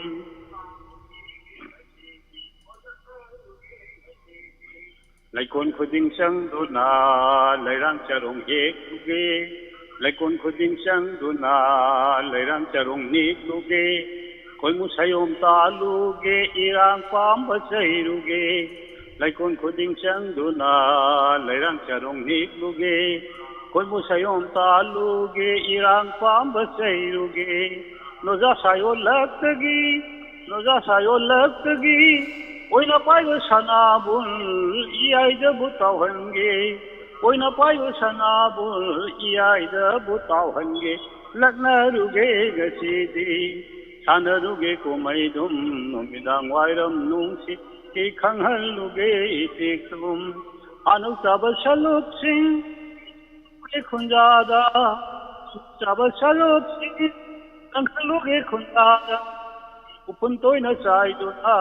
ꯂꯩꯀꯣꯜ ꯈꯨꯗꯤꯡ ꯆꯪꯗꯨꯅ ꯂꯩꯔꯥꯡ ꯆꯔꯣꯡ ꯍꯦꯛꯂꯨꯒꯦ꯫ ꯂꯩꯀꯣꯜ ꯈꯨꯗꯤꯡ ꯆꯪꯗꯨꯅ ꯂꯩꯔꯥꯡ ꯆꯔꯣꯡ ꯅꯤꯛꯂꯨꯒꯦ꯫ ꯈꯣꯏꯃꯨ ꯁꯌꯣꯝ ꯇꯥꯜꯂꯨꯒꯦ, ꯏꯔꯥꯡ ꯄꯥꯝꯕ ꯆꯩꯔꯨꯒꯦ꯫ ꯂꯩꯀꯣꯜ ꯈꯨꯗꯤꯡ ꯆꯪꯗꯨꯅ ꯂꯩꯔꯥꯡ ꯆꯔꯣꯡ ꯅꯤꯛꯂꯨꯒꯦ꯫ ꯈꯣꯏꯃꯨ ꯁꯌꯣꯝ ꯇꯥꯜꯂꯨꯒꯦ, ꯏꯔꯥꯡ ꯄꯥꯝꯕ ꯆꯩꯔꯨꯒꯦ꯫ ꯅꯣꯖꯥ ꯁꯥꯌꯣꯜꯂꯛꯇꯒꯤ, ꯅꯣꯖꯥ ꯁꯥꯌꯣꯜꯂꯛꯇꯒꯤ ꯑꯣꯏꯅ ꯄꯥꯏꯕ ꯁꯅꯥꯕꯨꯜ ꯏꯌꯥꯏꯗꯕꯨ ꯇꯥꯎꯍꯟꯒꯦ꯫ ꯑꯣꯏꯅ ꯄꯥꯏꯕ ꯁꯅꯥꯕꯨꯜ ꯏꯌꯥꯏꯗꯕꯨ ꯇꯥꯎꯍꯟꯒꯦ꯫ ꯂꯛꯅꯔꯨꯒꯦ ꯉꯁꯤꯗꯤ, ꯁꯥꯟꯅꯔꯨꯒꯦ ꯀꯨꯝꯍꯩꯗꯨꯝ, ꯅꯨꯃꯤꯗꯥꯡ ꯋꯥꯏꯔꯝ ꯅꯨꯡꯁꯤꯠꯀꯤ ꯈꯪꯍꯜꯂꯨꯒꯦ ꯏꯇꯦꯛꯇꯨꯝ꯫ ꯍꯥꯅꯧ ꯆꯥꯕ ꯁꯂꯨꯠꯁꯤꯡ ꯈꯨꯟꯖꯥꯗ, ꯆꯥꯕ ꯁꯔꯨꯛꯁꯤ ꯀꯪꯍꯜꯂꯨꯒꯦ ꯈꯨꯟꯗꯥꯗ꯫ ꯎꯐꯨꯟ ꯇꯣꯏꯅ ꯆꯥꯏꯗꯨꯅ,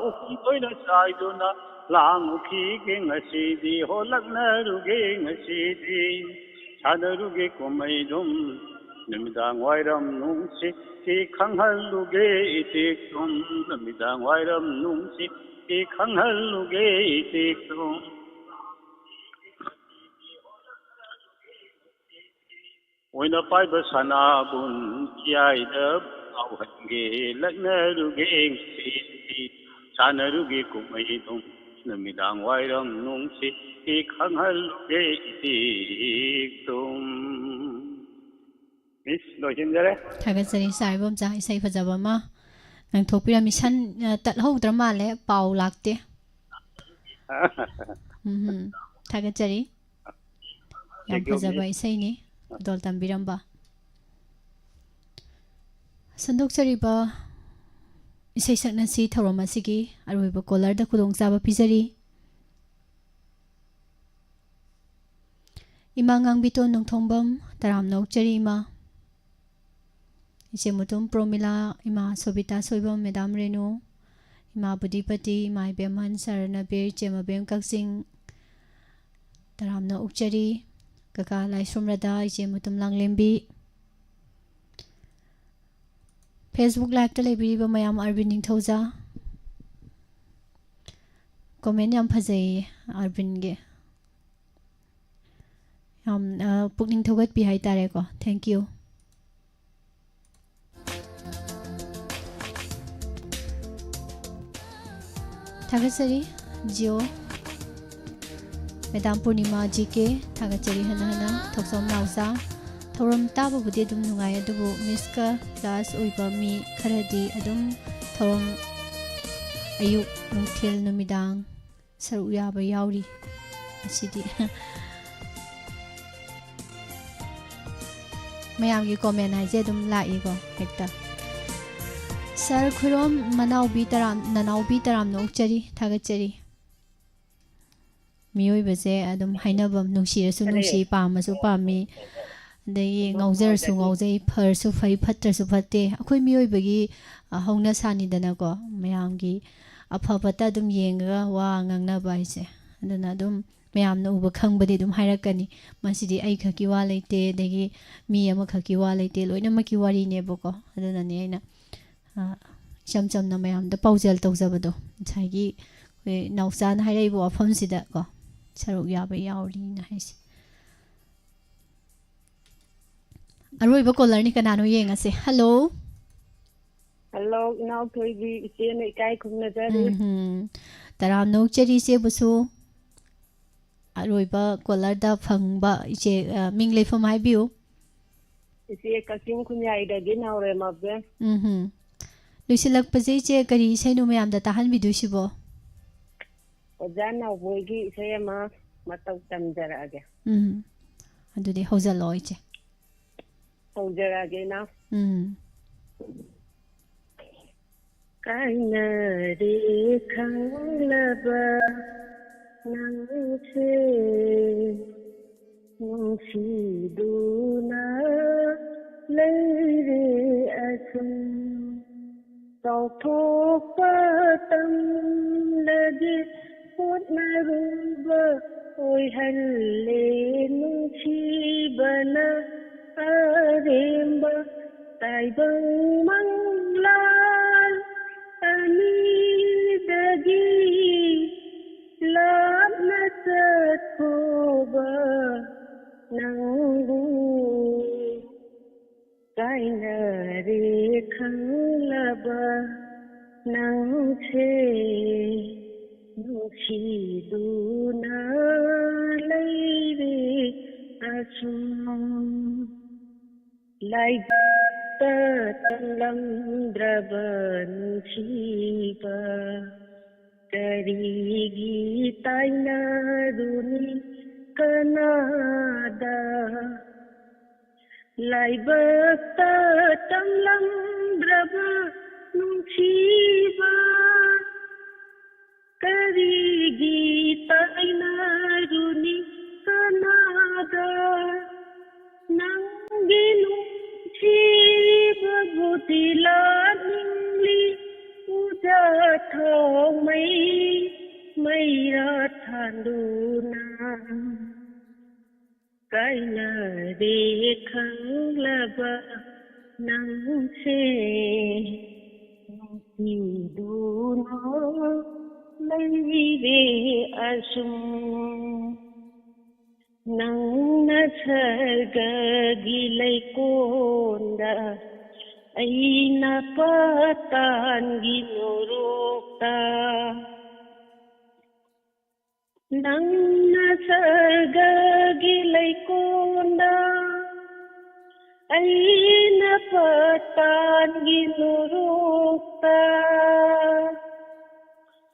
ꯎꯐꯨꯟ ꯇꯣꯏꯅ ꯆꯥꯏꯗꯨꯅ ꯂꯥꯡꯉꯨꯈꯤꯒꯦ ꯉꯁꯤꯗꯤ, ꯍꯣ ꯂꯛꯅꯔꯨꯒꯦ ꯉꯁꯤꯗꯤ꯫ ꯁꯥꯟꯅꯔꯨꯒꯦ ꯀꯨꯝꯍꯩꯗꯨꯝ ꯅꯨꯃꯤꯗꯥꯡ ꯋꯥꯏꯔꯝ ꯅꯨꯡꯁꯤꯠꯀꯤ ꯈꯪꯍꯜꯂꯨꯒꯦ ꯏꯇꯤꯛꯇꯨꯝ, ꯅꯨꯃꯤꯗꯥꯡ ꯋꯥꯏꯔꯝ ꯅꯨꯡꯁꯤꯠꯀꯤ ꯈꯪꯍꯜꯂꯨꯒꯦ ꯏꯇꯤꯛꯇꯨꯝ꯫ ꯑꯣꯏꯅ ꯄꯥꯏꯕ ꯁꯅꯥꯕꯨꯟ ꯏꯌꯥꯏꯗ ꯐꯥꯎꯍꯟꯒꯦ, ꯂꯛꯅꯔꯨꯒꯦ ꯉꯁꯤꯗꯤ, ꯁꯥꯟꯅꯔꯨꯒꯦ ꯀꯨꯝꯍꯩꯗꯨꯝ ꯅꯨꯃꯤꯗꯥꯡ ꯋꯥꯏꯔꯝ ꯅꯨꯡꯁꯤꯠꯀꯤ ꯈꯪꯍꯜꯂꯨꯒꯦ ꯏꯇꯤꯛꯇꯨꯝ꯫ ꯃꯤꯁ, ꯂꯣꯏꯁꯤꯟꯖꯔꯦ꯫ ꯊꯥꯒꯠꯆꯔꯤ ꯁꯥꯔ ꯏꯕꯣꯝꯆꯥ, ꯏꯁꯩ ꯐꯖꯕ ꯑꯃ ꯉꯪꯊꯣꯛꯄꯤꯔꯝꯃꯤ꯫ ꯁꯟ, ꯑ, ꯇꯠꯍꯧꯗ꯭ꯔ ꯃꯥꯜꯂꯦ, ꯄꯥꯎ ꯂꯥꯛꯇꯦ꯫ ꯎꯝ, ꯊꯥꯒꯠꯆꯔꯤ꯫ ꯌꯥꯝ Thank you, ꯐꯖꯕ miss. ꯏꯁꯩꯅꯤ ꯈꯨꯗꯣꯜ ꯇꯝꯕꯤꯔꯝꯕ꯫ ꯁꯟꯗꯣꯛꯆꯔꯤꯕ ꯏꯁꯩ ꯁꯛꯅꯁꯤ ꯊꯧꯔꯝ ꯑꯁꯤꯒꯤ ꯑꯔꯣꯏꯕ ꯀꯣꯂꯔꯗ ꯈꯨꯗꯣꯡꯆꯥꯕ ꯄꯤꯖꯔꯤ꯫ ꯏꯃꯥ ꯉꯥꯡꯕꯤꯇꯣꯟ ꯅꯣꯡꯊꯣꯡꯕꯝ, ꯇꯔꯥꯝꯅ ꯑꯣꯛꯆꯔꯤ ꯏꯃꯥ꯫ ꯏꯆꯦ ꯃꯨꯇꯨꯝ ꯄ꯭ꯔꯣꯃꯤꯂꯥ, ꯏꯃꯥ ꯁꯣꯕꯤꯇꯥ ꯁꯣꯏꯕꯝ, ꯃꯦꯗꯥꯝ ꯔꯦꯅꯨ, ꯏꯃꯥ ꯕꯨꯙꯤꯄꯇꯤ, ꯏꯃꯥ ꯏꯕꯦꯝꯍꯟ, ꯁꯥꯔ ꯅꯕꯤꯔ, ꯏꯆꯦ ꯃꯕꯦꯝ ꯀꯛꯆꯤꯡ, ꯇꯔꯥꯝꯅ ꯑꯣꯛꯆꯔꯤ꯫ ꯀꯀꯥ ꯂꯥꯏꯁ꯭ꯔꯝ ꯔꯗꯥ, ꯏꯆꯦ ꯃꯨꯇꯨꯝ ꯂꯥꯡꯂꯦꯝꯕꯤ꯫ Facebook liveꯇ ꯂꯩꯕꯤꯔꯤꯕ ꯃꯌꯥꯝ, ꯑꯔꯕꯤꯟ ꯅꯤꯡꯊꯧꯖꯥ꯫ Comment ꯌꯥꯝ ꯐꯖꯩꯌꯦ ꯑꯔꯕꯤꯟꯒꯤ꯫ ꯌꯥꯝ, ꯑ, ꯄꯨꯛꯅꯤꯡ ꯊꯧꯒꯠꯄꯤ ꯍꯥꯏꯇꯥꯔꯦꯀꯣ꯫ Thank you꯫ ꯊꯥꯒꯠꯆꯔꯤ, ꯖꯤꯑꯣ꯫ ꯃꯦꯗꯥꯝ ꯄꯨꯔꯅꯤꯃꯥ ꯖꯤ ꯀꯦ, ꯊꯥꯒꯠꯆꯔꯤ ꯍꯟꯅ ꯍꯟꯅ꯫ ꯊꯣꯛꯆꯣꯝ ꯅꯥꯎꯆꯥ, ꯊꯧꯔꯝ ꯇꯥꯕꯕꯨꯗꯤ ꯑꯗꯨꯝ ꯅꯨꯡꯉꯥꯏ, ꯑꯗꯨꯕꯨ ꯃꯤꯁꯀ ꯀ꯭ꯂꯥꯁ ꯑꯣꯏꯕ ꯃꯤ ꯈꯔꯗꯤ ꯑꯗꯨꯝ ꯊꯧꯔꯝ ꯑꯌꯨꯛ, ꯅꯨꯡꯊꯤꯜ, ꯅꯨꯃꯤꯗꯥꯡ ꯁꯔꯨꯛ ꯌꯥꯕ ꯌꯥꯎꯔꯤ꯫ ꯑꯁꯤꯗꯤ ꯃꯌꯥꯝꯒꯤ comment ꯍꯥꯏꯁꯦ ꯑꯗꯨꯝ ꯂꯥꯛꯏꯀꯣ ꯍꯦꯛꯇ꯫ ꯁꯥꯔ ꯈꯨꯔꯣꯝ ꯃꯅꯥꯎꯕꯤ ꯇꯔꯥꯝ, ꯅꯅꯥꯎꯕꯤ ꯇꯔꯥꯝꯅ ꯑꯣꯛꯆꯔꯤ, ꯊꯥꯒꯠꯆꯔꯤ꯫ ꯃꯤꯑꯣꯏꯕꯁꯦ ꯑꯗꯨꯝ ꯍꯥꯏꯅꯕ, ꯅꯨꯡꯁꯤꯔꯁꯨ ꯀꯔꯤ? ꯅꯨꯡꯁꯤ, ꯄꯥꯝꯃꯁꯨ ꯄꯥꯝꯃꯤ, ꯑꯗꯒꯤ ꯉꯥꯎꯖꯔꯁꯨ ꯉꯥꯎꯖꯩ, ꯐꯔꯁꯨ ꯐꯩ, ꯐꯠꯇ꯭ꯔꯁꯨ ꯐꯠꯇꯦ꯫ ꯑꯩꯈꯣꯏ ꯃꯤꯑꯣꯏꯕꯒꯤ, ꯑ, ꯍꯧꯅꯁꯥꯅꯤꯗꯅꯀꯣ, ꯃꯌꯥꯝꯒꯤ ꯑꯐ ꯐꯠꯇ ꯑꯗꯨꯝ ꯌꯦꯡꯉꯒ ꯋꯥ ꯉꯥꯡꯅꯕ ꯍꯥꯏꯁꯦ꯫ ꯑꯗꯨꯅ ꯑꯗꯨꯝ ꯃꯌꯥꯝꯅ ꯎꯕ ꯈꯪꯕꯗꯤ ꯑꯗꯨꯝ ꯍꯥꯏꯔꯛꯀꯅꯤ꯫ ꯃꯁꯤꯗꯤ ꯑꯩ ꯈꯛꯀꯤ ꯋꯥ ꯂꯩꯇꯦ, ꯑꯗꯒꯤ ꯃꯤ ꯑꯃꯈꯛꯀꯤ ꯋꯥ ꯂꯩꯇꯦ, ꯂꯣꯏꯅꯃꯛꯀꯤ ꯋꯥꯔꯤꯅꯦꯕꯀꯣ꯫ ꯑꯗꯨꯅꯅꯦ ꯑꯩꯅ, ꯑ, ꯏꯆꯝ ꯆꯝꯅ ꯃꯌꯥꯝꯗ ꯄꯥꯎꯖꯦꯜ ꯇꯧꯖꯕꯗꯣ, ꯉꯁꯥꯏꯒꯤ ꯑꯩꯈꯣꯏ ꯅꯥꯎꯆꯥꯅ ꯍꯥꯏꯔꯛꯏꯕ ꯋꯥꯐꯝꯁꯤꯗꯀꯣ ꯁꯔꯨꯛ ꯌꯥꯕ ꯌꯥꯎꯔꯤꯅ ꯍꯥꯏꯁꯦ꯫ ꯑꯔꯣꯏꯕ ꯀꯣꯂꯔꯅꯤ, ꯀꯅꯥꯅꯣ ꯌꯦꯡꯉꯁꯦ꯫ ꯍꯜꯂꯣ꯫ ꯍꯜꯂꯣ, ꯏꯅꯥꯎꯊꯣꯏꯕꯤ, ꯏꯆꯦꯅ ꯏꯀꯥꯏ ꯈꯨꯝꯅꯖꯔꯤ꯫ ꯎꯝ, ꯇꯔꯥꯝꯅ ꯑꯣꯛꯆꯔꯤ ꯏꯆꯦꯕꯨꯁꯨ꯫ ꯑꯔꯣꯏꯕ ꯀꯣꯂꯔꯗ ꯐꯪꯕ ꯏꯆꯦ, ꯑ, ꯃꯤꯡ ꯂꯩꯐꯝ ꯍꯥꯏꯕꯤꯌꯨ꯫ ꯏꯆꯦ ꯀꯛꯆꯤꯡ ꯈꯨꯟꯌꯥꯏꯗꯒꯤ ꯅꯥꯎꯔꯦꯝ ꯑꯕꯦꯝ꯫ ꯎꯝ꯫ ꯂꯣꯏꯁꯤꯜꯂꯛꯄꯁꯦ ꯏꯆꯦ ꯀꯔꯤ ꯏꯁꯩꯅꯣ ꯃꯌꯥꯝꯗ ꯇꯥꯍꯟꯕꯤꯗꯣꯏꯁꯤꯕꯣ? ꯑꯣꯖꯥ ꯅꯥꯎꯕꯣꯏꯒꯤ ꯏꯁꯩ ꯑꯃ ꯃꯇꯧ ꯇꯝꯖꯔꯛꯑꯒꯦ꯫ ꯎꯝ꯫ ꯑꯗꯨꯗꯤ ꯍꯧꯖꯜꯂꯛꯑꯣ ꯏꯆꯦ꯫ ꯍꯧꯖꯔꯛꯑꯒꯦ ꯏꯅꯥꯎ꯫ ꯎꯝ꯫ ꯀꯥꯏꯅꯔꯦ ꯈꯪꯂꯕ ꯅꯪꯁꯦ, ꯅꯨꯡꯁꯤꯗꯨꯅ ꯂꯩꯔꯦ ꯑꯁꯨꯝ꯫ ꯆꯥꯎꯊꯣꯛꯄ ꯇꯝꯂꯒꯦ ꯍꯣꯠꯅꯔꯨꯕ ꯑꯣꯏꯍꯜꯂꯦ ꯅꯨꯡꯁꯤꯕꯅ ꯑꯔꯦꯝꯕ꯫ ꯇꯥꯏꯕꯪ ꯃꯪꯂꯥꯟ ꯑꯅꯤꯗꯒꯤ ꯂꯥꯞꯅ ꯆꯠꯈꯣꯕ ꯅꯪꯕꯨ ꯀꯥꯏꯅꯔꯦ ꯈꯪꯂꯕ ꯅꯪꯁꯦ, ꯅꯨꯡꯁꯤꯗꯨꯅ ꯂꯩꯔꯦ ꯑꯁꯨꯝ꯫ ꯂꯥꯏꯕꯛꯇ ꯇꯝꯂꯝꯗ꯭ꯔꯕ ꯅꯨꯡꯁꯤꯕ, ꯀꯔꯤꯒꯤ ꯇꯥꯏꯅꯔꯨꯅꯤ ꯀꯅꯥꯗ? ꯂꯥꯏꯕꯛꯇ ꯇꯝꯂꯝꯗ꯭ꯔꯕ ꯅꯨꯡꯁꯤꯕ, ꯀꯔꯤꯒꯤ ꯇꯥꯏꯅꯔꯨꯅꯤ ꯀꯅꯥꯒ? ꯅꯪ ꯇꯥꯟꯗꯨꯅ ꯀꯥꯏꯅꯔꯦ ꯈꯪꯂꯕ ꯅꯪꯁꯦ ꯅꯨꯡꯁꯤꯗꯨꯅ ꯂꯩꯔꯦ ꯑꯁꯨꯝ꯫ ꯅꯪꯅ ꯁꯔꯒꯒꯤ ꯂꯩꯀꯣꯜꯗ, ꯑꯩꯅ ꯄꯇꯥꯟꯒꯤ ꯅꯨꯔꯨꯛꯇ꯫ ꯅꯪꯅ ꯁꯔꯒꯒꯤ ꯂꯩꯀꯣꯜꯗ, ꯑꯩꯅ ꯄꯇꯥꯟꯒꯤ ꯅꯨꯔꯨꯛꯇ꯫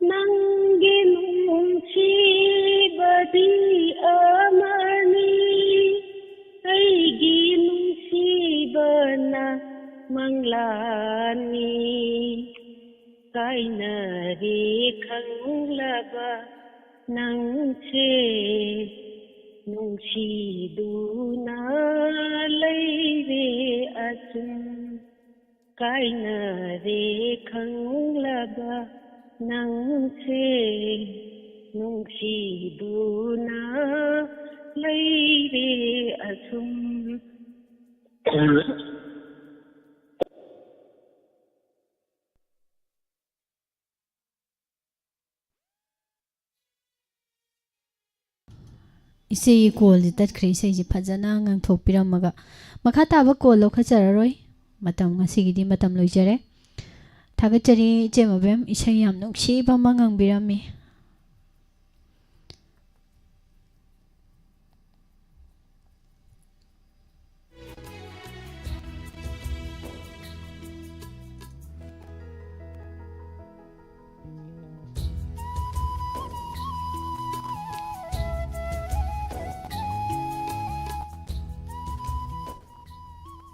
ꯅꯪꯒꯤ ꯅꯨꯡꯁꯤꯕꯗꯤ ꯑꯃꯅꯤ, ꯑꯩꯒꯤ ꯅꯨꯡꯁꯤꯕꯅ ꯃꯪꯂꯥꯟꯅꯤ꯫ ꯀꯥꯏꯅꯔꯦ ꯈꯪꯂꯕ ꯅꯪꯁꯦ ꯅꯨꯡꯁꯤꯗꯨꯅ ꯂꯩꯔꯦ ꯑꯁꯨꯝ꯫ ꯀꯥꯏꯅꯔꯦ ꯈꯪꯂꯕ ꯅꯪꯁꯦ ꯅꯨꯡꯁꯤꯗꯨꯅ ꯂꯩꯔꯦ ꯑꯁꯨꯝ꯫ ꯏꯆꯦꯒꯤ ꯀꯣꯜꯁꯦ ꯇꯠꯈ꯭ꯔꯦ, ꯏꯁꯩꯁꯦ ꯐꯖꯅ ꯉꯪꯊꯣꯛꯄꯤꯔꯝꯃꯒ꯫ ꯃꯈꯥ ꯇꯥꯕ ꯀꯣꯜ ꯂꯧꯈꯠꯆꯔꯔꯣꯏ, ꯃꯇꯝ, ꯉꯁꯤꯒꯤꯗꯤ ꯃꯇꯝ ꯂꯣꯏꯖꯔꯦ꯫ ꯊꯥꯒꯠꯆꯔꯤ ꯏꯆꯦ ꯃꯕꯦꯝ, ꯏꯁꯩ ꯌꯥꯝ ꯅꯨꯡꯁꯤꯕ ꯑꯃ ꯉꯪꯕꯤꯔꯝꯃꯤ꯫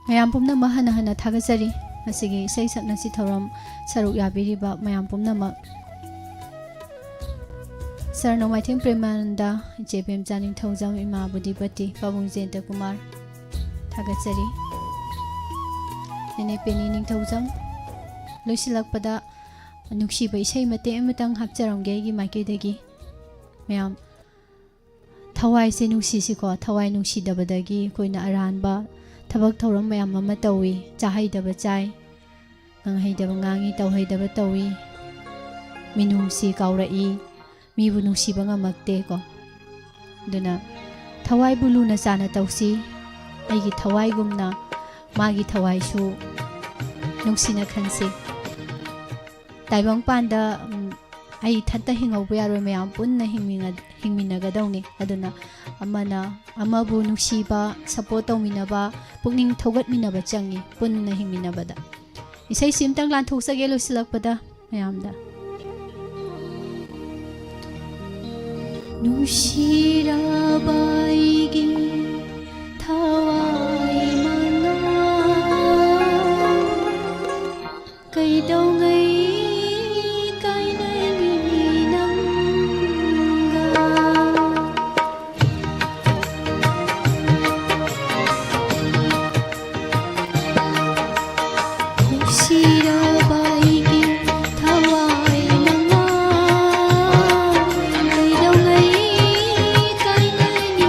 ꯃꯌꯥꯝ ꯄꯨꯝꯅꯃꯛ ꯍꯟꯅ ꯍꯟꯅ ꯊꯥꯒꯠꯆꯔꯤ꯫ ꯉꯁꯤꯒꯤ ꯏꯁꯩ ꯁꯛꯅꯁꯤ ꯊꯧꯔꯝ ꯁꯔꯨꯛ ꯌꯥꯕꯤꯔꯤꯕ ꯃꯌꯥꯝ ꯄꯨꯝꯅꯃꯛ, ꯁꯥꯔ ꯅꯣꯡꯃꯥꯏꯊꯦꯝ ꯄ꯭ꯔꯦꯃꯥꯅꯟꯗ, ꯏꯆꯦ ꯄꯦꯝꯆꯥ ꯅꯤꯡꯊꯧꯖꯝ, ꯏꯃꯥ ꯕꯨꯙꯤꯄꯇꯤ, ꯄꯥꯕꯨꯡ ꯖꯌꯟꯇ ꯀꯨꯃꯥꯔ, ꯊꯥꯒꯠꯆꯔꯤ꯫ ꯅꯦꯅꯦ ꯄꯦꯅꯤ ꯅꯤꯡꯊꯧꯖꯝ, ꯂꯣꯏꯁꯤꯜꯂꯛꯄꯗ ꯅꯨꯡꯁꯤꯕ ꯏꯁꯩ ꯃꯇꯦꯛ ꯑꯃꯇꯪ ꯍꯥꯞꯆꯔꯝꯒꯦ ꯑꯩꯒꯤ ꯃꯥꯏꯀꯩꯗꯒꯤ꯫ ꯃꯌꯥꯝ, ꯊꯋꯥꯏꯁꯦ ꯅꯨꯡꯁꯤꯁꯤꯀꯣ꯫ ꯊꯋꯥꯏ ꯅꯨꯡꯁꯤꯗꯕꯗꯒꯤ ꯑꯩꯈꯣꯏꯅ ꯑꯔꯥꯟꯕ ꯊꯕꯛ ꯊꯧꯔꯝ ꯃꯌꯥꯝ ꯑꯃ ꯇꯧꯏ꯫ ꯆꯥꯍꯩꯗꯕ ꯆꯥꯏ, ꯉꯥꯡꯍꯩꯗꯕ ꯉꯥꯡꯏ, ꯇꯧꯍꯩꯗꯕ ꯇꯧꯏ, ꯃꯤꯅꯨꯡꯁꯤ ꯀꯥꯎꯔꯛꯏ, ꯃꯤꯕꯨ ꯅꯨꯡꯁꯤꯕ ꯉꯝꯃꯛꯇꯦꯀꯣ꯫ ꯑꯗꯨꯅ ꯊꯋꯥꯏꯕꯨ ꯂꯨꯅ ꯆꯥꯅ ꯇꯧꯁꯤ꯫ ꯑꯩꯒꯤ ꯊꯋꯥꯏꯒꯨꯝꯅ ꯃꯥꯒꯤ ꯊꯋꯥꯏꯁꯨ ꯅꯨꯡꯁꯤꯅ ꯈꯟꯁꯤ꯫ ꯇꯥꯏꯕꯪꯄꯥꯟꯗ, ꯎꯝ, ꯑꯩ ꯏꯊꯟꯇ ꯍꯤꯡꯍꯧꯕ ꯌꯥꯔꯣꯏ, ꯃꯌꯥꯝ ꯄꯨꯟꯅ ꯍꯤꯡꯃꯤꯟꯅ-, ꯍꯤꯡꯃꯤꯟꯅꯒꯗꯧꯅꯤ꯫ ꯑꯗꯨꯅ ꯑꯃꯅ ꯑꯃꯕꯨ ꯅꯨꯡꯁꯤꯕ, support ꯇꯧꯃꯤꯟꯅꯕ, ꯄꯨꯛꯅꯤꯡ ꯊꯧꯒꯠꯃꯤꯟꯅꯕ ꯆꯪꯉꯤ ꯄꯨꯟꯅ ꯍꯤꯡꯃꯤꯟꯅꯕꯗ꯫ ꯏꯁꯩꯁꯤ ꯑꯝꯇꯪ ꯂꯥꯟꯊꯣꯛꯆꯒꯦ ꯂꯣꯏꯁꯤꯜꯂꯛꯄꯗ ꯃꯌꯥꯝꯗ꯫ ꯅꯨꯡꯁꯤꯔꯕ ꯑꯩꯒꯤ ꯊꯋꯥꯏ ꯃꯉꯥ, ꯀꯩꯗꯧꯉꯩ ꯀꯥꯏꯅꯅꯤ ꯅꯪꯒ? ꯅꯨꯡꯁꯤꯔꯕ ꯑꯩꯒꯤ ꯊꯋꯥꯏ ꯃꯉꯥ, ꯀꯩꯗꯧꯉꯩ ꯀꯥꯏꯅꯅꯤ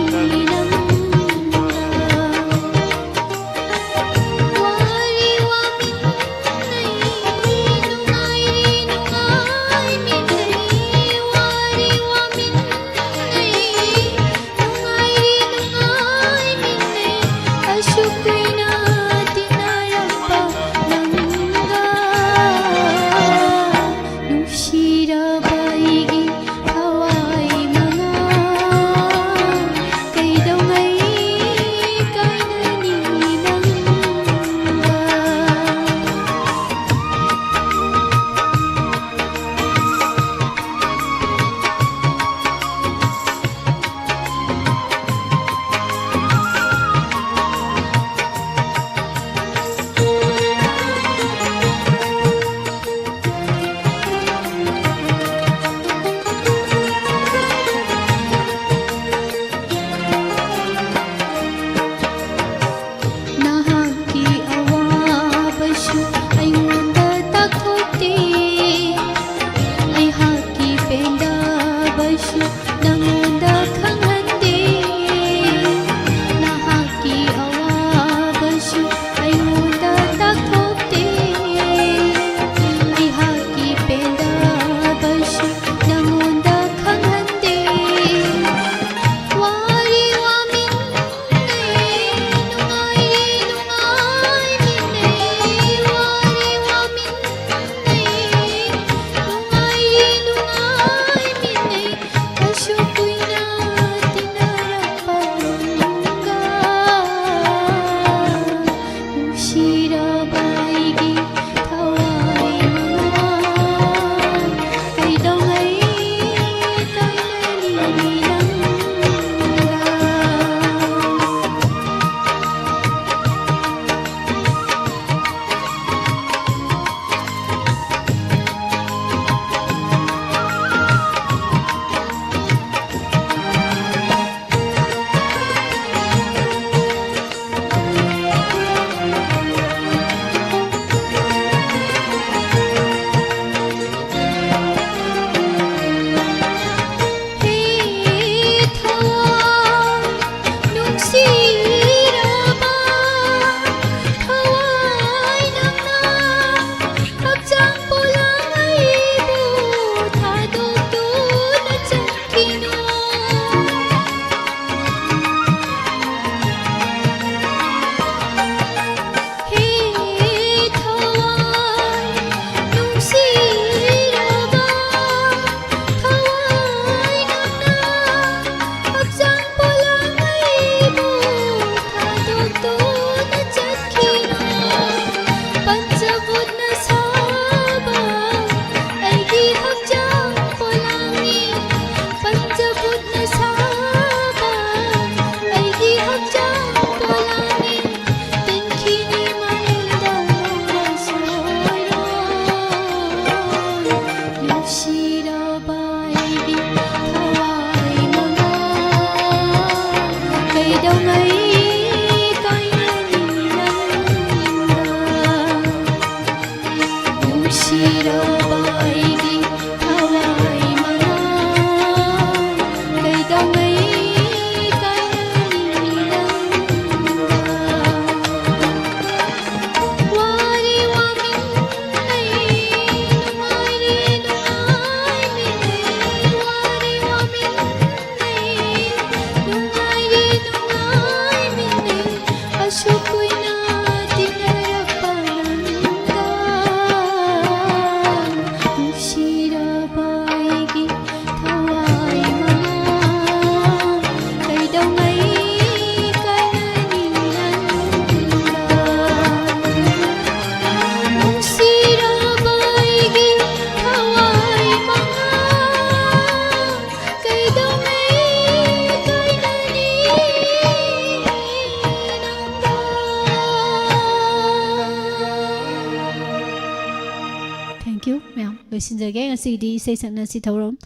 ꯂꯣꯏꯁꯤꯟꯖꯒꯦ ꯉꯁꯤꯒꯤꯗꯤ ꯏꯁꯩ ꯁꯛꯅꯁꯤ ꯊꯧꯔꯝ꯫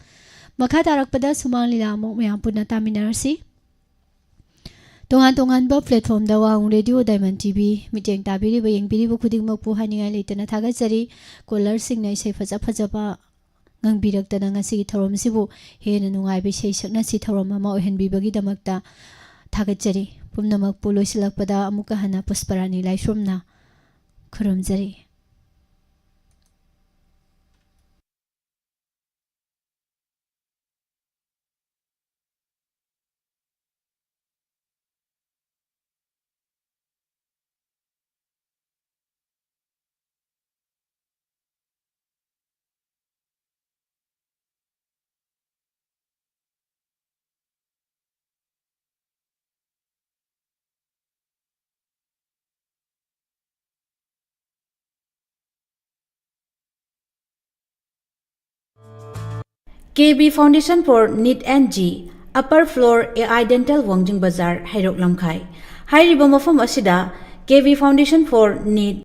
ꯃꯈꯥ ꯇꯥꯔꯛꯄꯗ ꯁꯨꯃꯥꯡ ꯂꯤꯂꯥ ꯑꯃꯨꯛ ꯃꯌꯥꯝ ꯄꯨꯟꯅ ꯇꯥꯃꯤꯟꯅꯔꯁꯤ꯫ ꯇꯣꯉꯥꯟ ꯇꯣꯉꯥꯟꯕ platformꯗ ꯋꯥꯡ Radio Diamond TV ꯃꯤꯠꯌꯦꯡ ꯇꯥꯕꯤꯔꯤꯕ, ꯌꯦꯡꯕꯤꯔꯤꯕ ꯈꯨꯗꯤꯡꯃꯛꯄꯨ ꯍꯥꯏꯅꯤꯡꯉꯥꯏ ꯂꯩꯇꯅ ꯊꯥꯒꯠꯆꯔꯤ꯫ Callerꯁꯤꯡꯅ ꯏꯁꯩ ꯐꯖ ꯐꯖꯕ ꯉꯪꯕꯤꯔꯛꯇꯅ ꯉꯁꯤꯒꯤ ꯊꯧꯔꯝꯁꯤꯕꯨ ꯍꯦꯟꯅ ꯅꯨꯡꯉꯥꯏꯕ ꯏꯁꯩ ꯁꯛꯅꯁꯤ ꯊꯧꯔꯝ ꯑꯃ ꯑꯣꯏꯍꯟꯕꯤꯕꯒꯤꯗꯃꯛꯇ ꯊꯥꯒꯠꯆꯔꯤ꯫ ꯄꯨꯝꯅꯃꯛꯄꯨ ꯂꯣꯏꯁꯤꯜꯂꯛꯄꯗ ꯑꯃꯨꯛꯀ ꯍꯟꯅ ꯄꯨꯁꯄꯔꯥꯅꯤ ꯂꯥꯏꯁ꯭ꯔꯝꯅ ꯈꯨꯔꯨꯝꯖꯔꯤ꯫ KB Foundation for NEET NG, Upper Floor, AI Dental, ꯋꯥꯡꯖꯤꯡ ꯕꯖꯥꯔ, ꯍꯩꯔꯣꯛ ꯂꯝꯈꯥꯏ꯫ ꯍꯥꯏꯔꯤꯕ ꯃꯐꯝ ꯑꯁꯤꯗ KB Foundation for NEET